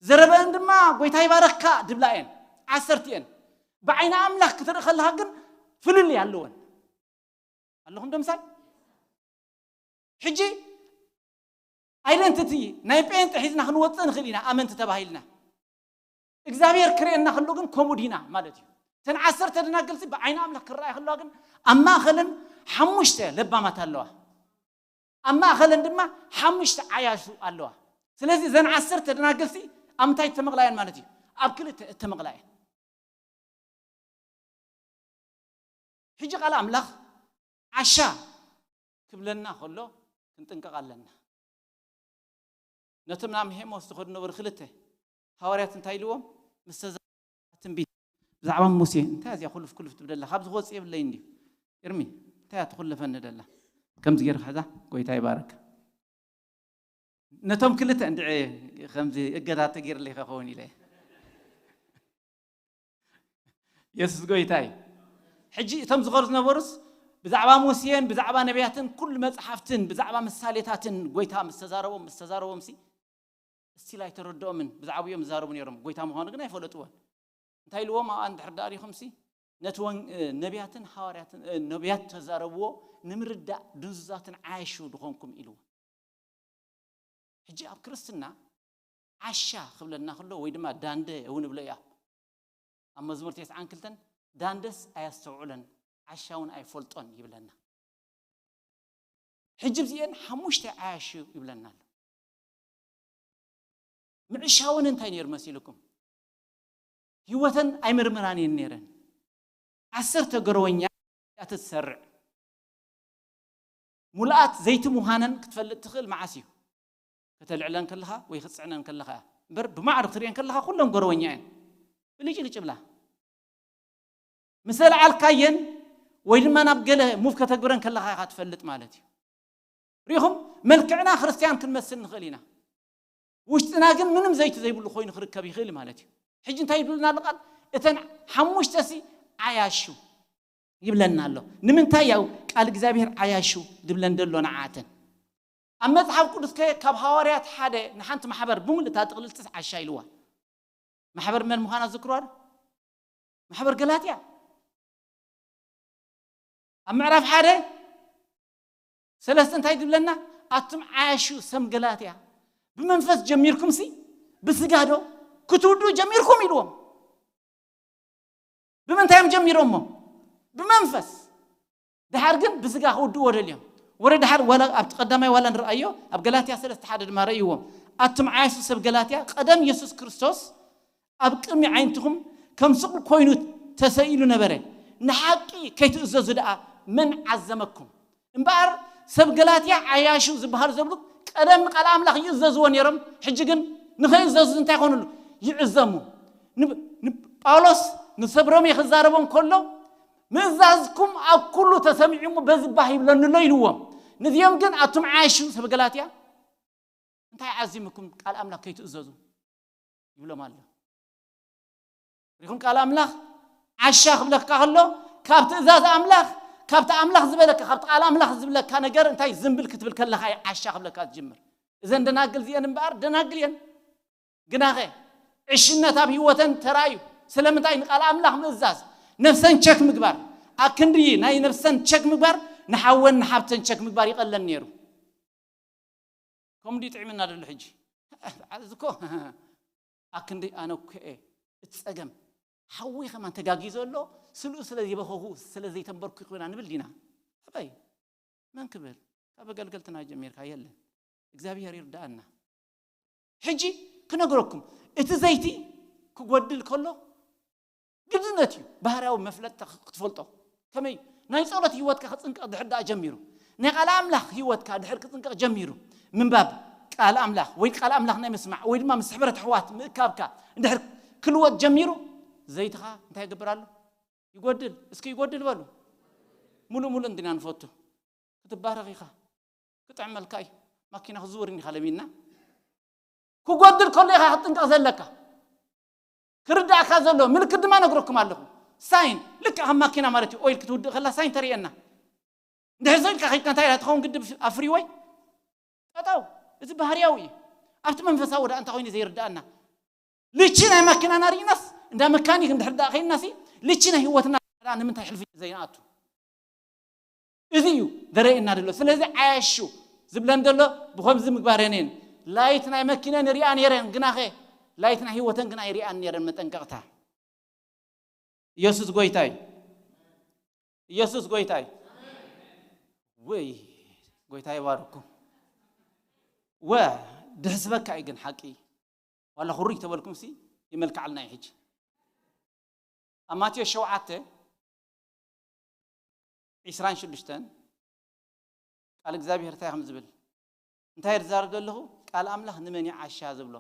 ዘረበአን ድማ ጎይታ ይባረካ ድብላ እየን። ዓሰርተ እየን። ብዓይኒ ኣምላኽ ክትርኢ ከለኻ ግን ፍልልይ ኣለወን። ኣለኹም ዶ ምሳይ? ሕጂ ኣይደንቲቲ ናይ ጴንጤ ሒዝና ክንወፅእ ንኽእል ኢና፣ ኣመንቲ ተባሂልና። እግዚኣብሔር ክርእየና ከሎ ግን ከምኡ ዲና ማለት እዩ። እተን ዓሰርተ ደናግልሲ ብዓይኒ ኣምላኽ ክረኣያ ከለዋ ግን ኣብ ማእኸለን ሓሙሽተ ለባማት ኣለዋ። ኣብ ማእኸለን ድማ ሓሙሽተ ዓያሹ ኣለዋ። ስለዚ እዘን ዓሰርተ ደናግልሲ ኣብ ምንታይ እተመቕላየን ማለት እዩ? ኣብ ክልተ እተመቕላየን። ሕጂ ቃል ኣምላኽ ዓሻ ክብለና ከሎ ክንጥንቀቕ ኣለና። ነቶም ናብ ሄሞስ ዝኸዱ ነበሩ ክልተ ሃዋርያት እንታይ ኢልዎም? ምስ ተዛ ትንቢት ብዛዕባ ሙሴ እንታይ እዚኣ ኩልፍ ኩልፍ ትብደላ? ካብ ዝወፅ የብለይ እንድዩ። ኤርሚ እንታይ እያ ትኹልፈኒ ደላ? ከምዚ ጌርካ ሕዛ ጎይታ ይባረካ። ነቶም ክልተ እንድዒ ከምዚ እገዳ ተገይርለይ ከኸውን ኢለ። የሱስ ጎይታ እዩ። ሕጂ እቶም ዝኸዱ ዝነበሩስ ብዛዕባ ሙሴን ብዛዕባ ነቢያትን ኩሉ መጽሓፍትን ብዛዕባ ምሳሌታትን ጎይታ ምስ ተዛረቦም ምስ ተዛረቦምሲ እስቲል ኣይተረድኦምን። ብዛዕባኡ እዮም ዝዛረቡ ነይሮም፣ ጎይታ ምዃኑ ግን ኣይፈለጥዎን። እንታይ ኢልዎም ኣብኣ እንድሕር ደኣ ሪኹምሲ ነቲ ወን- ነቢያትን ሃዋርያትን ነቢያት ተዛረብዎ ንምርዳእ ድንዙዛትን ዓያሹ ድኾንኩም ኢልዎም። ሕጂ ኣብ ክርስትና ዓሻ ክብለና ከሎ ወይ ድማ ዳንደ እውን ብሎ እያ ኣብ መዝሙር ተስዓን ክልተን ዳንደስ ኣያስተውዕለን ዓሻ እውን ኣይፈልጦን ይብለና። ሕጂ ብዚአን ሓሙሽተ ዓያሹ ይብለና ኣሎ። ምዕሻውን እንታይ ነይሩ መሲልኩም? ህይወተን ኣይምርምራን እየን ነይረን። ዓሰርተ ገረወኛ እያ ትሰርዕ። ሙሉኣት ዘይቲ ምዃነን ክትፈልጥ ትኽእል መዓስ እዩ? ከተልዕለን ከለኻ ወይ ክትፅዕነን ከለኻ እያ። እምበር ብማዕዶ ክትሪአን ከለኻ ኩለን ጎረወኛ እየን። ብልጭልጭ ብላ ምስ ኣልዓልካየን ወይ ድማ ናብ ገለ ሙቭ ከተግብረን ከለኻ ኢኻ ትፈልጥ ማለት እዩ። ሪኹም? መልክዕና ክርስትያን ክንመስል ንኽእል ኢና፣ ውሽጥና ግን ምንም ዘይቲ ዘይብሉ ኮይኑ ክርከብ ይኽእል ማለት እዩ። ሕጂ እንታይ ይብልና ኣሎ ቃል? እተን ሓሙሽተ ሲ ዓያሹ ይብለና ኣሎ። ንምንታይ ያው ቃል እግዚኣብሔር ዓያሹ ድብለን ደሎ ንዓተን? ኣብ መጽሓፍ ቅዱስ ከ ካብ ሃዋርያት ሓደ ንሓንቲ ማሕበር ብምሉእ እታ ጥቕልልትስ ዓሻ ኢልዋ። ማሕበር መን ምዃና ዝክርዋ ዶ? ማሕበር ገላትያ ኣብ ምዕራፍ ሓደ ሰለስተ እንታይ ዝብለና? ኣቱም ዓያሹ ሰም ገላትያ ብመንፈስ ጀሚርኩም ሲ ብስጋ ዶ ክትውድኡ ጀሚርኩም ኢልዎም። ብምንታይ እዮም ጀሚሮሞ? ብመንፈስ። ድሓር ግን ብስጋ ክውድእዎ ደልዮም። ወረ ድሓር ዋላ ኣብቲ ቀዳማይ ዋላ ንርኣዮ ኣብ ገላትያ ሰለስተ ሓደ ድማ ረእይዎም። ኣቱም ዓያሹ ሰብ ገላትያ ቀደም የሱስ ክርስቶስ ኣብ ቅድሚ ዓይንትኹም ከም ስቕ ኮይኑ ተሰኢሉ ነበረ። ንሓቂ ከይትእዘዙ ደኣ መን ዓዘመኩም? እምበኣር ሰብ ገላትያ ዓያሹ ዝበሃሉ ዘብሉ ቀደም ንቃል ኣምላኽ ይእዘዝዎ ነይሮም። ሕጂ ግን ንኸይእዘዙ እንታይ ይኾኑሉ? ይዕዘሙ። ንብ- ንብ- ጳውሎስ ንሰብ ሮሜ ክዛረቦም ከሎ ምእዛዝኩም ኣብ ኩሉ ተሰሚዑ እሞ በዚ ባህ ይብለኒ ኣሎ ኢልዎም። ንዚኦም ግን ኣቱም ዓያሹ ሰብ ገላትያ እንታይ ዓዚምኩም ቃል ኣምላኽ ከይትእዘዙ ይብሎም ኣሎ። ሪኹም ቃል ኣምላኽ ዓሻ ክብለካ ከሎ ካብ ትእዛዝ ኣምላኽ ካብቲ ኣምላኽ ዝበለካ ካብቲ ቃል ኣምላኽ ዝብለካ ነገር እንታይ ዝንብል ክትብል ከለኻ እዩ ዓሻ ክብለካ ዝጅምር። እዘን ደናግል እዚአን እምበኣር ደናግል እየን። ግናኸ ዕሽነት ኣብ ህይወተን ተራእዩ። ስለምንታይ? ንቃል ኣምላኽ ምእዛዝ፣ ነፍሰን ቸክ ምግባር፣ ኣክንዲ ናይ ነፍሰን ቸክ ምግባር ንሓወን ንሓብተን ቸክ ምግባር ይቐለን ነይሩ። ከምኡ ድዩ ጥዕምና ደሎ ሕጂ? እዚ እኮ ኣክንዲ ኣነ እኮ እየ እቲ ጸገም። ሓወይ ከማን ተጋጊዞ ኣሎ፣ ስልኡ ስለ ዘይበኸኹ ስለ ዘይተንበርኩ ይኹና ንብል ዲና? ኣበይ? መን ክብል? ካብ ኣገልገልትና ጀሚርካ የለን። እግዚኣብሔር ይርዳኣና። ሕጂ ክነግረኩም፣ እቲ ዘይቲ ክጎድል ከሎ ግድነት እዩ። ባህርያዊ መፍለጥታ ክትፈልጦ ከመይ እዩ? ናይ ጸሎት ህይወትካ ክጽንቀቕ ድሕር ደኣ ጀሚሩ፣ ናይ ቃል ኣምላኽ ህይወትካ ድሕር ክጽንቀቕ ጀሚሩ፣ ምንባብ ቃል ኣምላኽ ወይ ቃል ኣምላኽ ናይ ምስማዕ ወይ ድማ ምስ ሕብረት ኣሕዋት ምእካብካ እንድሕር ክልወጥ ጀሚሩ፣ ዘይትኻ እንታይ ይገብር ኣሎ? ይጎድል። እስኪ ይጎድል በሉ። ሙሉእ ሙሉእ እንዲና ንፈቱ። ክትባረኽ ኢኻ። ክጥዕመልካ እዩ። ማኪና ክዝውር እንዲኻ ለሚንና። ክጎድል ከሎ ኢኻ ክትጥንቀቕ ዘለካ። ክርዳእካ ዘሎ ምልክት ድማ ነግረኩም ኣለኹ። ሳይን፣ ልክዕ ከም ማኪና ማለት እዩ። ኦይል ክትውድእ ከላ ሳይን ተርእየና። እንድሕር ዘይልካ ከይድካ እንታይ ኢላ ትኸውን ግድብ ኣብ ፍሪወይ? ጠጠው። እዚ ባህርያዊ እዩ። ኣብቲ መንፈሳዊ ወዳ እንታይ ኮይኑ ዘይርዳእና? ልቺ ናይ ማኪናና ርኢናስ፣ እንዳ መካኒክ እንድሕር ደኣ ከይድናሲ፣ ልቺ ናይ ህይወትና ደኣ ንምንታይ ሕልፊ ዘይንኣቱ? እዚ እዩ ዘርእየና ዘሎ። ስለዚ ዓያሹ ዝብለን ዘሎ ብኸምዚ ምግባረን እየን። ላይት ናይ መኪነን ይሪኣ ነይረን፣ ግናኸ ላይት ናይ ህይወተን ግን ኣይሪኣን ነይረን። መጠንቀቕታ። ኢየሱስ ጎይታ እዩ። ኢየሱስ ጎይታ እዩ። ወይ ጎይታ ይባርኩም። ወ ድሕስበካ እዩ ግን ሓቂ። ዋላ ኩሩይ ተበልኩም ሲ ይመልክዓልና እዩ ሕጂ። ኣብ ማቴዎስ ሸውዓተ ዒስራን ሽዱሽተን ቃል እግዚኣብሔር እንታይ ከም ዝብል እንታይ ዝዛረብ ዘለኹ? ቃል ኣምላኽ ንመን እዩ ዓሻ ዝብሎ?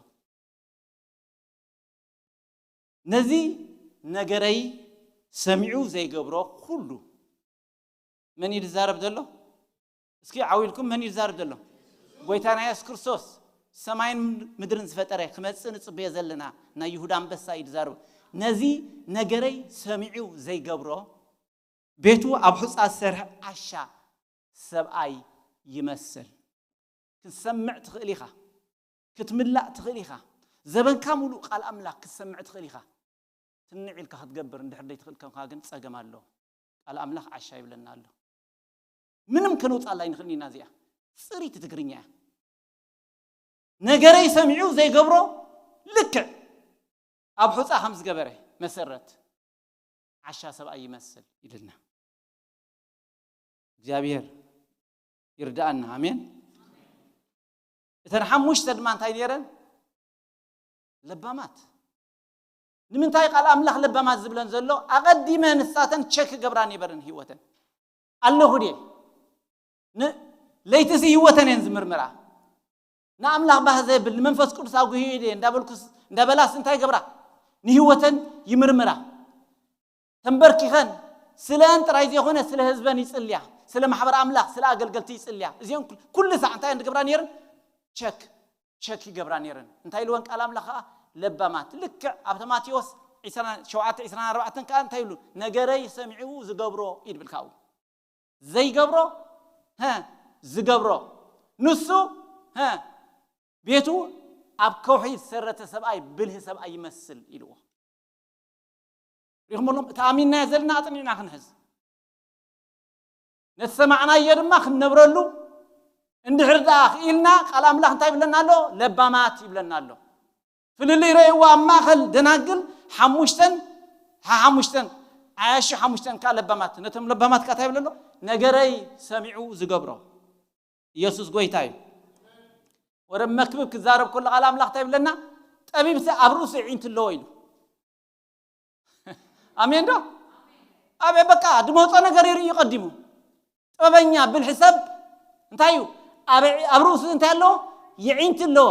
ነዚ ነገረይ ሰሚዑ ዘይገብሮ ኩሉ። መን እዩ ዝዛረብ ዘሎ? እስኪ ዓው ኢልኩም፣ መን እዩ ዝዛረብ ዘሎ? ጎይታና የሱስ ክርስቶስ፣ ሰማይን ምድርን ዝፈጠረ፣ ክመጽእ ንጽበዮ ዘለና ናይ ይሁዳ ኣንበሳ እዩ ዝዛረብ። ነዚ ነገረይ ሰሚዑ ዘይገብሮ፣ ቤቱ ኣብ ሑጻ ዝሰርሕ ዓሻ ሰብኣይ ይመስል። ክትሰምዕ ትኽእል ኢኻ። ክትምላእ ትኽእል ኢኻ። ዘበንካ ሙሉእ ቃል ኣምላኽ ክትሰምዕ ትኽእል ኢኻ። ትንዕ ኢልካ ክትገብር እንድሕር ዘይትኽእል ኮንካ ግን ጸገም ኣሎ። ቃል ኣምላኽ ዓሻ ይብለና ኣሎ። ምንም ከነውጻላ ኣይንኽእልን ኢና እዚኣ። ጽሪት ትግርኛ እያ። ነገረይ ሰሚዑ ዘይገብሮ ልክዕ ኣብ ሑጻ ከም ዝገበረ መሰረት ዓሻ ሰብኣይ ይመስል ኢልና። እግዚኣብሔር ይርዳኣና። ኣሜን። እተን ሓሙሽተ ድማ እንታይ ነይረን? ለባማት። ንምንታይ ቃል ኣምላኽ ለባማት ዝብለን ዘሎ? ኣቐዲመ ንሳተን ቸክ ገብራ ነይበረን ህይወተን። ኣለኹ ድየ? ን-፣ ለይትሲ ህይወተን እየን ዝምርምራ። ንኣምላኽ ባህ ዘብል፣ ንመንፈስ ቅዱስ ኣጉህየ ድየ እንዳበልኩስ፣ እንዳበላስ እንታይ ገብራ? ንህይወተን ይምርምራ። ተንበርኪኸን ስለአን ጥራይ ዘይኮነ ስለ ህዝበን ይጽልያ፣ ስለ ማሕበር ኣምላኽ፣ ስለ ኣገልገልቲ ይጽልያ። እዚኦም ኩል-፣ ኩሉ ሳዕ እንታይ እየን ዝገብራ ነይረን? ቸክ፣ ቸክ ይገብራ ነይረን። እንታይ ኢልወን ቃል ኣምላኽ ከኣ? ለባማት። ልክዕ ኣብቲ ማቴዎስ ዒስራን ሸውዓተ ዒስራን ኣርባዕተን ከኣ እንታይ ይብሉ? ነገረይ ሰሚዑ ዝገብሮ እዩ ድብል ካብኡ። ዘይገብሮ፣ ሀ፣ ዝገብሮ። ንሱ፣ ሀ፣ ቤቱ ኣብ ከውሒ ዝሰረተ ሰብኣይ ብልሂ ሰብኣይ ይመስል ኢልዎ። ሪኹም ኣለኹም? እቲ ኣሚንናዮ ዘለና ኣጽኒዕና ክንሕዝ። ነቲ ሰማዕናዮ ድማ ክንነብረሉ እንድሕር ደኣ ክኢልና ቃል ኣምላኽ እንታይ ይብለና ኣሎ? ለባማት ይብለና ኣሎ። ፍልልይ ረእይዎ ኣብ ማእከል ደናግል ሓሙሽተን፣ ሓ-፣ ሓሙሽተን ዓያሹ ሓሙሽተን ከኣ ለባማት። ነቶም ለባማት ከኣ እንታይ ይብለሎ? ነገረይ ሰሚዑ ዝገብሮ። ኢየሱስ ጎይታ እዩ። ወረ መክብብ ክዛረብ ከሎ ቃል ኣምላኽ እንታይ ይብለና? ጠቢብሲ ኣብ ርእሱ ይዒንት ኣለዎ ኢሉ። ኣሜን ዶ? ኣብ በቃ ድመጾ ነገር ይርኢ እዩ ቀዲሙ። ጥበበኛ ብልሒ ሰብ እንታይ እዩ? ኣብ፣ ኣብ ርእሱ እንታይ ኣለዎ? ይዒንቲ ኣለዎ።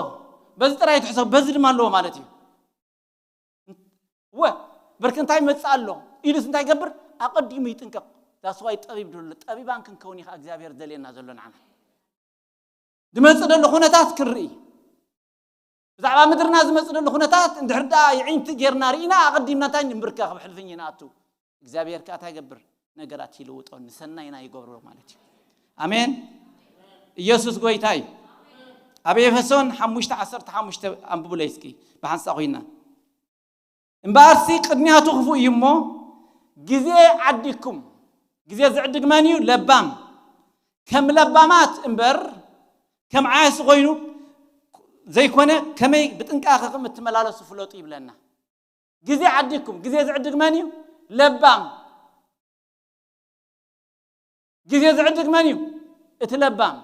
በዚ ጥራይ ትሕሰብ፣ በዚ ድማ ኣለዎ ማለት እዩ። ወ፣ ብርክ እንታይ ይመጽእ ኣሎ ኢሉስ እንታይ ይገብር? ኣቐዲሙ ይጥንቀቕ። ዳስዋይ ጠቢብ ድሎ፣ ጠቢባን ክንከውን ኢኻ እግዚኣብሔር ዘልየና ዘሎ ንዓና። ዝመጽእ ዘሎ ኩነታት ክንርኢ፣ ብዛዕባ ምድርና ዝመጽእ ዘሎ ኩነታት እንድሕር ደኣ ይዒንቲ ጌርና ርኢና፣ ኣቐዲምና እንታይ ንብርከኽ? ኣብ ሕልፍኝ ንኣቱ። እግዚኣብሔር ከኣ እንታይ ይገብር? ነገራት ይልውጦ፣ ንሰናይና ይገብሮ ማለት እዩ። ኣሜን። ኢየሱስ ጎይታ እዩ። ኣብ ኤፌሶን ሓሙሽተ ዓሰርተ ሓሙሽተ ኣንብቡለይ እስኪ፣ ብሓንሳእ ኮይና። እምበኣርሲ ቅድሚያቱ ክፉእ እዩ እሞ፣ ግዜ ዓዲግኩም። ግዜ ዝዕድግ መን እዩ? ለባም። ከም ለባማት እምበር፣ ከም ዓያሲ ኮይኑ ዘይኮነ፣ ከመይ ብጥንቃቐ ከም እትመላለሱ ፍለጡ ይብለና። ግዜ ዓዲግኩም። ግዜ ዝዕድግ መን እዩ? ለባም። ግዜ ዝዕድግ መን እዩ? እቲ ለባም።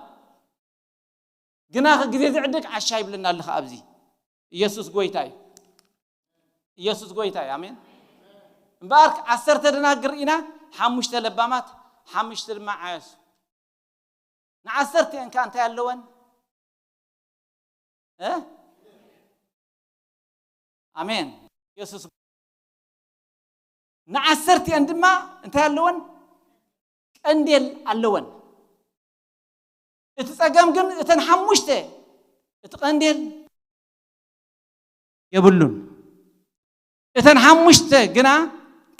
ግና ግዜ ዝዕድግ ዓሻ ይብለና ኣለኻ ኣብዚ። ኢየሱስ ጎይታ እዩ። ኢየሱስ ጎይታ እዩ። ኣሜን። እምበኣር ዓሰርተ ደናግር ኢና፣ ሓሙሽተ ለባማት፣ ሓሙሽተ ድማ ዓያሱ። ንዓሰርተ እየን ከኣ እንታይ ኣለወን? እ? ኣሜን። ኢየሱስ ንዓሰርተ እየን ድማ እንታይ ኣለወን? ቀንዴል ኣለወን። እቲ ጸገም ግን እተን ሓሙሽተ እቲ ቀንዴል የብሉን። እተን ሓሙሽተ ግና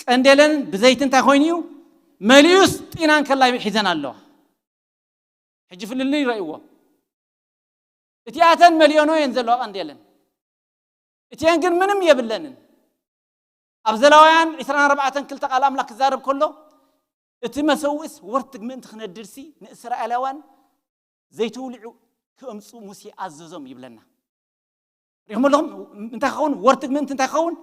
ቀንዴለን ብዘይቲ እንታይ ኮይኑ እዩ? መሊኡስ ጢናን ከላይ ሒዘን ኣለዋ። ሕጂ ፍልልይ ይረእይዎ። እቲኣተን መሊኦኖ እየን ዘለዋ ቀንዴለን። እቲአን ግን ምንም የብለንን። ኣብ ዘሌዋውያን ዕስራን ኣርባዕተን ክልተ ቃል ኣምላኽ ክዛረብ ከሎ፣ እቲ መሰውእስ ወርትግ ምእንቲ ክነድድሲ ንእስራኤላውያን ዘይትውልዑ ክእምፁ ሙሴ ኣዘዞም ይብለና። ሪኹም ኣለኹም? እንታይ ክኸውን? ወርትግ ምእንቲ እንታይ ክኸውን?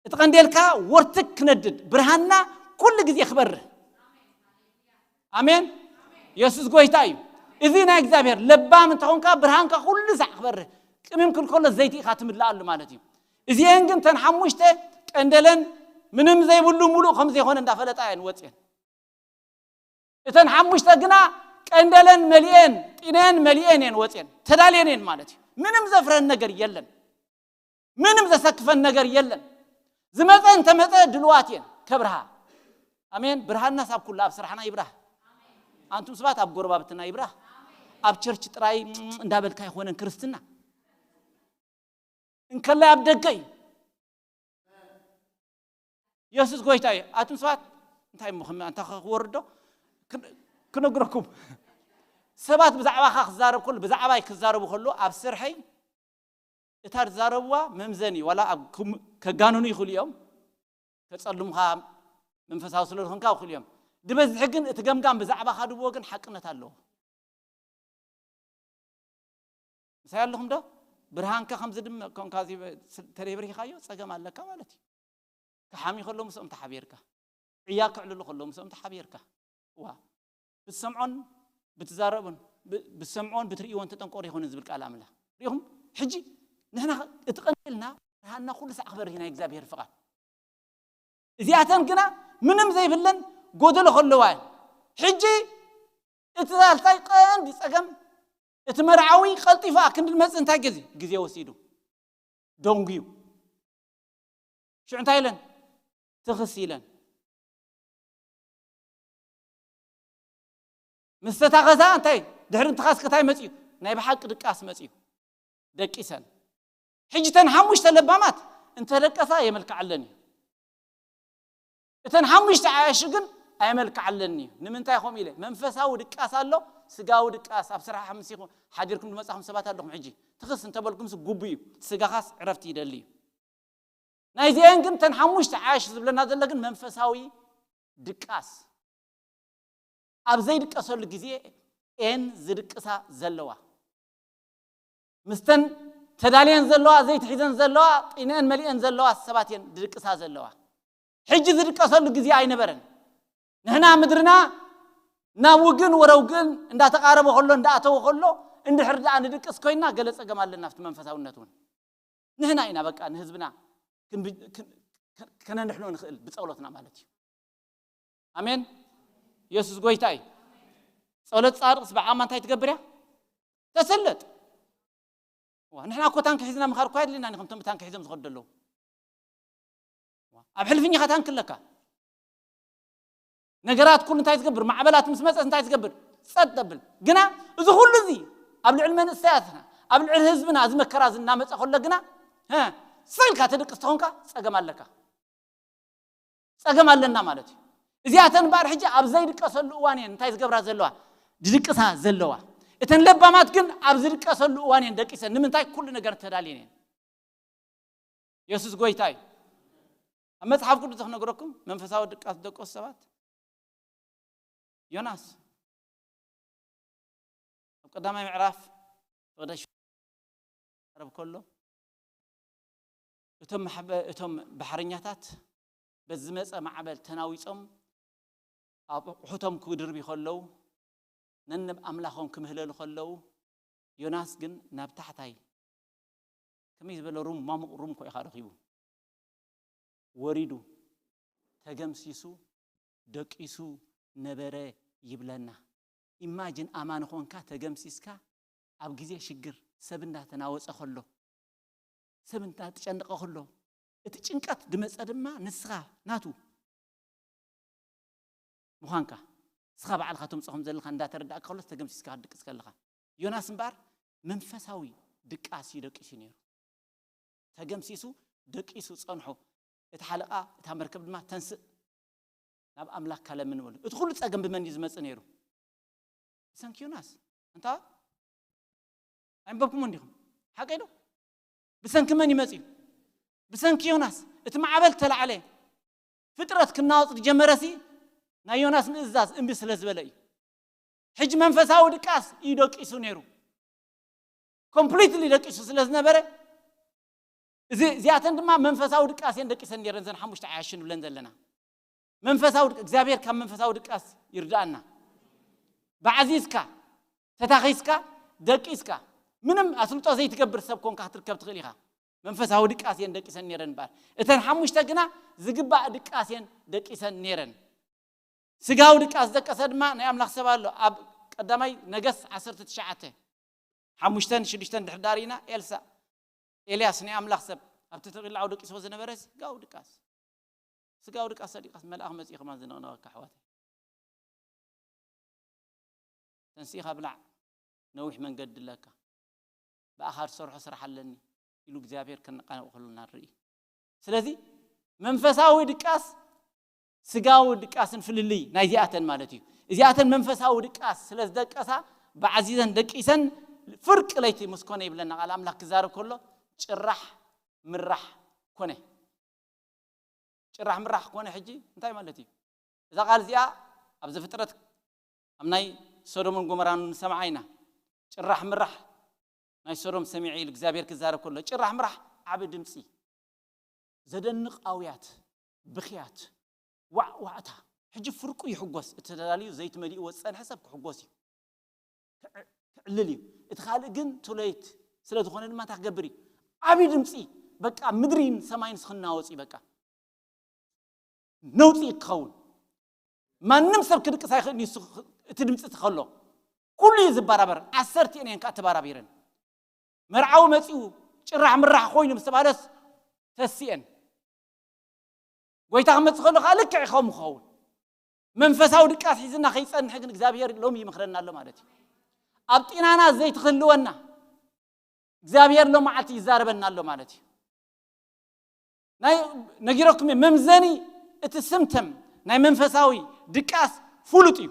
እቲ ቀንዴልካ ወርትግ ክነድድ፣ ብርሃንና ኩሉ ግዜ ክበርህ። ኣሜን። የሱስ ጎይታ እዩ። እዚ ናይ እግዚኣብሔር ለባም እንተኾንካ፣ ብርሃንካ ኩሉ ሳዕ ክበርህ። ቅሚም ክብል ከሎ ዘይቲ ኢኻ ትምልኣሉ ማለት እዩ። እዚኤን ግን ተን ሓሙሽተ ቀንደለን ምንም ዘይብሉ ሙሉእ ከም ዘይኮነ እንዳፈለጣ እየን ወፅኤን። እተን ሓሙሽተ ግና ቀንደለን መሊኤን፣ ጢነን መሊኤን እየን ወፅኤን። ተዳልየን እየን ማለት እዩ። ምንም ዘፍረን ነገር የለን። ምንም ዘሰክፈን ነገር የለን። ዝመፀ እንተመፀ ድልዋት እየን ከብርሃ። ኣሜን። ብርሃንናስ ኣብ ኩሉ፣ ኣብ ስራሕና ይብራህ። ኣንቱም ሰባት ኣብ ጎረባብትና ይብራህ። ኣብ ቸርች ጥራይ እንዳበልካ ኣይኮነን ክርስትና። እንከላይ ኣብ ደገ እዩ። የሱስ ጎይታ እዩ። ኣቱም ሰባት እንታይ እሞ ክም-፣ ኣንታ ክወርዶ ክን-፣ ክነግረኩም። ሰባት ብዛዕባኻ ክዛረብ ከሎ፣ ብዛዕባይ ክዛረቡ ከሎ ኣብ ስርሐይ እታ ዝዛረብዋ መምዘኒ፣ ዋላ ኣብ ክም-፣ ከጋንኑ ይኽእሉ እዮም፣ ከጸልሙኻ መንፈሳዊ ስለ ዝኾንካ ይኽእሉ እዮም። ድበዝሒ ግን እቲ ገምጋም ብዛዕባኻ ድብዎ ግን ሓቅነት ኣለዎ። ምሳይ ኣለኹም ዶ? ብርሃንካ ከም ዝድመቕ ኮንካ እዚ በ-፣ ስ-፣ ተደይብርሂኻዮ ጸገም ኣለካ ማለት እዩ። ክሓሚ ከሎ ምስኦም ተሓቢርካ፣ ዕያ ክዕልሉ ከሎ ምስኦም ተሓቢርካ። ዋ፣ ብትሰምዖን ብትዛረቡን፣ ብ-፣ ብትሰምዖን ብትርእይዎን ተጠንቆር ይኹን ዝብል ቃል ኣምላኽ። ሪኹም? ሕጂ ንሕና እቲ ቀንዴልና ብርሃንና ኩሉ ሳዕ ክበርህ ናይ እግዚኣብሔር ፍቓድ። እዚኣተን ግና ምንም ዘይብለን ጎደሎ ከለዋ እየን። ሕጂ እቲ ሳልሳይ ቀንዲ ጸገም፣ እቲ መርዓዊ ቀልጢፉ ኣክንዲ መጽእ እንታይ ግዜ? ግዜ ወሲዱ። ደንጉዩ። ሽዑ እንታይ ኢለን? ትኽስ ኢለን። ምስ ተታኸሳ እንታይ? ድሕሪ ምትኻስ ከታይ መጽዩ? ናይ ብሓቂ ድቃስ መጽዩ። ደቂሰን። ሕጂ እተን ሓሙሽተ ለባማት እንተደቀሳ የመልክዓለን እዩ። እተን ሓሙሽተ ዓያሹ ግን ኣየመልክዓለን እዩ። ንምንታይ ከምኡ ኢለ? መንፈሳዊ ድቃስ ኣሎ፣ ስጋዊ ድቃስ። ኣብ ስራሕ ምስ ኢኹም ሓዲርኩም ዝመጻኹም ሰባት ኣለኹም። ሕጂ ትኽስ እንተበልኩምስ ግቡ እዩ። ስጋኻስ ዕረፍቲ ይደሊ እዩ። ናይዚኤን ግን እተን ሓሙሽተ ዓያሹ ዝብለና ዘሎ ግን መንፈሳዊ ድቃስ። ኣብ ዘይድቀሰሉ ግዜ ኤን ዝድቅሳ ዘለዋ። ምስተን ተዳልየን ዘለዋ፣ ዘይትሒዘን ዘለዋ፣ ጢነን መሊኤን ዘለዋ ሰባት እየን ዝድቅሳ ዘለዋ። ሕጂ ዝድቀሰሉ ግዜ ኣይነበረን። ንሕና ምድርና ናብ ውግን ወረ ውግን እንዳተቃረበ ከሎ፣ እንዳኣተወ ከሎ፣ እንድሕር ደኣ ንድቅስ ኮይና ገለ ጸገም ኣለና ኣብቲ መንፈሳውነት እውን። ንሕና ኢና በቃ ንህዝብና ክንብ-፣ ክን-፣ ከነንሕኖ ንኽእል ብጸሎትና ማለት እዩ። ኣሜን። የሱስ ጎይታ እዩ። ጸሎት ጻድቅስ ብዓማ እንታይ ትገብር እያ? ተሰለጥ። ዋ፣ ንሕና እኮ ታንኪ ሒዝና ምኻድ እኮ ኣየድልየናን እዩ፣ ከምቶም ብታንኪ ሒዞም ዝኸዱ ዘለዉ። ዋ፣ ኣብ ሕልፍኛኻ ታንኪ ኣለካ። ነገራት ኩሉ እንታይ ትገብር? ማዕበላት ምስ መጸት እንታይ ትገብር? ጸጥ ተብል። ግና እዚ ኩሉ እዚ ኣብ ልዕሊ መንእሰያትና፣ ኣብ ልዕሊ ህዝብና እዚ መከራ እዚ እናመጸ ከሎ ግና፣ ሀ፣ ስቕ ኢልካ ትድቅስ ተኾንካ ጸገም ኣለካ። ጸገም ኣለና ማለት እዩ። እዚኣተን እምበኣር ሕጂ ኣብ ዘይድቀሰሉ እዋን እየን እንታይ ዝገብራ ዘለዋ? ድድቅሳ ዘለዋ። እተን ለባማት ግን ኣብ ዝድቀሰሉ እዋን እየን ደቂሰን። ንምንታይ? ኩሉ ነገር ተዳልየን እየን። የሱስ ጎይታ እዩ። ኣብ መጽሓፍ ቅዱስ ክነግረኩም፣ መንፈሳዊ ድቃስ ደቀሱ ሰባት፣ ዮናስ ኣብ ቀዳማይ ምዕራፍ ተወዳሽ ቀረብ ከሎ፣ እቶም ማሕበ-፣ እቶም ባሕረኛታት በዚ ዝመጸ ማዕበል ተናዊጾም ኣብ ኣቑሑቶም ክድርብዩ ከለዉ፣ ነንብ ኣምላኾም ክምህለሉ ከለዉ፣ ዮናስ ግን ናብ ታሕታይ ከመይ ዝበለ ሩም፣ ማሙቕ ሩም እኮ ኢኻ ረኺቡ። ወሪዱ፣ ተገምሲሱ፣ ደቂሱ ነበረ ይብለና። ኢማጅን ኣማኒ ኾንካ ተገምሲስካ ኣብ ግዜ ሽግር ሰብ እንዳተናወጸ ከሎ፣ ሰብ እንዳተጨነቐ ከሎ፣ እቲ ጭንቀት ድመጸ ድማ ንስኻ ናቱ ምዃንካ፣ ንስኻ ባዕልኻ ተምጽኦ ከም ዘለኻ እንዳተረዳእካ ከሎስ ተገምሲስካ ክትድቅስ ከለኻ። ዮናስ እምበኣር መንፈሳዊ ድቃስ እዩ ደቂሱ ነይሩ። ተገምሲሱ ደቂሱ ጸንሖ። እቲ ሓለቓ እታ መርከብ ድማ ተንስእ ናብ ኣምላኽካ ለምን በሉ። እቲ ኩሉ ጸገም ብመን እዩ ዝመጽእ ነይሩ? ብሰንኪ ዮናስ። እንታ ኣይንበብኩሞ እንዲኹም? ሓቀይ ዶ? ብሰንኪ መን ይመጽእ እዩ? ብሰንኪ ዮናስ። እቲ ማዕበል ተላዕለ። ፍጥረት ክናወጽ ዝጀመረሲ ናይ ዮናስ ምእዛዝ እምቢ ስለ ዝበለ እዩ። ሕጂ መንፈሳዊ ድቃስ እዩ ደቂሱ ነይሩ። ኮምፕሊትሊ ደቂሱ ስለ ዝነበረ፣ እዚ እዚኣተን ድማ መንፈሳዊ ድቃስ እየን ደቂሰን ነይረን፣ ዘን ሓሙሽተ ዓያሽን ብለን ዘለና። መንፈሳዊ ድቅ እግዚኣብሔር ካብ መንፈሳዊ ድቃስ ይርዳእና። ባዕዚዝካ፣ ተታኺስካ፣ ደቂስካ፣ ምንም ኣስልጦ ዘይትገብር ሰብ ኮንካ ክትርከብ ትኽእል ኢኻ። መንፈሳዊ ድቃስ እየን ደቂሰን ነይረን እምበኣር፣ እተን ሓሙሽተ ግና ዝግባእ ድቃስ እየን ደቂሰን ነይረን። ስጋዊ ድቃስ ዝደቀሰ ድማ ናይ ኣምላኽ ሰብ ኣሎ። ኣብ ቀዳማይ ነገስ ዓሰርተ ትሽዓተ፣ ሓሙሽተን ሽዱሽተን ድሕር ዳር ኢና። ኤልሳ፣ ኤልያስ ናይ ኣምላኽ ሰብ ኣብቲ ተቂላዓው ደቂስዎ ዝነበረ ስጋዊ ድቃስ፣ ስጋዊ ድቃስ ሰዲቃስ መልኣኽ መጺኡ ከማን ዝነቕነቐካ ኣሕዋተይ። ተንሲእኻ ብላዕ፣ ነዊሕ መንገዲ ኣለካ። ብኣኻ ዝሰርሖ ስራሕ ኣለኒ ኢሉ እግዚኣብሔር ከነቃንቕ ከሎ ኢና ንርኢ። ስለዚ መንፈሳዊ ድቃስ ስጋዊ ድቃስን ፍልልይ ናይዚኣተን ማለት እዩ። እዚኣተን መንፈሳዊ ድቃስ ስለ ዝደቀሳ ብዓዚዘን ደቂሰን ፍርቂ ለይቲ ምስ ኮነ ይብለና ቃል ኣምላኽ ክዛረብ ከሎ ጭራሕ ምራሕ ኮነ። ጭራሕ ምራሕ ኮነ ሕጂ እንታይ ማለት እዩ? እዛ ቃል እዚኣ ኣብ ዘፍጥረት ኣብ ናይ ሶዶምን ጎመራን ንሰምዓ ኢና። ጭራሕ ምራሕ ናይ ሶዶም ሰሚዐ ኢሉ እግዚኣብሔር ክዛረብ ከሎ ጭራሕ ምራሕ ዓቢ ድምፂ፣ ዘደንቕ ኣውያት፣ ብኽያት፣ ዋዕዋዕታ። ሕጂ ፍርቁ ይሕጎስ፣ እቲ ተዳልዩ ዘይትመሊእዎ ዝጸንሐ ሰብ ክሕጎስ እዩ። ክዕልል እዩ። እቲ ካልእ ግን ቱለይት ስለ ዝኾነ ድማ እንታይ ክገብር እዩ? ዓብዪ ድምፂ፣ በቃ ምድሪን ሰማይን ስክናወፅ እዩ። በቃ ነውፂ ክኸውን፣ ማንም ሰብ ክድቅስ ኣይኽእል እዩ። እቲ ድምፂ እቲ ከሎ ኩሉ እዩ ዝበራበር። ዓሰርቲኤን እየን ከዓ ተባራቢረን። መርዓዊ መፂኡ ጭራሕ ምራሕ ኮይኑ ምስ ተባለስ ተሲኤን። ጎይታ ክመፅእ ከሎ ከዓ ልክዕ ከምኡ ክኸውን። መንፈሳዊ ድቃስ ሒዝና ከይፀንሕ ግን እግዚኣብሔር ሎሚ ይምኽረና ኣሎ ማለት እዩ። ኣብ ጢናና ዘይትክህልወና እግዚኣብሔር ሎ መዓልቲ ይዛረበና ኣሎ ማለት እዩ። ናይ ነጊረኩም እየ፣ መምዘኒ እቲ ስምተም ናይ መንፈሳዊ ድቃስ ፍሉጥ እዩ።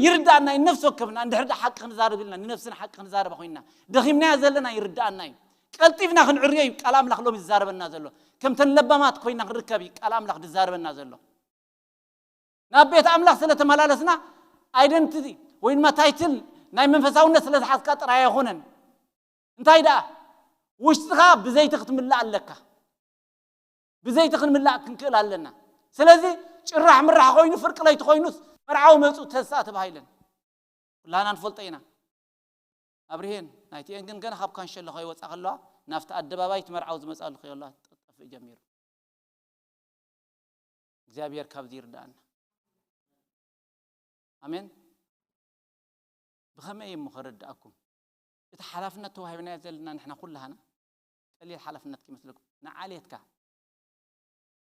ይርዳእና እዩ። ነፍሲ ወከፍና እንድሕር ሓቂ ክንዛረብ ኢልና ንነፍስና ሓቂ ክንዛረባ ኮይና ደኺምናያ ዘለና ይርዳእና እዩ። ቀልጢፍና ክንዕርዮ እዩ ቃል ኣምላኽ ሎሚ ዝዛረበና ዘሎ። ከምተን ለባማት ኮይና ክንርከብ እዩ ቃል ኣምላኽ ዝዛረበና ዘሎ። ናብ ቤት ኣምላኽ ስለ ተመላለስና ኣይደንቲቲ ወይ ድማ ታይትል ናይ መንፈሳውነት ስለ ዝሓዝካ ጥራይ ኣይኮነን። እንታይ ደኣ ውሽጥኻ ብዘይቲ ክትምላእ ኣለካ። ብዘይቲ ክንምላእ ክንክእል ኣለና። ስለዚ ጭራሕ ምራሕ ኮይኑ ፍርቂ ለይቲ ኮይኑስ መርዓዊ መፁ ተሳ ተባሂለን ኩላና ንፈልጦ ኢና። ኣብርሄን ናይቲኤን ግን ገና ካብ ካንሸሎ ከይወፃ ከለዋ ናብቲ ኣደባባይ እቲ መርዓዊ ዝመፃሉ ከየላ ጠፍእ ጀሚሩ። እግዚኣብሔር ካብዚ ይርዳእና። ኣሜን። ብኸመይ እሞ ከረድኣኩም? እቲ ሓላፍነት ተዋሂብናዮ ዘለና ንሕና ኩላህና ቀሊል ሓላፍነት ከይመስለኩም። ንዓሌትካ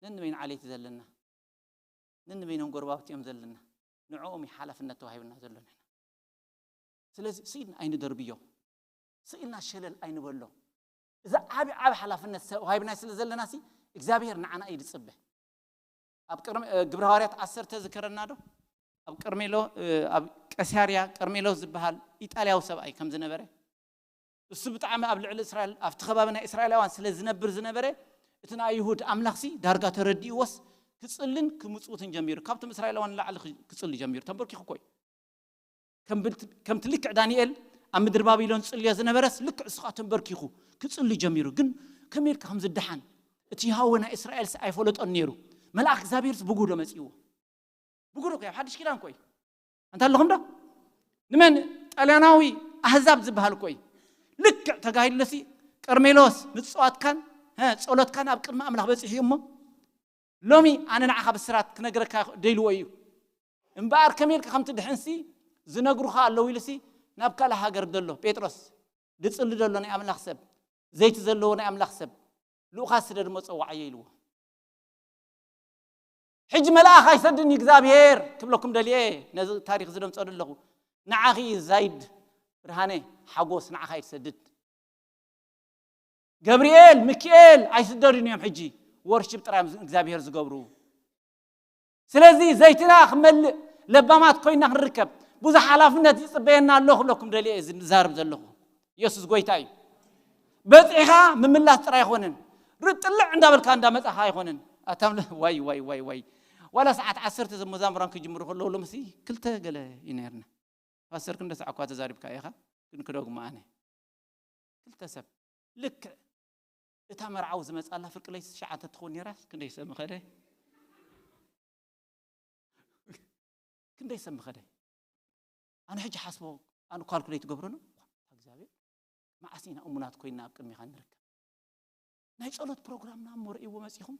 ነንበይኑ ዓሌት ዘለና፣ ነንበይኖም ጎረባብቲ እዮም ዘለና። ንዕኦም እዩ ሓላፍነት ተዋሂብና ዘሎ ንሕና። ስለዚ ስኢልና ኣይንደርብዮ፣ ስኢልና ሸለል ኣይንበሎ። እዚ ዓቢ ዓቢ ሓላፍነት ተዋሂብናዮ ስለ ዘለና ሲ እግዚኣብሔር ንዓና እዩ ዝጽበ። ኣብ ቅድሚ ግብረ ሃዋርያት ዓሰርተ ዝከረና ዶ? ኣብ ቀርሜሎ ኣብ ቀሳርያ ቀርሜሎስ ዝበሃል ኢጣልያዊ ሰብኣይ ከም ዝነበረ፣ እሱ ብጣዕሚ ኣብ ልዕሊ እስራኤል ኣብቲ ከባቢ ናይ እስራኤላውያን ስለ ዝነብር ዝነበረ፣ እቲ ናይ ይሁድ ኣምላኽሲ ዳርጋ ተረዲእዎስ ክጽልን ክምጽውትን ጀሚሩ። ካብቶም እስራኤላውያን ንላዕሊ ክጽሊ ጀሚሩ። ተንበርኪኹ እኮ እዩ። ከምቲ ልክዕ ዳንኤል ኣብ ምድሪ ባቢሎን ዝጽልዮ ዝነበረስ ልክዕ እሱ ከዓ ተንበርኪኹ ክጽሊ ጀሚሩ። ግን ከመይ ኢልካ ከም ዝደሓን እቲ ይሃወ ናይ እስራኤልስ ኣይፈለጦን ነይሩ። መልኣኽ እግዚኣብሔርስ ብጉዶ መጺእዎ። ብጉዶ እኮ ኣብ ሓድሽ ኪዳን እኮ እዩ። ኣንታ ኣለኹም ዶ? ንመን? ጣልያናዊ ኣህዛብ ዝበሃል እኮ እዩ። ልክዕ ተጋሂሉለሲ ቀርሜሎስ ምጽዋትካን ጸሎትካን ኣብ ቅድሚ ኣምላኽ በጺሑ እዩ። እሞ ሎሚ ኣነ ንዓኻ ብስራት ክነግረካ ደልዎ እዩ። እምበኣር ከመይ ኢልካ ከም ትድሕንሲ ዝነግሩኻ ኣለዉ ኢሉሲ ናብ ካልእ ሃገር ዘሎ ጴጥሮስ፣ ድጽሊ ዘሎ ናይ ኣምላኽ ሰብ፣ ዘይቲ ዘለዎ ናይ ኣምላኽ ሰብ፣ ልኡኻ ስደድ እሞ ጸዋዓዮ ኢልዎ። ሕጂ መልኣኽ ኣይሰድን እግዚኣብሔር ክብለኩም ደልየ፣ ነዚ ታሪኽ ዝደምጸሉ ኣለኹ። ንዓኺ ዛይድ ብርሃነ ሓጎስ ንዓኻ ይሰድድ። ገብርኤል፣ ሚኪኤል ኣይስደዱን እዮም። ሕጂ ወርሽፕ ጥራይ እዮም እግዚኣብሔር ዝገብሩ። ስለዚ ዘይትና ክመልእ ለባማት ኮይና ክንርከብ ብዙሕ ሓላፍነት ይጽበየና ኣሎ ክብለኩም ደልየ ዝዛረብ ዘለኹ። ኢየሱስ ጎይታ እዩ። በጺሕኻ ምምላስ ጥራይ ኣይኮነን። ርጥልዕ እንዳበልካ እንዳመጻኻ ኣይኮነን። ኣታም ለ-፣ ዋይ፣ ዋይ፣ ዋይ፣ ዋይ። ዋላ ሰዓት ዓሰርተ ዘመዛምራን ክጅምሩ ከለዉ ሎምሲ ክልተ ገለ እዩ ነርና። ፓስተር ክንደ ሰዓት እኳ ተዛሪብካ ኢኻ፣ ግን ክደግሞ ኣነ። ክልተ ሰብ ልክዕ እታ መርዓዊ ዝመጻላ ፍርቂ ለይቲ ትሽዓተ ትኸውን ነይራስ ክንደይ ሰብ ምኸደ? ክንደይ ሰብ ምኸደ? ኣነ ሕጂ ሓስቦ፣ ኣነ ካልኩሌት ገብሮ ነው። እግዚኣብሔር፣ መዓስ ኢና እሙናት ኮይና ኣብ ቅድሚኻ ንርከብ? ናይ ጸሎት ፕሮግራምና እሞ ርእይዎ መጺኹም?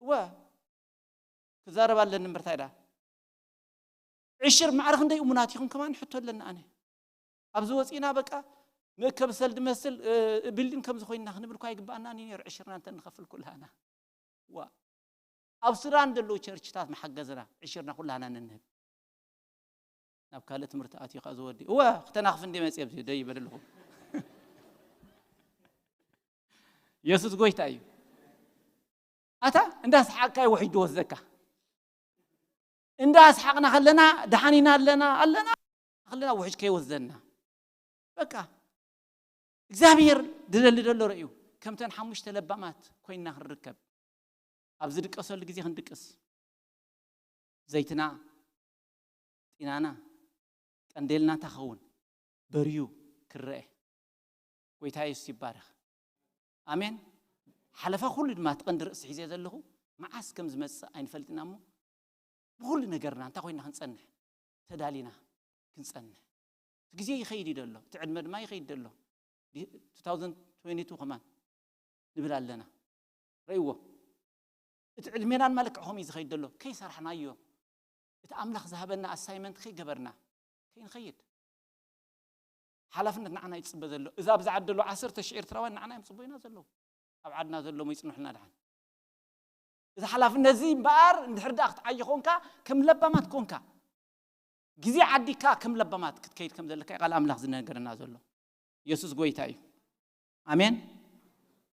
እወ፣ ክዛረብ ኣለኒ እምበር እንታይ ደኣ? ዕሽር ማዕረ ክንደይ እሙናት ኢኹም ከማን ሕቶ ኣለኒ ኣነ። ኣብዚ ወጺና በቃ መእከቢ ሰልዲ መስል፣ እ፣ ቢልዲንግ ከም ዝኾይንና ክንብል እኳ ኣይግባኣናን እዩ ነይሩ፣ ዕሽርና እንተ ንኸፍል ኩላና። ዋ፣ ኣብ ሱዳን ዘለዉ ቸርችታት መሓገዝና፣ ዕሽርና ኩላና ንንህብ። ናብ ካልእ ትምህርቲ ኣትዩ ከኣ ዝወዲ። እወ፣ ክተናኽፍ እንደ መጽእ ኣብዚ ደይ ይበል ኣለኹ። የሱስ ጎይታ እዩ። ኣታ እንዳ ሰሓቕካ እዩ ውሕጅ ዝወስደካ። እንዳ ሰሓቕና ከለና ደሓን ኢና ኣለና፣ ኣለና ከለና ውሕጅ ከይወስደና። በቃ እግዚኣብሔር ድደሊ ደሎ ርእዩ። ከምተን ሓሙሽተ ለባማት ኮይንና ክንርከብ ኣብ ዝድቀሰሉ ግዜ ክንድቅስ። ዘይትና፣ ጢናና፣ ቀንዴልና እንታይ ክኸውን? በርዩ ክረአ። ጎይታ የሱስ ይባረኽ። ኣሜን። ሓለፋ ኩሉ ድማ እቲ ቀንዲ ርእሲ ሒዘ ዘለኹ መዓስ ከም ዝመጽእ ኣይንፈልጥና እሞ ብኹሉ ነገርና እንታይ ኮይና ክንጸንሕ? ተዳሊና ክንጸንሕ። እቲ ግዜ ይኸይድ እዩ ደሎ፣ እቲ ዕድመ ድማ ይኸይድ ደሎ። ዲ-፣ two thousand twenty-two ከማን ንብል ኣለና። ረእይዎ። እቲ ዕድሜናን መልክዕ ከምኡ እዩ ዝኸይድ ደሎ። ከይሰራሕናዮ፣ እቲ ኣምላኽ ዝሃበና ኣሳይመንት ከይገበርና፣ ከይንኸይድ። ሓላፍነት ንዓና ይጽበ ዘሎ። እዛ ኣብዚ ዓዲ ደሎ ዓሰርተ ሽሕ ኤርትራውያን ንዓና እዮም ጽበዩና ዘለዉ። ኣብ ዓድና ዘሎ እሞ ይጽንሑልና ደሓን። እዚ ሓላፍነት እዚ እምበኣር እንድሕር ደኣ ክትዓዪ ኮንካ፣ ከም ለባማት ኮንካ፣ ግዜ ዓዲካ ከም ለባማት ክትከይድ ከም ዘለካ እዩ ቃል ኣምላኽ ዝነገረና ዘሎ። የሱስ ጎይታ እዩ። ኣሜን።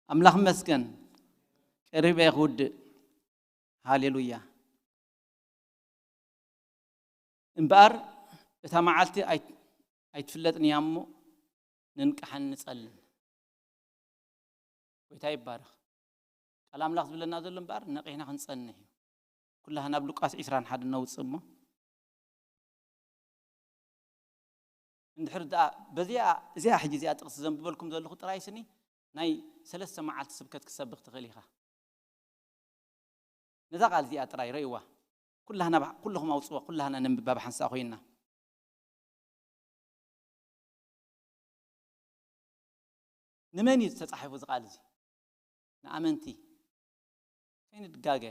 ኣምላኽ ይመስገን። ቀሪበ እየ ክውድእ። ሃሌሉያ። እምበኣር እታ መዓልቲ ኣይ-፣ ኣይትፍለጥን እያ እሞ፣ ንንቃሕን ንጸልን። ጎይታ ይባረኽ። ቃል ኣምላኽ ዝብለና ዘሎ እምበኣር ነቒሕና ክንጸንሕ እዩ። ኩላህና ናብ ሉቃስ ዕስራን ሓደን ነውጽእ እሞ፣ እንድሕር ደኣ በዚኣ፣ እዚኣ ሕጂ እዚኣ ጥቕሲ ዘንብበልኩም ዘለኹ ጥራይ ስኒ ናይ ሰለስተ መዓልቲ ስብከት ክትሰብኽ ትኽእል ኢኻ። ነዛ ቃል እዚኣ ጥራይ ረእይዋ። ኩላህና ባ-፣ ኩልኹም ኣውጽዋ፣ ኩላህና ነንብባ ብሓንሳእ ኮይንና። ንመን እዩ ተጻሒፉ እዚ ቃል እዚ? ንኣመንቲ። ከይንድጋገ።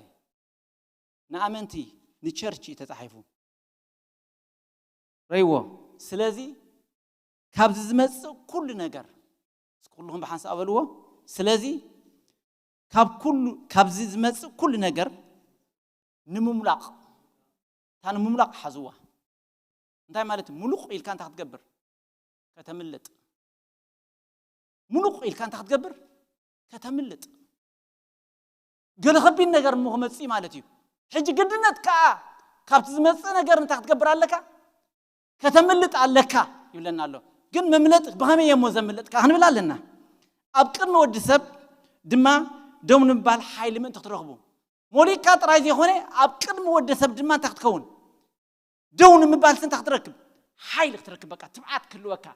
ንኣመንቲ፣ ንቸርች እዩ ተጻሒፉ። ረይዎ። ስለዚ ካብዚ ዝመጽእ ኩሉ ነገር፣ እስኪ ኩልኹም ብሓንሳእ በልዎ። ስለዚ ካብ ኩሉ፣ ካብዚ ዝመጽእ ኩሉ ነገር ንምምላቕ፣ እታ ንምምላቕ ሓዝዋ። እንታይ ማለት እዩ? ምሉቕ ኢልካ እንታይ ክትገብር? ከተምልጥ። ምሉቕ ኢልካ እንታይ ክትገብር? ከተምልጥ። ገለ ከቢድ ነገር እሞ ክመጽእ ማለት እዩ። ሕጂ ግድነት ከኣ ካብቲ ዝመጽእ ነገር እንታይ ክትገብር ኣለካ? ከተምልጥ ኣለካ ይብለና ኣሎ። ግን መምለጥ ብኸመይ እየ እሞ ዘምልጥካ ክንብል ኣለና። ኣብ ቅድሚ ወዲ ሰብ ድማ ደው ንምባል ሓይሊ ምእንቲ ክትረኽቡ። ሞሊካ ጥራይ ዘይኮነ ኣብ ቅድሚ ወዲ ሰብ ድማ እንታይ ክትከውን? ደው ንምባል እንታይ ክትረክብ? ሓይሊ ክትረክብ፣ በቃ ትብዓት ክህልወካ።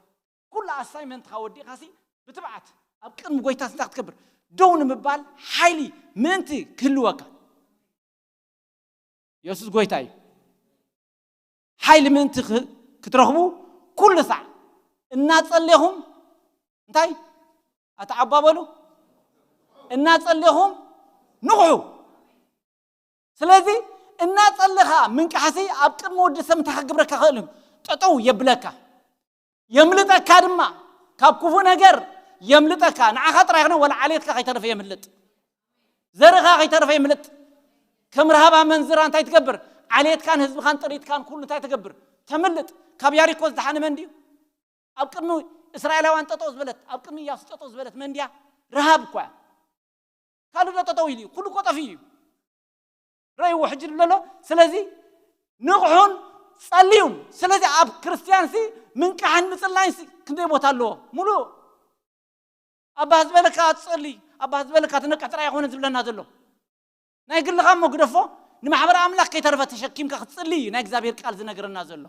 ኩሉ ኣሳይመንትኻ ወዲእኻሲ ብትብዓት ኣብ ቅድሚ ጎይታ እንታይ ክትገብር? ደው ንምባል ሓይሊ ምእንቲ ክህልወካ። የሱስ ጎይታ እዩ። ሓይሊ ምእንቲ ክ- ክትረኽቡ ኩሉ ሳዕ እናጸሌኹም እንታይ ኣተዓባበሉ እናጸሌኹም ንቑሑ። ስለዚ እናጸለኻ ምንቃሕሲ ኣብ ቅድሚ ወዲ ሰብ እንታይ ክገብረካ ክእል እዩ? ጠጠው የብለካ፣ የምልጠካ ድማ፣ ካብ ክፉ ነገር የምልጠካ። ንዓኻ ጥራይ ይኹነ ወላ ዓሌትካ ከይተረፈ የምልጥ፣ ዘርእኻ ከይተረፈ የምልጥ። ከም ረሃባ መንዝራ እንታይ ትገብር? ዓሌትካን ህዝብኻን ጥሪትካን ኩሉ እንታይ ትገብር? ተምልጥ። ካብ ያሪኮ ዝደሓነ መን ድዩ? ኣብ ቅድሚ እስራኤላውያን ጠጠው ዝበለት፣ ኣብ ቅድሚ ኢያሱ ጠጠው ዝበለት መን ድያ? ረሃብ እኳ እያ። ካልእ ዶ ጠጠው ኢሉ እዩ? ኩሉ እኮ ጠፊኡ እዩ። ረእይዎ ሕጂ ድብሎ ኣሎ። ስለዚ ንቕሑን ጸልዩን። ስለዚ ኣብ ክርስትያንሲ ምንቃሕን ምጽላይንሲ ክንደይ ቦታ ኣለዎ? ሙሉእ ኣባ ዝበለካ ትጸሊ፣ ኣባ ዝበለካ ትነቅሕ ጥራይ ኣይኮነ ዝብለና ዘሎ። ናይ ግልኻ እሞ ግደፎ፣ ንማሕበር ኣምላኽ ከይተረፈ ተሸኪምካ ክትጽሊ እዩ ናይ እግዚኣብሔር ቃል ዝነግረና ዘሎ።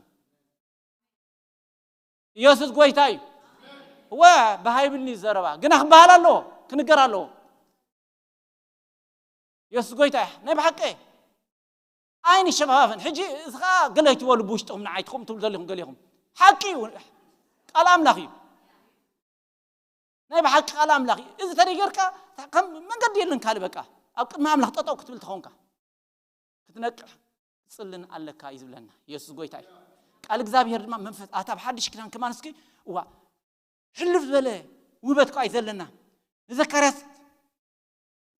ኢየሱስ ጎይታ እዩ። እወ ብሃይብልኒ ዘረባ ግና ክበሃል ኣለዎ፣ ክንገር ኣለዎ። ኢየሱስ ጎይታ እዩ። ናይ ብሓቂ ኣይንሸፋፈን። ሕጂ እዚ ኸዓ ገለ ኣይትበሉ ብውሽጥኹም ንዓይ ትኹም ትብሉ ዘለኹም ገሊኹም። ሓቂ እዩ። ቃል ኣምላኽ እዩ። ናይ ብሓቂ ቃል ኣምላኽ እዩ። እዚ ተደይ ጌርካ ከም መንገዲ የለን ካልእ በቃ ኣብ ቅድሚ ኣምላኽ ጠጠው ክትብል ተኾንካ ክትነቅሕ ክትጽልን ኣለካ እዩ ዝብለና ኢየሱስ ጎይታ እዩ። ቃል እግዚኣብሔር ድማ መንፈስ ኣታ ኣብ ሓድሽ ኪዳን ከማን እስኪ እዋ ሕልፍ ዝበለ ውበት እኳ እዩ ዘለና። ንዘካርያስ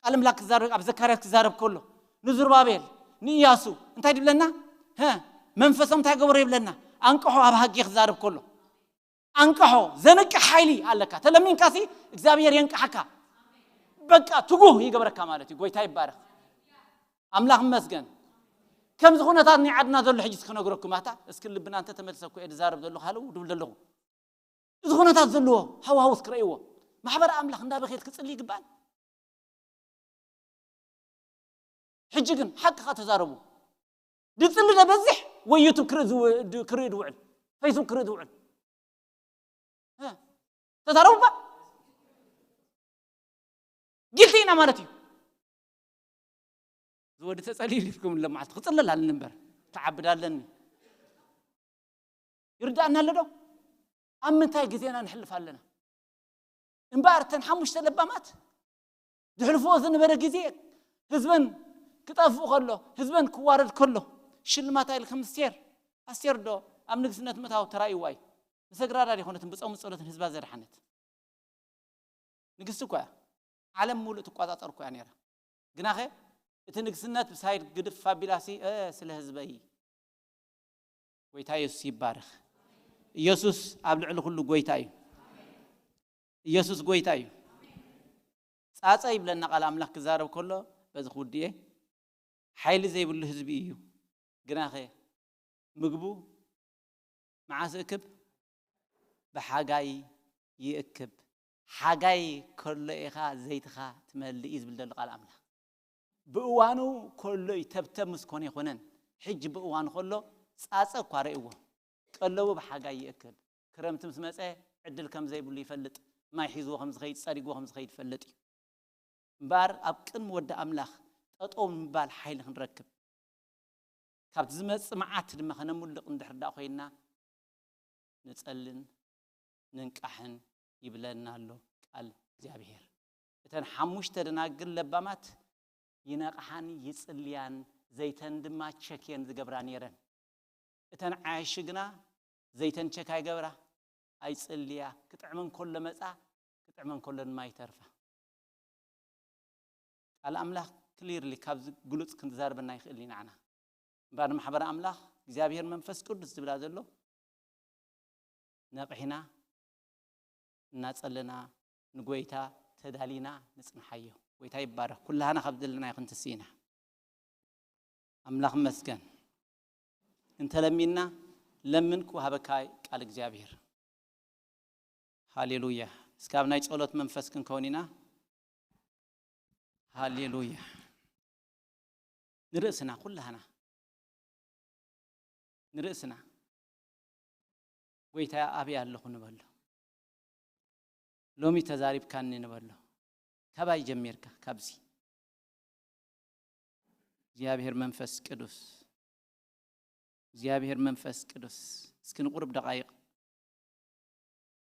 ቃል ኣምላኽ ክዛረብ ኣብ ዘካርያስ ክዛረብ ከሎ ንዝሩባቤል ንኢያሱ እንታይ ድብለና? ሀ መንፈሶም እንታይ ገበሮ ይብለና? ኣንቅሖ ኣብ ሃጌ ክዛረብ ከሎ ኣንቅሖ ዘንቅሕ ሓይሊ ኣለካ። ተለሚንካሲ እግዚኣብሔር የንቅሓካ። በቃ ትጉህ ይገብረካ ማለት እዩ። ጎይታ ይባረክ። ኣምላኽ ይመስገን። ከምዚ ኩነታት ናይ ዓድና ዘሎ ሕጂ ክነግረኩም ኣታ እስኪ ልብና እንተ ተመልሰኩ እየ ዝዛረብ ዘለኹ ሃለው ድብል ዘለኹ። እዚ ኩነታት ዘለዎ ሃዋውስ ክርእይዎ ማሕበር ኣምላኽ እንዳበኸት ክጽሊ ይግባል። ሕጂ ግን ሓቅኻ ተዛረቡ። ድጽሊ ደበዝሕ ወይ ዩቱብ ክርኢ ዝው- ድ- ክርኢ ድውዕል ፌስቡክ ክርኢ ድውዕል እ፣ ተዛረቡ ባ ጊልቲ ኢና ማለት እዩ። ዝወዲ ተጸልዩ ኢልኩም ለማዓልቲ ክጽለል ኣለኒ እምበር ተዓብድ ኣለኒ። ይርዳእና ኣሎ ዶ? ኣብ ምንታይ ግዜና ንሕልፍ ኣለና? እምበኣር እተን ሓሙሽተ ለባማት ዝሕልፍዎ ዝነበረ ግዜ ህዝበን ክጠፍእ ከሎ ህዝበን ክዋረድ ከሎ ሽልማታ ኢል ከም ስቴር ኣስቴር ዶ ኣብ ንግስነት ምእታው ተራእይዋ እዩ። ንሰግዳዳ ዲኾነትን ብጾምን ጸሎትን ህዝባ ዘድሓነት ንግስቲ እኳ እያ። ዓለም ሙሉእ ትቋጻጸር እኳ እያ ነይራ። ግናኸ እቲ ንግስነት ብሳይድ ግድፍ ኣቢላሲ እ፣ ስለ ህዝበይ ጎይታ ኢየሱስ ይባረኽ። ኢየሱስ ኣብ ልዕሊ ኩሉ ጎይታ እዩ። ኢየሱስ ጎይታ እዩ። ጻጸ ይብለና ቃል ኣምላኽ ክዛረብ ከሎ በዚ ክውድኤ ሓይሊ ዘይብሉ ህዝቢ እዩ። ግናኸ ምግቡ መዓስ እክብ ብሓጋይ ይእክብ። ሓጋይ ከሎ ኢኻ ዘይትኻ ትመልእ እዩ ዝብል ዘሎ ቃል ኣምላኽ። ብእዋኑ ከሎ እዩ ተብተብ ምስ ኮነ ኣይኮነን። ሕጂ ብእዋኑ ከሎ ጻጸ እኳ ረእይዎ ቀለቡ ብሓጋይ ይእክብ። ክረምቲ ምስ መጸ ዕድል ከም ዘይብሉ ይፈልጥ። ማይ ሒዝዎ ከም ዝኸይድ ጸሪግዎ ከም ዝኸይድ ይፈልጥ እዩ። እምበኣር ኣብ ቅድሚ ወዲ ኣምላኽ ጠጠው ንምባል ሓይሊ ክንረክብ ካብቲ ዝመጽእ መዓት ድማ ከነምልቕ እንድሕር ደኣ ኮይንና ንጸልን ንንቃሕን ይብለና ኣሎ ቃል እግዚኣብሔር። እተን ሓሙሽተ ደናግል ለባማት ይነቕሓን ይጽልያን ዘይተን ድማ ቸክየን ዝገብራ ነይረን። እተን ዓያሺ ግና ዘይተን ቸክ ኣይገብራ ኣይጽልያ። ክጥዕመን ከሎ መጻ ክጥዕመን ከሎ ድማ ይተርፋ። ቃል ኣምላኽ ክሊርሊ ካብዚ ግሉጽ ክንዛርበና ይኽእል እዩ ንዓና እምበኣር ንማሕበር ኣምላኽ እግዚኣብሔር መንፈስ ቅዱስ ዝብላ ዘሎ ነቕሒና እናጸለና ንጎይታ ተዳሊና ንጽንሓዮ። ጎይታ ይባረኽ። ኩላህና ካብ ዘለናዮ ክንትስእ ኢና። ኣምላኽ መስገን። እንተለሚንና ለምን ክወሃበካ ቃል እግዚኣብሔር። ሃሌሉያ። እስካብ ናይ ጸሎት መንፈስ ክንከውን ኢና። ሃሌሉያ። ንርእስና ኩላህና ንርእስና ጎይታ ኣብየ ኣለኹ ንበሎ። ሎሚ ተዛሪብካኒ ንበሎ። ካባይ ጀሚርካ ካብዚ እግዚኣብሔር መንፈስ ቅዱስ እግዚኣብሔር መንፈስ ቅዱስ፣ እስኪ ንቁሩብ ደቓይቕ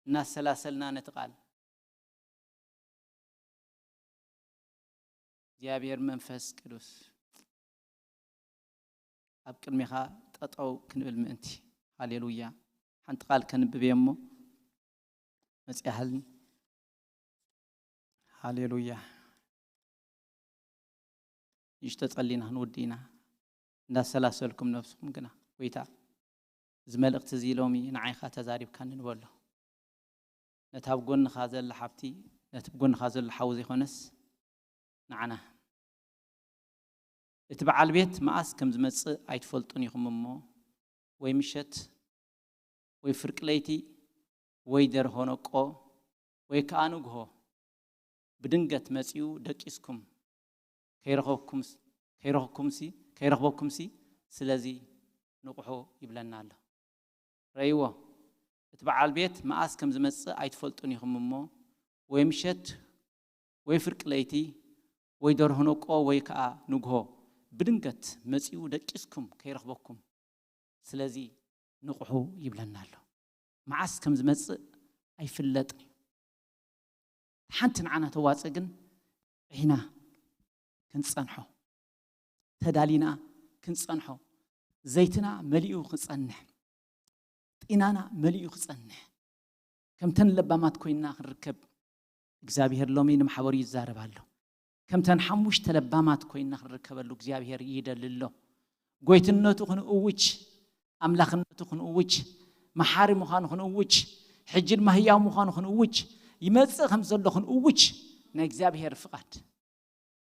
እናሰላሰልና ነቲ ቃል፣ እግዚኣብሔር መንፈስ ቅዱስ፣ ኣብ ቅድሜኻ ጠጠው ክንብል ምእንቲ። ሃሌሉያ። ሓንቲ ቃል ከንብብ እየ እሞ መጽያህልኒ። ሃሌሉያ። ንእሽቶ ጸሊና ክንውዲ ኢና። እንዳሰላሰልኩም ነብስኹም ግና፣ ጎይታ፣ እዚ መልእኽቲ እዚ ሎሚ ንዓይኻ ተዛሪብካኒ ንበሎ። ነታ ኣብ ጎንኻ ዘላ ሓብቲ፣ ነቲ ኣብ ጎንኻ ዘሎ ሓው ዘይኮነስ ንዓና። እቲ በዓል ቤት መኣስ ከም ዝመጽእ ኣይትፈልጡን ኢኹም እሞ፣ ወይ ምሸት፣ ወይ ፍርቂ ለይቲ፣ ወይ ደርሆ ነቆ፣ ወይ ከኣ ንግሆ ብድንገት መጺኡ ደቂስኩም ከይረኸብኩምስ-፣ ከይረኸብኩምሲ፣ ከይረኽበኩምሲ፣ ስለዚ ንቕሑ ይብለና ኣሎ። ረእይዎ፣ እቲ በዓል ቤት መኣስ ከም ዝመጽእ ኣይትፈልጡን ኢኹም እሞ፣ ወይ ምሸት፣ ወይ ፍርቂ ለይቲ፣ ወይ ደርሆ ነቆ፣ ወይ ከኣ ንግሆ ብድንገት መጺኡ ደቂስኩም ከይረኽበኩም፣ ስለዚ ንቕሑ ይብለና ኣሎ። መዓስ ከም ዝመጽእ ኣይፍለጥን እዩ። ሓንቲ ንዓና ተዋጽእ ግን ዒና ክንጸንሖ፣ ተዳሊና ክንጸንሖ፣ ዘይትና መሊኡ ክጸንሕ፣ ጢናና መሊኡ ክጸንሕ፣ ከምተን ለባማት ኮይንና ክንርከብ እግዚኣብሔር ሎሚ ንማሕበሩ ይዛረብ ኣሎ። ከምተን ሓሙሽተ ለባማት ኮይንና ክንርከበሉ እግዚኣብሔር ይደሊ ኣሎ። ጎይትነቱ ክንእውጅ፣ ኣምላኽነቱ ክንእውጅ፣ መሓሪ ምዃኑ ክንእውጅ፣ ሕጂ ድማ ህያው ምዃኑ ክንእውጅ፣ ይመጽእ ከም ዘሎ ክንእውጅ ናይ እግዚኣብሔር ፍቓድ።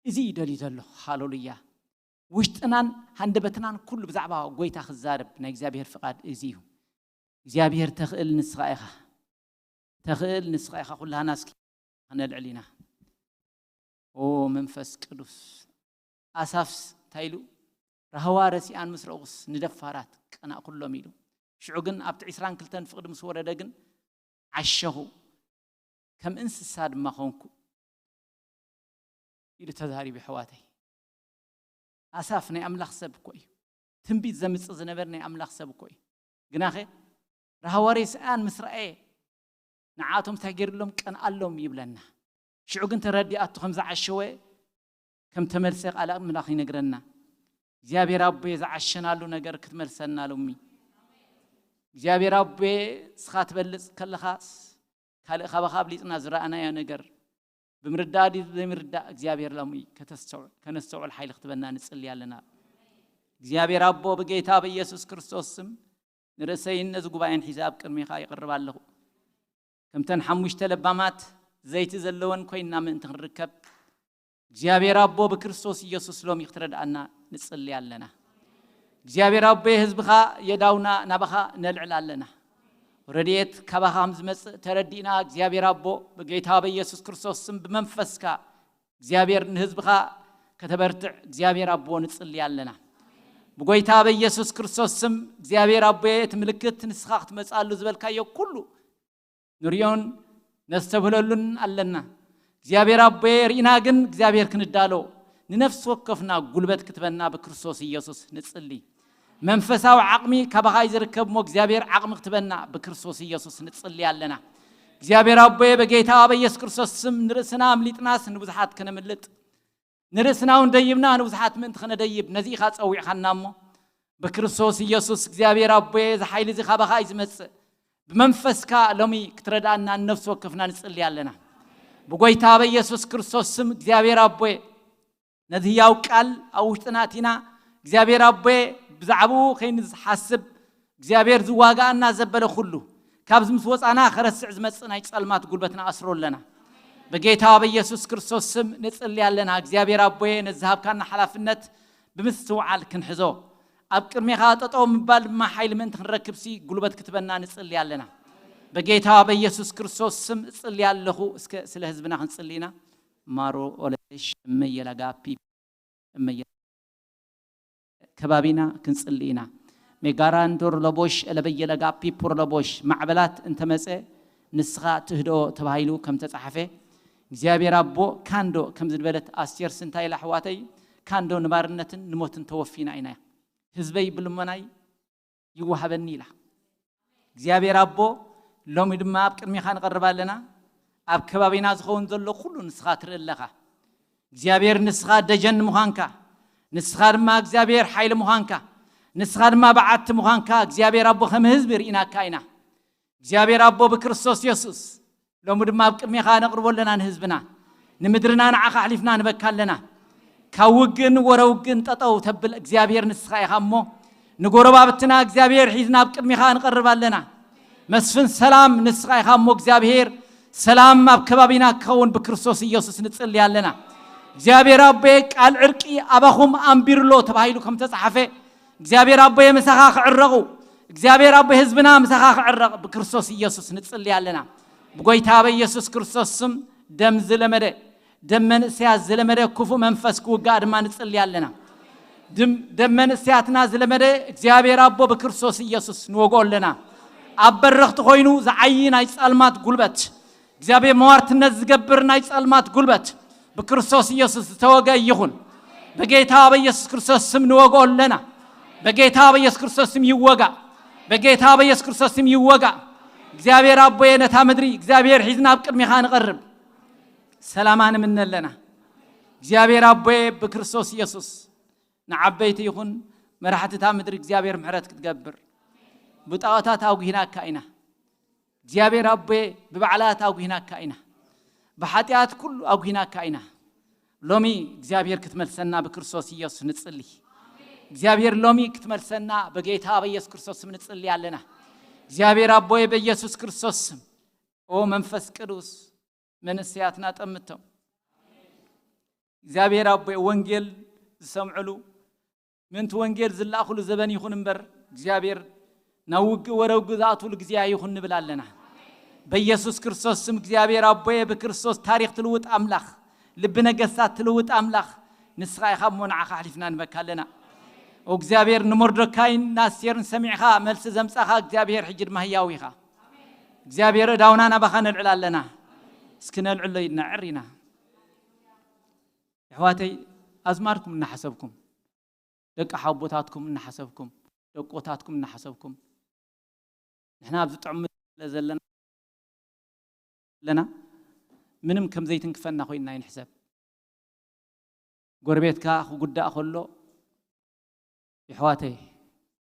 እዚ እዩ ደልዩ ዘሎ። ሃሌሉያ። ውሽጥናን ሃንደበትናን ኩሉ ብዛዕባ ጎይታ ክዛረብ ናይ እግዚኣብሔር ፍቓድ እዚ እዩ። እግዚኣብሔር ተኽእል ንስኻ ኢኻ። ተኽእል ንስኻ ኢኻ። ኩላህና እስኪ ከነልዕል ኢና። ኦ መንፈስ ቅዱስ፣ ኣሳፍስ እንታይ ኢሉ? ራህዋ ረሲኣን ምስ ረእኹስ ንደፋራት ቀናእኩሎም ኢሉ። ሽዑ ግን ኣብቲ ዕስራን ክልተን ፍቕዲ ምስ ወረደ ግን ዓሸኹ፣ ከም እንስሳ ድማ ኾንኩ ኢሉ ተዛሪቡ። ኣሕዋተይ፣ ኣሳፍ ናይ ኣምላኽ ሰብ እኮ እዩ። ትንቢት ዘምጽእ ዝነበር ናይ ኣምላኽ ሰብ እኮ እዩ። ግናኸ ራህዋ ረሲኣን ምስ ረኣየ ንዓቶም እንታይ ገይርሎም? ቀንኣሎም ይብለና። ሽዑ ግን ተረዲኣቱ ከም ዝዓሸወ፣ ከም ተመልሰ ቃል ኣምላኽ ይነግረና። እግዚኣብሔር ኣቦየ ዝዓሸናሉ ነገር ክትመልሰና ሎሚ። እግዚኣብሔር ኣቦየ፣ ንስኻ ትበልጽ ከለኻስ ካልእ ካባኻ ኣብሊጽና ዝረኣናዮ ነገር ብምርዳእ ድዩ ዘይምርዳእ እግዚኣብሔር ሎሚ ከተስተውዕ-፣ ከነስተውዕል ሓይሊ ክትበና ንጽሊ ኣለና። እግዚኣብሔር ኣቦ ብጌታ በኢየሱስ ክርስቶስ ስም ንርእሰይን ነዚ ጉባኤን ሒዘ ኣብ ቅድሜኻ ይቕርብ ኣለኹ። ከምተን ሓሙሽተ ለባማት ዘይቲ ዘለወን ኮይንና ምእንቲ ክንርከብ እግዚኣብሔር ኣቦ ብክርስቶስ ኢየሱስ ሎሚ ክትረድኣና ንጽሊ ኣለና። እግዚኣብሔር ኣቦ ህዝብኻ የዳውና ናባኻ ነልዕል ኣለና። ረድኤት ካባኻ ከም ዝመጽእ ተረዲእና እግዚኣብሔር ኣቦ ብጌታ በኢየሱስ ክርስቶስ ስም ብመንፈስካ እግዚኣብሔር ንህዝብኻ ከተበርትዕ እግዚኣብሔር ኣቦ ንጽሊ ኣለና። ብጎይታ በኢየሱስ ክርስቶስ ስም እግዚኣብሔር ኣቦ እቲ ምልክት ንስኻ ክትመጽኣሉ ዝበልካዮ ኩሉ ንሪኦን ነስተብህለሉን ኣለና። እግዚኣብሔር ኣቦየ ርኢና ግን እግዚኣብሔር ክንዳሎ ንነፍሲ ወከፍና ጉልበት ክትበና ብክርስቶስ ኢየሱስ ንጽሊ። መንፈሳዊ ዓቕሚ ካባኻ እዩ ዝርከብ እሞ እግዚኣብሔር ዓቕሚ ክትበና ብክርስቶስ ኢየሱስ ንጽሊ ኣለና። እግዚኣብሔር ኣቦየ በጌታ በኢየሱስ ክርስቶስ ስም ንርእስና ኣምሊጥናስ ንብዙሓት ከነምልጥ ንርእስና እውን ደይብና ንብዙሓት ምእንቲ ከነደይብ ነዚ ኢኻ ጸዊዕኻና እሞ ብክርስቶስ ኢየሱስ እግዚኣብሔር ኣቦየ እዚ ሓይሊ እዚ ካባኻ እዩ ዝመጽእ። ብመንፈስካ ሎሚ ክትረድኣና ንነፍሲ ወከፍና ንጽሊ ኣለና። ብጎይታ በኢየሱስ ክርስቶስ ስም እግዚኣብሔር ኣቦየ ነዚ ህያው ቃል ኣብ ውሽጥና ኣቲና እግዚኣብሔር ኣቦየ ብዛዕባኡ ከይንሓስብ እግዚኣብሔር ዝዋጋኣና ዘበለ ኩሉ ካብዚ ምስ ወጻና ከረስዕ ዝመጽእ ናይ ጸልማት ጉልበትና ኣስሮ ኣለና። ብጌታ በኢየሱስ ክርስቶስ ስም ንጽሊ ኣለና። እግዚኣብሔር ኣቦየ ነዚ ዝሃብካና ሓላፍነት ብምስትውዓል ክንሕዞ ኣብ ቅድሜኻ ጠጠው ምባል ድማ ሓይሊ ምእንቲ ክንረክብሲ ጉልበት ክትበና ንጽሊ ኣለና። ብጌታ በኢየሱስ ክርስቶስ ስም እጽሊ ኣለኹ። እስከ ስለ ህዝብና ክንጽሊ ኢና። ማሮ ኦለሽ እመየላጋፒ እመየ ከባቢና ክንጽሊ ኢና። ሜጋራንዶር ለቦሽ ኤለበየለጋፒ ፖርለቦሽ ማዕበላት እንተመጸ ንስኻ ትህድኦ ተባሂሉ ከም ተጻሓፈ እግዚኣብሔር ኣቦ ካንዶ ከም ዝድበለት ኣስቴር ስንታይ ኢላ ኣሕዋተይ ካንዶ ንባርነትን ንሞትን ተወፊና ኢና። ህዝበይ ብልመናይ ይወሃበኒ ኢላ። እግዚኣብሔር ኣቦ፣ ሎሚ ድማ ኣብ ቅድሚኻ ንቐርብ ኣለና። ኣብ ከባቢና ዝኸውን ዘሎ ኩሉ ንስኻ ትርኢ ኣለኻ። እግዚኣብሔር ንስኻ ደጀን ምዃንካ፣ ንስኻ ድማ እግዚኣብሔር ሓይሊ ምዃንካ፣ ንስኻ ድማ በዓቲ ምዃንካ እግዚኣብሔር ኣቦ ከም ህዝቢ ርኢናካ ኢና። እግዚኣብሔር ኣቦ ብክርስቶስ የሱስ ሎሚ ድማ ኣብ ቅድሜኻ ነቕርቦ ኣለና ንህዝብና። ንምድርና ንዓኻ ኣሕሊፍና ንበካ ኣለና። ካብ ውግእን ወረ ውግእን ጠጠው ተብል እግዚኣብሔር ንስኻ ኢኻ እሞ፣ ንጎረባብትና እግዚኣብሔር ሒዝና ኣብ ቅድሜኻ ንቐርብ ኣለና። መስፍን ሰላም ንስኻ ኢኻ እሞ እግዚኣብሔር፣ ሰላም ኣብ ከባቢና ክኸውን ብክርስቶስ ኢየሱስ ንጽሊ ኣለና። እግዚኣብሔር ኣቦየ፣ ቃል ዕርቂ ኣባኹም ኣንቢርሎ ተባሂሉ ከም ተጻሓፈ፣ እግዚኣብሔር ኣቦየ ምሳኻ ክዕረቑ፣ እግዚኣብሔር ኣቦ ህዝብና ምሳኻ ክዕረቕ ብክርስቶስ ኢየሱስ ንጽሊ ኣለና። ብጎይታ በኢየሱስ ክርስቶስ ስም፣ ደም ዝለመደ፣ ደም መንእሰያት ዝለመደ ክፉእ መንፈስ ክውጋእ ድማ ንጽሊ ኣለና። ድም- ደም መንእሰያትና ዝለመደ እግዚኣብሔር ኣቦ ብክርስቶስ ኢየሱስ ንወግኦ ኣለና። ኣብ በረኽቲ ኮይኑ ዝዓዪ ናይ ጸልማት ጉልበት፣ እግዚኣብሔር መዋርትነት ዝገብር ናይ ጸልማት ጉልበት ብክርስቶስ ኢየሱስ ዝተወገ ይኹን። በጌታ በኢየሱስ ክርስቶስ ስም ንወግኦ ኣለና። በጌታ በኢየሱስ ክርስቶስ ስም ይወጋ። በጌታ በኢየሱስ ክርስቶስ ስም ይወጋ። እግዚኣብሔር ኣቦየ፣ ነታ ምድሪ እግዚኣብሔር ሒዝና ኣብ ቅድሚኻ ንቐርብ። ሰላማ ንምነ ኣለና። እግዚኣብሔር ኣቦየ፣ ብክርስቶስ ኢየሱስ ንዓበይቲ ይኹን መራሕቲ እታ ምድሪ እግዚኣብሔር ምሕረት ክትገብር። ብጣዖታት ኣጉሂናካ ኢና እግዚኣብሔር ኣቦየ፣ ብባዕላት ኣጉሂናካ ኢና፣ ብሓጢኣት ኩሉ ኣጉሂናካ ኢና። ሎሚ እግዚኣብሔር ክትመልሰና ብክርስቶስ ኢየሱስ ንጽሊ። እግዚኣብሔር ሎሚ ክትመልሰና በጌታ በኢየሱስ ክርስቶስ ስም ንጽሊ ኣለና። እግዚኣብሔር ኣቦየ፣ በኢየሱስ ክርስቶስ ስም፣ ኦ መንፈስ ቅዱስ፣ መንእሰያትና ጠምቶም። እግዚኣብሔር ኣቦየ፣ ወንጌል ዝሰምዕሉ፣ ምእንቲ ወንጌል ዝለኣኹሉ ዘበን ይኹን እምበር፣ እግዚኣብሔር ናብ ውግእ ወረ ውግእ ዝኣትውሉ ግዜ ኣይኹን ንብል ኣለና። በኢየሱስ ክርስቶስ ስም እግዚኣብሔር ኣቦየ፣ ብክርስቶስ ታሪኽ ትልውጥ ኣምላኽ፣ ልቢ ነገስታት ትልውጥ ኣምላኽ፣ ንስኻ ኢኻ እሞ ንዓኻ ኣሕሊፍና ንበካ ኣለና። ኦ እግዚኣብሔር፣ ንሞርዶካይን ንኣስቴርን ሰሚዕኻ መልሲ ዘምጻኻ እግዚኣብሔር፣ ሕጂ ድማ ህያው ኢኻ። እግዚኣብሔር፣ እዳውና ናባኻ ነልዕል ኣለና። እስኪ ነልዕሎ ኢድና ዕር ኢና። ኣሕዋተይ፣ ኣዝማድኩም እናሓሰብኩም፣ ደቂ ሓቦታትኩም እናሓሰብኩም፣ ደቆታትኩም እናሓሰብኩም፣ ንሕና ኣብዚ ጥዑም ስለ ዘለና፣ ኣለና፣ ምንም ከም ዘይትንክፈና ኮይንና ይንሕሰብ። ጎረቤትካ ክጉዳእ ከሎ፣ የሕዋተይ፣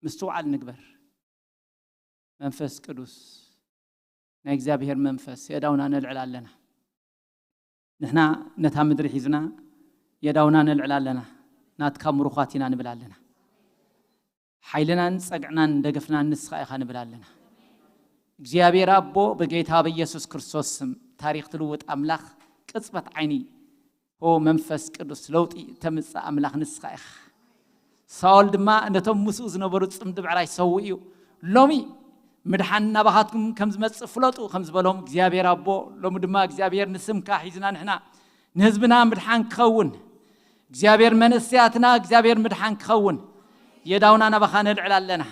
ምስትውዓል ንግበር። መንፈስ ቅዱስ፣ ናይ እግዚኣብሔር መንፈስ የእዳውና ነልዕል ኣለና። ንሕና ነታ ምድሪ ሒዝና የእዳውና ነልዕል ኣለና። ናትካ ምሩኻት ኢና ንብል ኣለና። ሓይልናን ጸግዕናን ደገፍናን ንስኻ ኢኻ ንብል ኣለና። እግዚኣብሔር ኣቦ፣ ብጌታ በኢየሱስ ክርስቶስ ስም፣ ታሪኽ ትልውጥ ኣምላኽ፣ ቅጽበት ዓይኒ፣ ኦ መንፈስ ቅዱስ፣ ለውጢ ተምጽእ ኣምላኽ ንስኻ ኢኻ። ሳኦል ድማ ነቶም ምስኡ ዝነበሩ ጽምዲ ብዕራይ ሰውእ እዩ። ሎሚ ምድሓን ናባኻትኩም ከም ዝመጽእ ፍለጡ ከም ዝበሎም እግዚኣብሔር ኣቦ፣ ሎሚ ድማ እግዚኣብሔር ንስምካ ሒዝና ንሕና ንህዝብና ምድሓን ክኸውን፣ እግዚኣብሔር መንእሰያትና እግዚኣብሔር ምድሓን ክኸውን የዳውና ናባኻ ነልዕል ኣለና።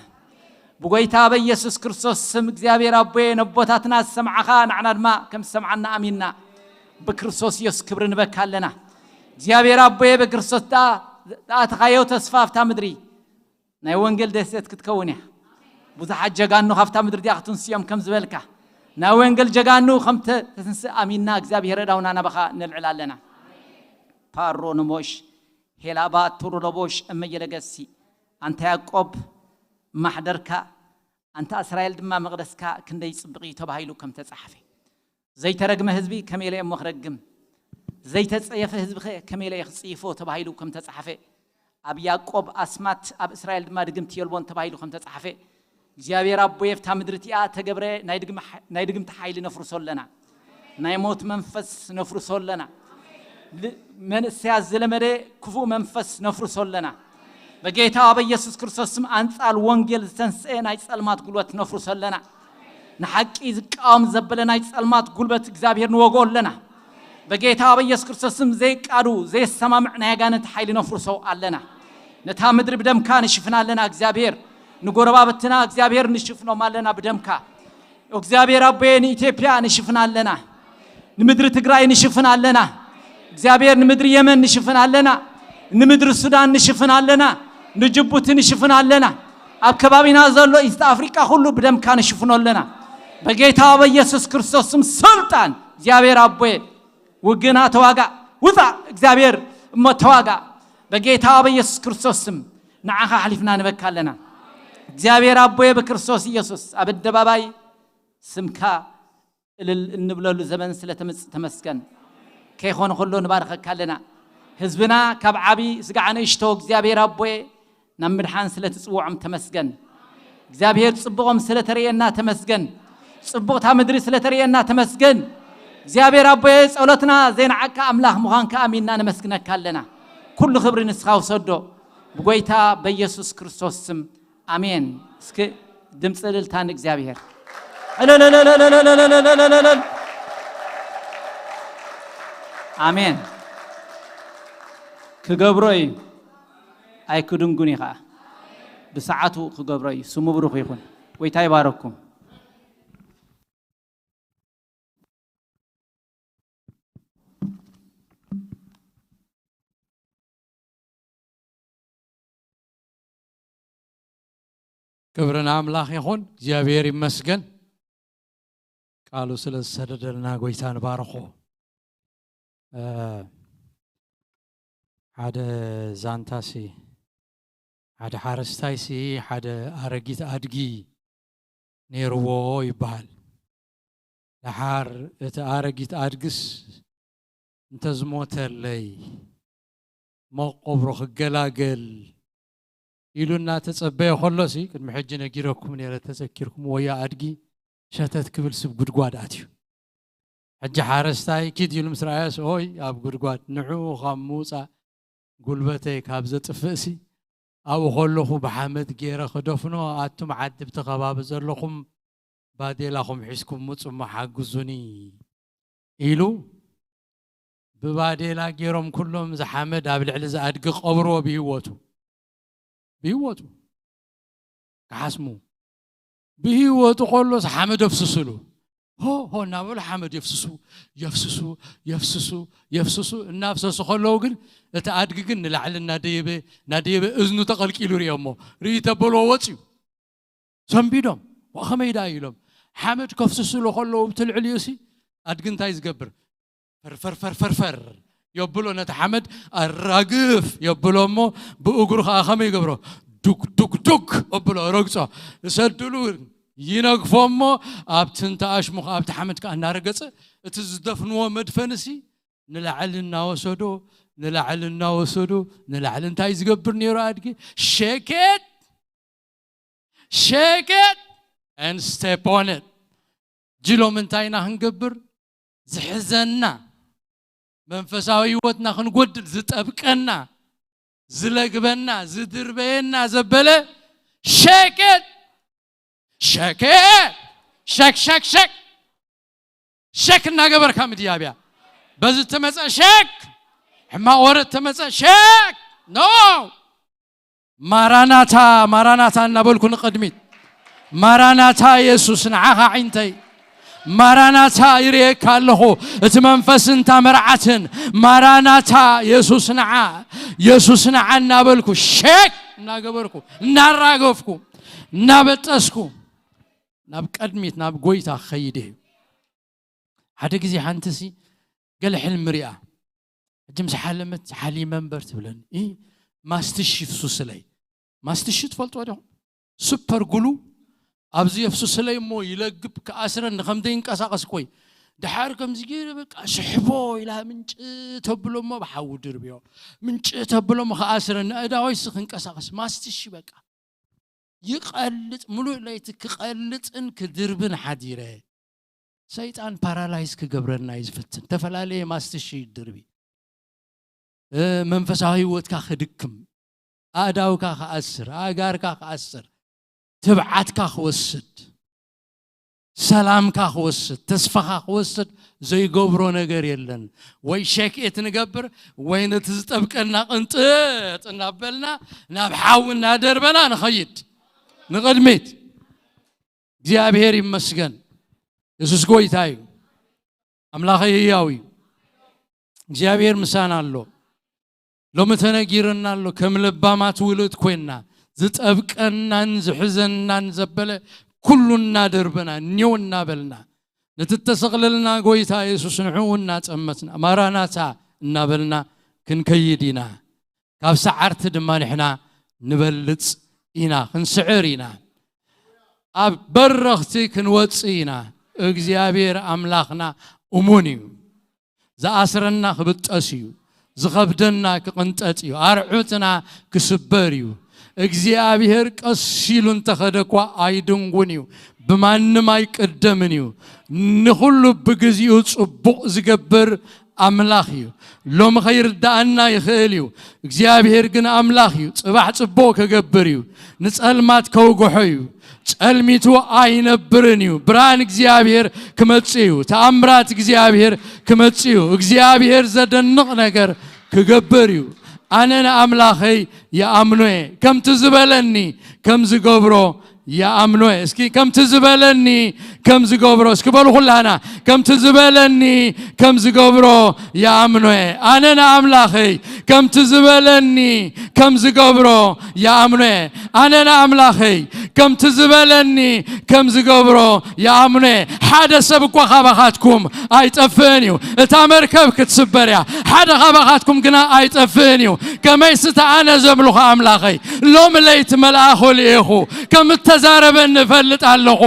ብጎይታ በኢየሱስ ክርስቶስ ስም እግዚኣብሔር ኣቦየ፣ ነቦታትና ዝሰምዓኻ ንዓና ድማ ከም ዝሰምዓና ኣሚንና ብክርስቶስ ኢየሱስ ክብሪ ንበካ ኣለና። እግዚኣብሔር ኣቦየ፣ ብክርስቶስ ደኣ ዝኣተኻዮ ተስፋ ኣብታ ምድሪ ናይ ወንጌል ደሴት ክትከውን እያ። ብዙሓት ጀጋኑ ካብታ ምድሪ እዚኣ ክትንስዮም ከም ዝበልካ፣ ናይ ወንጌል ጀጋኑ ከም ተትንስእ ኣሚንና እግዚኣብሔር እዳውና ናባኻ ነልዕል ኣለና። ፓሮ ንሞሽ ሄላባ ቱሩሎቦሽ እመየለገሲ፣ ኣንታ ያዕቆብ ማሕደርካ፣ ኣንታ እስራኤል ድማ መቕደስካ ክንደይ ጽብቕ እዩ ተባሂሉ ከም ተጻሕፈ፣ ዘይተረግመ ህዝቢ ከመይ ኢለ እሞ ክረግም፣ ዘይተጸየፈ ህዝቢ ኸ ከመይ ኢለ እየ ክጽይፎ ተባሂሉ ከም ተጻሕፈ፣ ኣብ ያዕቆብ ኣስማት ኣብ እስራኤል ድማ ድግምቲ የልቦን ተባሂሉ ከም ተጻሕፈ፣ እግዚኣብሔር ኣቦየ፣ ኣብታ ምድሪ እቲኣ ተገብረ ናይ ድግም- ናይ ድግምቲ ሓይሊ ነፍርሶ ኣለና። ናይ ሞት መንፈስ ነፍርሶ ኣለና። ል- መንእሰያት ዝለመደ ክፉእ መንፈስ ነፍርሶ ኣለና። በጌታ በኢየሱስ ክርስቶስ ስም ኣንጻር ወንጌል ዝተንስኤ ናይ ጸልማት ጉልበት ነፍርሶ ኣለና። ንሓቂ ዝቃወም ዘበለ ናይ ጸልማት ጉልበት እግዚኣብሔር ንወግኦ ኣለና። በጌታ በኢየሱስ ክርስቶስ ስም ዘይቃዱ፣ ዘየሰማምዕ ናይ ኣጋንንቲ ሓይሊ ነፍርሶ ኣለና። ነታ ምድሪ ብደምካ ንሽፍና ኣለና እግዚኣብሔር። ንጎረባብትና እግዚኣብሔር ንሽፍኖም ኣለና ብደምካ። እግዚኣብሔር ኣቦየ፣ ንኢትዮጵያ ንሽፍና ኣለና። ንምድሪ ትግራይ ንሽፍን ኣለና። እግዚኣብሔር ንምድሪ የመን ንሽፍን ኣለና። ንምድሪ ሱዳን ንሽፍን ኣለና። ንጅቡቲ ንሽፍን ኣለና። ኣብ ከባቢና ዘሎ ኢስት ኣፍሪቃ ኩሉ ብደምካ ንሽፍኖ ኣለና። በጌታ በኢየሱስ ክርስቶስ ስም ስልጣን እግዚኣብሔር ኣቦየ ውግና ተዋጋ። ውፃ እግዚኣብሔር እሞ ተዋጋ። በጌታ በኢየሱስ ክርስቶስ ስም ንዓኻ ኣሕሊፍና ንበካ ኣለና። እግዚኣብሔር ኣቦየ ብክርስቶስ ኢየሱስ ኣብ ኣደባባይ ስምካ እልል እንብለሉ ዘመን ስለ ተመጽእ ተመስገን። ከይኾነ ከሎ ንባርኸካ ኣለና። ህዝብና ካብ ዓቢ ስጋዕ ንእሽቶ እግዚኣብሔር ኣቦየ ናብ ምድሓን ስለ ትጽውዖም ተመስገን። እግዚኣብሔር ጽቡቖም ስለ ተርእየና ተመስገን። ጽቡቕታ ምድሪ ስለ ተርእየና ተመስገን። እግዚኣብሔር ኣቦየ ጸሎትና ዘይንዓካ ኣምላኽ ምዃንካ ኣሚንና ነመስግነካ ኣለና። ኩሉ ክብሪ ንስኻ ውሰዶ። ብጎይታ በኢየሱስ ክርስቶስ ስም ኣሜን። እስኪ ድምፂ እልልታ ንእግዚኣብሔር። እልልልልልልልልልልልል። ኣሜን። ክገብሮ እዩ፣ ኣይክድንጉን እዩ ከዓ። ብሰዓቱ ክገብሮ እዩ። ስሙ ብሩኽ ይኹን። ጎይታ ይባረኩም። ክብሪ ንኣምላኽ ይኹን። እግዚኣብሔር ይመስገን። ቃሉ ስለ ዝሰደደልና ጎይታ ንባርኾ። እ፣ ሓደ ዛንታሲ፣ ሓደ ሓረስታይሲ ሓደ ኣረጊት ኣድጊ ነይርዎ ይበሃል። ደሓር እቲ ኣረጊት ኣድግስ እንተዝሞተለይ መቆብሮ ክገላገል ኢሉ እናተጸበየ ከሎሲ፣ ቅድሚ ሕጂ ነጊረኩም ነይረ፣ ተዘኪርኩም ወያ ኣድጊ ሸተት ክብል ስብ ጉድጓድ ኣትዩ። ሕጂ ሓረስታይ ኪድ ኢሉ ምስ ረኣዮስ፣ ኦይ ኣብ ጉድጓድ ንዕኡ ካብ ምውጻእ ጉልበተይ ካብ ዘጥፍእሲ ኣብኡ ከለኹ ብሓመድ ገይረ ክደፍኖ፣ ኣቱም ዓዲ ብቲ ከባቢ ዘለኹም ባዴላኹም ሒዝኩም ምጹ እሞ ሓግዙኒ ኢሉ ብባዴላ ገይሮም ኩሎም ዝሓመድ ኣብ ልዕሊ ዝኣድጊ ቀብርዎ ብህይወቱ ብህይወቱ ክሓስሙ ብህይወቱ ከሎስ ሓመድ ኣፍስሱሉ ሆ ሆ እናበሉ ሓመድ የፍስሱ የፍስሱ የፍስሱ የፍስሱ እናፍሰሱ ከለዉ ግን እቲ ኣድጊ ግን ንላዕሊ እናደየበ እናደየበ እዝኑ ተቐልቂሉ ሪኦሞ ርኢ ተበልዎ ወፅዩ ሰንቢዶም ከመይ ደኣ ኢሎም ሓመድ ከፍስስሉ ከለዉ ብቲ ልዕሊኡ ሲ ኣድጊ እንታይ ዝገብር ፈርፈር ፈርፈር ፈር የብሎ ነቲ ሓመድ ኣራግፍ የብሎ እሞ ብእግሩ ከዓ ከመይ ይገብሮ ዱክ ዱክ ዱክ የብሎ ረግፆ እሰድሉ ይነግፎ እሞ ኣብቲ እንተ ኣሽሙ ከዓ ኣብቲ ሓመድ ከዓ እናረገፀ እቲ ዝደፍንዎ መድፈንሲ ንላዕሊ እናወሰዶ ንላዕሊ እናወሰዶ ንላዕሊ እንታይ ዝገብር ነይሩ ኣድጊ ሸኬት shake it and step on it ጅሎም እንታይ ኢና ክንገብር ዝሕዘና መንፈሳዊ ህይወትና ክንጎድል ዝጠብቀና ዝለግበና ዝድርበየና ዘበለ shake it shake it shake shake shake shake እናገበርካ ምድያብያ በዚ ተመፀ shake ሕማቅ ወረ ተመፀ shake no ማራናታ ማራናታ እናበልኩ ንቕድሚት ማራናታ የሱስ ንዓኻ ዓይንተይ ማራናታ ይርእየካ ኣለኹ እቲ መንፈስ እንታ መርዓትን ማራናታ የሱስ ንዓ የሱስ ንዓ እናበልኩ ሸክ እናገበርኩ እናራገፍኩ እናበጠስኩ ናብ ቀድሚት ናብ ጎይታ ክኸይድ እዩ ሓደ ግዜ ሓንቲ ሲ ገለ ሕልሚ ሪኣ ሕጂ ምስ ሓለመት ሓሊመ እምበር ትብለኒ ኢ ማስትሽ ይፍሱስለይ ማስትሽ ትፈልጥዎ ዲኹም ሱፐር ጉሉ ኣብዚ የፍሱስለይ እሞ ይለግብ ክኣስረኒ ከም ዘይንቀሳቀስ ኮይ ድሓር ከምዚ ገይረ በቃ ስሕቦ ኢላ ምንጭ ተብሎ እሞ ብሓዊ ድርብዮ ምንጭ ተብሎ እሞ ክኣስረኒ ኣእዳወይሲ ክንቀሳቀስ ማስትሽ በቃ ይቐልጥ ሙሉእ ለይቲ ክቐልጥን ክድርብን ሓዲረ ሰይጣን ፓራላይዝ ክገብረና እዩ ዝፍትን ዝተፈላለየ ማስትሽ ይድርቢ መንፈሳዊ ህይወትካ ክድክም ኣእዳውካ ክኣስር ኣእጋርካ ክኣስር ትብዓትካ ክወስድ ሰላምካ ክወስድ ተስፋኻ ክወስድ ዘይገብሮ ነገር የለን ወይ ሸክኤት ንገብር ወይ ነቲ ዝጠብቀና ቅንጥጥ እናበልና ናብ ሓዊ እናደርበና ንኸይድ ንቕድሚት እግዚኣብሔር ይመስገን የሱስ ጎይታ እዩ ኣምላኸይ ህያው እዩ እግዚኣብሔር ምሳና ኣሎ ሎሚ ተነጊርና ኣሎ ከም ለባማት ውሉድ ኮይንና ዝጠብቀናን ዝሕዘናን ዘበለ ኩሉ እናደርበና፣ ኔው እናበልና፣ ነቲ እተሰቕለልና ጎይታ የሱስ ንዕኡ እናጠመትና፣ ማራናታ እናበልና ክንከይድ ኢና። ካብ ሰዓርቲ ድማ ንሕና ንበልጽ ኢና፣ ክንስዕር ኢና። ኣብ በረኽቲ ክንወጽእ ኢና። እግዚኣብሔር ኣምላኽና እሙን እዩ። ዝኣስረና ክብጠስ እዩ። ዝኸብደና ክቕንጠጥ እዩ። ኣርዑትና ክስበር እዩ። እግዚኣብሔር ቀስ ኢሉ እንተኸደ እኳ ኣይድንጉን እዩ። ብማንም ኣይቅደምን እዩ። ንኹሉ ብግዚኡ ጽቡቕ ዝገብር ኣምላኽ እዩ። ሎሚ ከይርድኣና ይኽእል እዩ። እግዚኣብሔር ግን ኣምላኽ እዩ። ጽባሕ ጽቡቕ ክገብር እዩ። ንጸልማት ከውግሖ እዩ። ጸልሚቱ ኣይነብርን እዩ። ብርሃን እግዚኣብሔር ክመጽእ እዩ። ተኣምራት እግዚኣብሔር ክመጽእ እዩ። እግዚኣብሔር ዘደንቕ ነገር ክገብር እዩ። ኣነ ንኣምላኸይ ይኣምኖ እየ። ከምቲ ዝበለኒ ከም ዝገብሮ ይኣምኖ እየ። እስኪ ከምቲ ዝበለኒ ከም ዝገብሮ፣ እስኪ በሉ ኩላና፣ ከምቲ ዝበለኒ ከም ዝገብሮ ይኣምኖ እየ። ኣነ ንኣምላኸይ ከምቲ ዝበለኒ ከም ዝገብሮ ይኣምኖ እየ። ኣነ ንኣምላኸይ ከምቲ ዝበለኒ ከም ዝገብሮ ይኣምኖ እየ። ሓደ ሰብ እኳ ካባኻትኩም ኣይጠፍእን እዩ። እታ መርከብ ክትስበር እያ፣ ሓደ ካባኻትኩም ግና ኣይጠፍእን እዩ። ከመይሲ እቲ ኣነ ዘምልኾ ኣምላኸይ ሎሚ ለይቲ መልኣኹ ልኢኹ ከም እተዛረበኒ እፈልጥ ኣለኹ።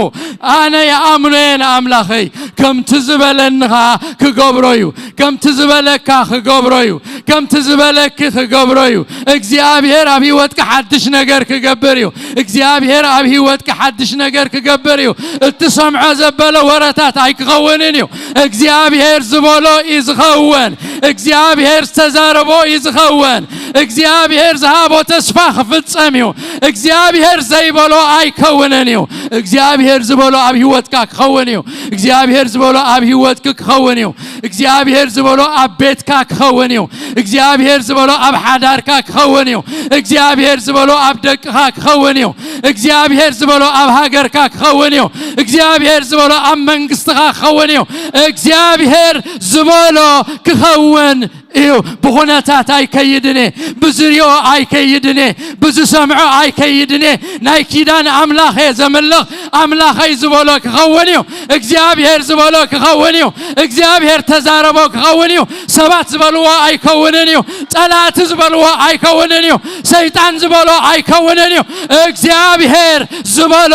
ኣነ ይኣምኖ እየ ንኣምላኸይ፣ ከምቲ ዝበለኒ ኸኣ ክገብሮ እዩ። ከምቲ ዝበለካ ክገብሮ እዩ። ከምቲ ዝበለኪ ክገብሮ እዩ። እግዚኣብሔር ኣብ ህይወትኪ ሓድሽ ነገር ክገብር እዩ። እግዚኣብሔር ኣብ ህይወትኪ ሓድሽ ነገር ክገብር እዩ። እትሰምዖ ዘበለ ወረታት ኣይክኸውንን እዩ። እግዚኣብሔር ዝበሎ እዩ ዝኸውን። እግዚኣብሔር ዝተዛረቦ እዩ ዝኸውን። እግዚኣብሔር ዝሃቦ ተስፋ ክፍጸም እዩ። እግዚኣብሔር ዘይበሎ ኣይከውንን እዩ። እግዚኣብሔር ዝበሎ ኣብ ህይወትካ ክኸውን እዩ። እግዚኣብሔር ዝበሎ ኣብ ህይወትኪ ክኸውን እዩ። እግዚኣብሔር ዝበሎ ኣብ ቤትካ ክኸውን እዩ። እግዚኣብሔር ዝበሎ ኣብ ሓዳርካ ክኸውን እዩ። እግዚኣብሔር ዝበሎ ኣብ ደቅኻ ክኸውን እዩ። እግዚኣብሔር ዝበሎ ኣብ ሃገርካ ክኸውን እዩ። እግዚኣብሔር ዝበሎ ኣብ መንግስትኻ ክኸውን እዩ። እግዚኣብሔር ዝበሎ ክኸውን እዩ። ብኹነታት ኣይከይድን እየ፣ ብዝሪኦ ኣይከይድን እየ፣ ብዝሰምዖ ኣይከይድን እየ። ናይ ኪዳን ኣምላኽ እየ ዘምልኽ። ኣምላኸይ ዝበሎ ክኸውን እዩ። እግዚኣብሔር ዝበሎ ክኸውን እዩ። እግዚኣብሔር ተዛረቦ ክኸውን እዩ። ሰባት ዝበልዎ ኣይከውንን እዩ። ጸላእቲ ዝበልዎ ኣይከውንን እዩ። ሰይጣን ዝበሎ ኣይከውንን እዩ። እግዚኣብሔር ዝበሎ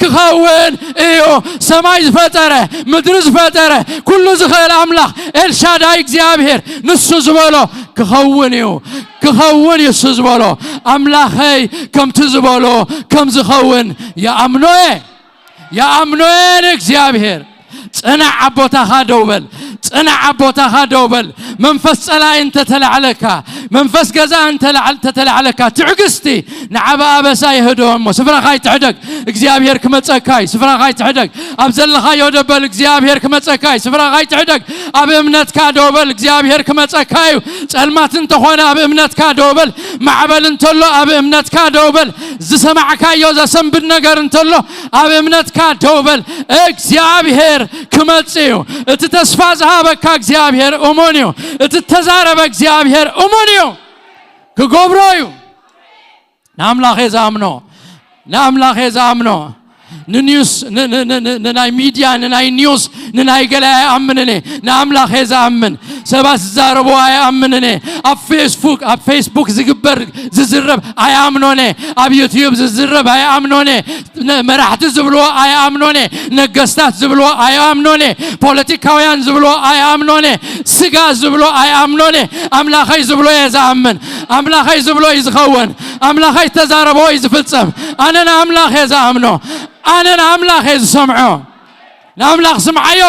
ክኸውን እዩ። ሰማይ ዝፈጠረ፣ ምድሪ ዝፈጠረ፣ ኩሉ ዝኽእል ኣምላኽ ኤልሻዳይ እግዚኣብሔር ንሱ ዝበሎ ክኸውን እዩ። ክኸውን እዩ እሱ ዝበሎ። ኣምላኸይ ከምቲ ዝበሎ ከም ዝኸውን ይኣምኖ እየ። ይኣምኖ እየ ንእግዚኣብሔር። ጽናዕ ኣብ ቦታኻ ደው በል። ጽናዕ ኣብ ቦታኻ ደው በል። መንፈስ ጸላኢ እንተተላዕለካ፣ መንፈስ ገዛ እንተላዕል-፣ እንተተላዕለካ፣ ትዕግስቲ ንዓቢ ኣበሳ ይህድኦ እሞ፣ ስፍራኻ ኣይትሕደግ። እግዚኣብሔር ክመጸካ እዩ። ስፍራኻ ኣይትሕደግ። ኣብ ዘለኻዮ ደበል እግዚኣብሔር ክመጸካ እዩ። ስፍራኻ ኣይትሕደግ። ኣብ እምነትካ ደው በል። እግዚኣብሔር ክመጸካ እዩ። ጸልማት እንተኾነ ኣብ እምነትካ ደው በል። ማዕበል እንተሎ ኣብ እምነትካ ደው በል። ዝሰማዕካዮ ዘሰንብድ ነገር እንተሎ ኣብ እምነትካ ደው በል። እግዚኣብሔር ክመጽእ እዩ። እቲ ተስፋ ዝሃበካ እግዚኣብሔር እሙን እዩ። እቲ እተዛረበ እግዚኣብሔር እሙን እዩ። ክገብሮ እዩ። ንኣምላኽ እየ ዝኣምኖ። ንኣምላኽ እየ ዝኣምኖ። ንኒውስ፣ ን-፣ ን-፣ ን-፣ ን-፣ ንናይ ሚድያ፣ ንናይ ኒውስ፣ ንናይ ገለ ኣይኣምንን እየ። ንኣምላኽ እየ ዝኣምን። ሰባት ዝዛረቡ ኣይኣምንን እየ። ኣብ ፌስቡክ፣ ኣብ ፌስቡክ ዝግበር ዝዝረብ ኣይኣምኖን እየ። ኣብ ዩትዩብ ዝዝረብ ኣይኣምኖን እየ። ነ-፣ መራሕቲ ዝብልዎ ኣይኣምኖን እየ። ነገስታት ዝብልዎ ኣይኣምኖን እየ። ፖለቲካውያን ዝብልዎ ኣይኣምኖን እየ። ስጋ ዝብሎ ኣይኣምኖን እየ። ኣምላኸይ ዝብሎ እየ ዝኣምን። ኣምላኸይ ዝብሎ እዩ ዝኸውን። ኣምላኸይ ዝተዛረቦ እዩ ዝፍጸም። ኣነ ንኣምላኽ እየ ዝኣምኖ። ኣነ ንኣምላኽ እየ ዝሰምዖ። ንኣምላኽ ስምዓዮ።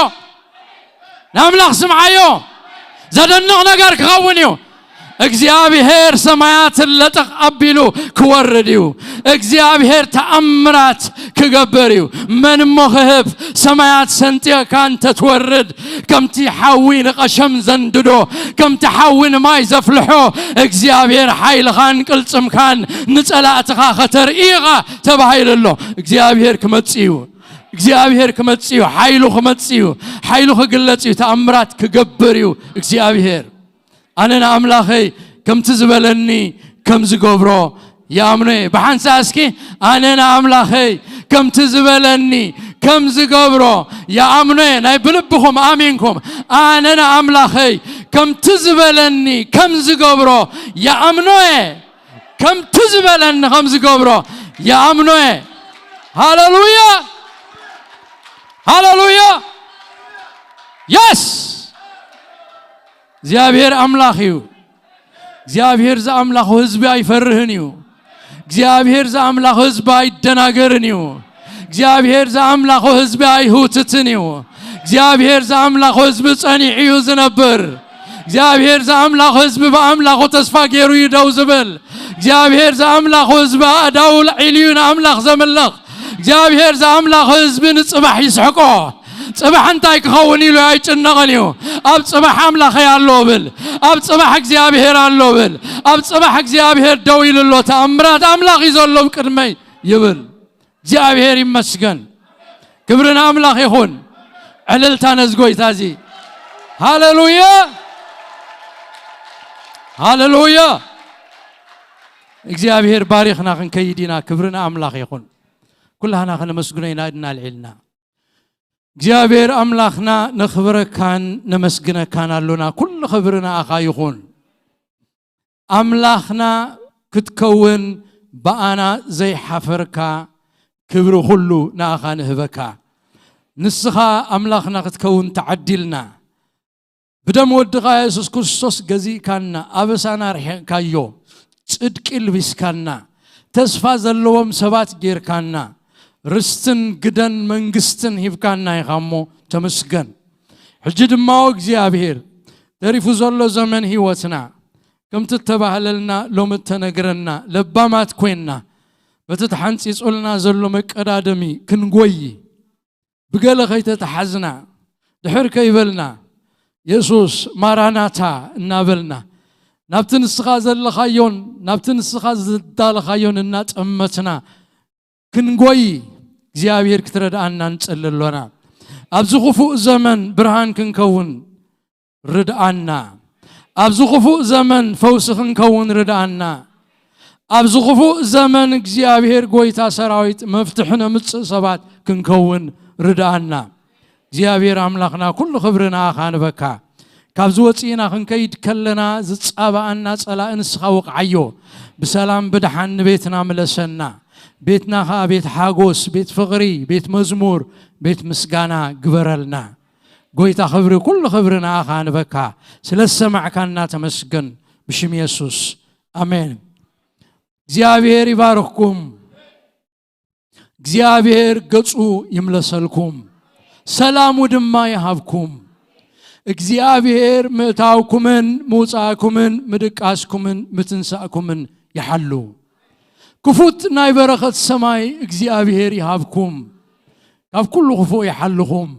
ንኣምላኽ ስምዓዮ። ዘደንቕ ነገር ክኸውን እዩ። እግዚኣብሔር ሰማያት ለጠቕ ኣቢሉ ክወርድ እዩ። እግዚኣብሔር ተኣምራት ክገብር እዩ። መን እሞ ክህብ? ሰማያት ሰንጢቕካ እንተትወርድ፣ ከምቲ ሓዊ ንቐሸም ዘንድዶ፣ ከምቲ ሓዊ ንማይ ዘፍልሖ፣ እግዚኣብሔር ሓይልኻን ቅልጽምካን ንጸላእትኻ ከተርኢ ኢኻ ተባሂሉ ኣሎ። እግዚኣብሔር ክመጽእ እዩ። እግዚኣብሔር ክመጽእ እዩ። ሓይሉ ክመጽእ እዩ። ሓይሉ ክግለጽ እዩ። ተኣምራት ክገብር እዩ እግዚኣብሔር። ኣነ ንኣምላኸይ ከምቲ ዝበለኒ ከም ዝገብሮ ይኣምኖ እየ። ብሓንሳእ እስኪ ኣነ ንኣምላኸይ ከምቲ ዝበለኒ ከም ዝገብሮ ይኣምኖ እየ። ናይ ብልብኹም ኣሚንኩም ኣነ ንኣምላኸይ ከምቲ ዝበለኒ ከም ዝገብሮ ይኣምኖ እየ። ከምቲ ዝበለኒ ከም ዝገብሮ ይኣምኖ እየ። ሃለሉያ፣ ሃለሉያ። የስ፣ እግዚኣብሔር ኣምላኽ እዩ። እግዚኣብሔር ዝኣምላኹ ህዝቢ ኣይፈርህን እዩ። እግዚኣብሔር ዝኣምላኹ ህዝቢ ኣይደናገርን እዩ። እግዚኣብሔር ዝኣምላኹ ህዝቢ ኣይህውትትን እዩ። እግዚኣብሔር ዝኣምላኹ ህዝቢ ጸኒዑ እዩ ዝነብር። እግዚኣብሔር ዝኣምላኹ ህዝቢ ብኣምላኹ ተስፋ ገይሩ እዩ ደው ዝብል። እግዚኣብሔር ዝኣምላኹ ህዝቢ ኣእዳው ኣልዒሉ እዩ ንኣምላኽ ዘምልኽ። እግዚኣብሔር ዝኣምላኹ ህዝቢ ንጽባሕ ይስሕቆ። ጽባሕ እንታይ ክኸውን ኢሉ ኣይጭነቕን እዩ። ኣብ ጽባሕ ኣምላኸይ ኣሎ ብል። ኣብ ጽባሕ እግዚኣብሔር ኣሎ ብል። ኣብ ጽባሕ እግዚኣብሔር ደው ኢሉ ኣሎ። ተኣምራት ኣምላኽ እዩ ዘሎ ቅድመይ ይብል። እግዚኣብሔር ይመስገን። ክብሪ ንኣምላኽ ይኹን። ዕልልታ ነዚ ጎይታ እዚ። ሃለሉያ፣ ሃለሉያ። እግዚኣብሔር ባሪኽና ክንከይድ ኢና። ክብሪ ንኣምላኽ ይኹን። ኩላህና ከነመስግኖ ኢና ኢድና ኣልዒልና። እግዚኣብሔር ኣምላኽና ነኽብረካን ነመስግነካን ኣሎና። ኩሉ ክብሪ ንኣኻ ይኹን። ኣምላኽና ክትከውን ብኣና ዘይሓፈርካ ክብሪ ኩሉ ንኣኻ ንህበካ። ንስኻ ኣምላኽና ክትከውን ተዓዲልና። ብደም ወድኻ የሱስ ክርስቶስ ገዚእካና፣ ኣበሳና ርሒቕካዮ፣ ጽድቂ ልቢስካና፣ ተስፋ ዘለዎም ሰባት ጌርካና፣ ርስትን ግደን መንግስትን ሂብካና ኢኻ እሞ ተመስገን። ሕጂ ድማ ኦ እግዚኣብሔር፣ ተሪፉ ዘሎ ዘመን ህይወትና ከምቲ እተባህለልና ሎሚ እተነግረና ለባማት ኮይንና በቲ ተሓንጺጹልና ዘሎ መቀዳደሚ ክንጎይ ብገለ ከይተተሓዝና ድሕር ከይበልና የሱስ ማራናታ እናበልና ናብቲ ንስኻ ዘለኻዮን ናብቲ ንስኻ ዝዳለኻዮን እናጠመትና ክንጎይ እግዚኣብሔር ክትረድኣና ንጸሊ ኣሎና። ኣብዚ ክፉእ ዘመን ብርሃን ክንከውን ርድኣና። ኣብዚ ክፉእ ዘመን ፈውሲ ክንከውን ርድኣና። ኣብዚ ክፉእ ዘመን እግዚኣብሔር ጎይታ ሰራዊት መፍትሒ ነምጽእ ሰባት ክንከውን ርድኣና። እግዚኣብሔር ኣምላኽና ኩሉ ክብሪ ንኣኻ ንበካ። ካብዚ ወፂእና ክንከይድ ከለና ዝፃባኣና ፀላኢ ንስኻ ወቕዓዮ። ብሰላም ብድሓን ንቤትና ምለሰና። ቤትና ኸዓ ቤት ሓጎስ፣ ቤት ፍቕሪ፣ ቤት መዝሙር፣ ቤት ምስጋና ግበረልና። ጎይታ ክብሪ፣ ኩሉ ክብሪ ንኣኻ ንበካ። ስለ ዝሰማዕካና ተመስገን። ብሽም የሱስ ኣሜን። እግዚኣብሔር ይባርኽኩም። እግዚኣብሔር ገጹ ይምለሰልኩም፣ ሰላሙ ድማ ይሃብኩም። እግዚኣብሔር ምእታውኩምን ምውጻእኩምን ምድቃስኩምን ምትንሳእኩምን ይሓሉ። ክፉት ናይ በረኸት ሰማይ እግዚኣብሔር ይሃብኩም። ካብ ኩሉ ክፉእ ይሓልኹም።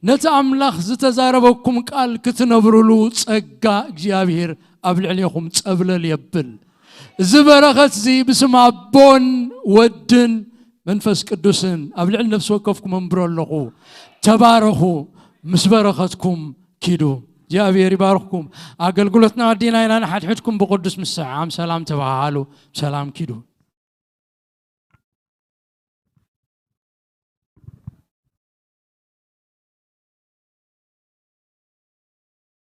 ነቲ ኣምላኽ ዝተዛረበኩም ቃል ክትነብሩሉ ጸጋ እግዚኣብሔር ኣብ ልዕሌኹም ጸብለል የብል። እዚ በረኸት እዚ ብስም ኣቦን ወድን መንፈስ ቅዱስን ኣብ ልዕሊ ነፍሲ ወከፍኩም ኣንብሮ ኣለኹ። ተባረኹ፣ ምስ በረኸትኩም ኪዱ። እግዚኣብሔር ይባርኽኩም። ኣገልግሎትና ኣዲና ኢና፣ ንሓድሕድኩም ብቅዱስ ምስዕዓም ሰላም ተባሃሉ። ሰላም ኪዱ።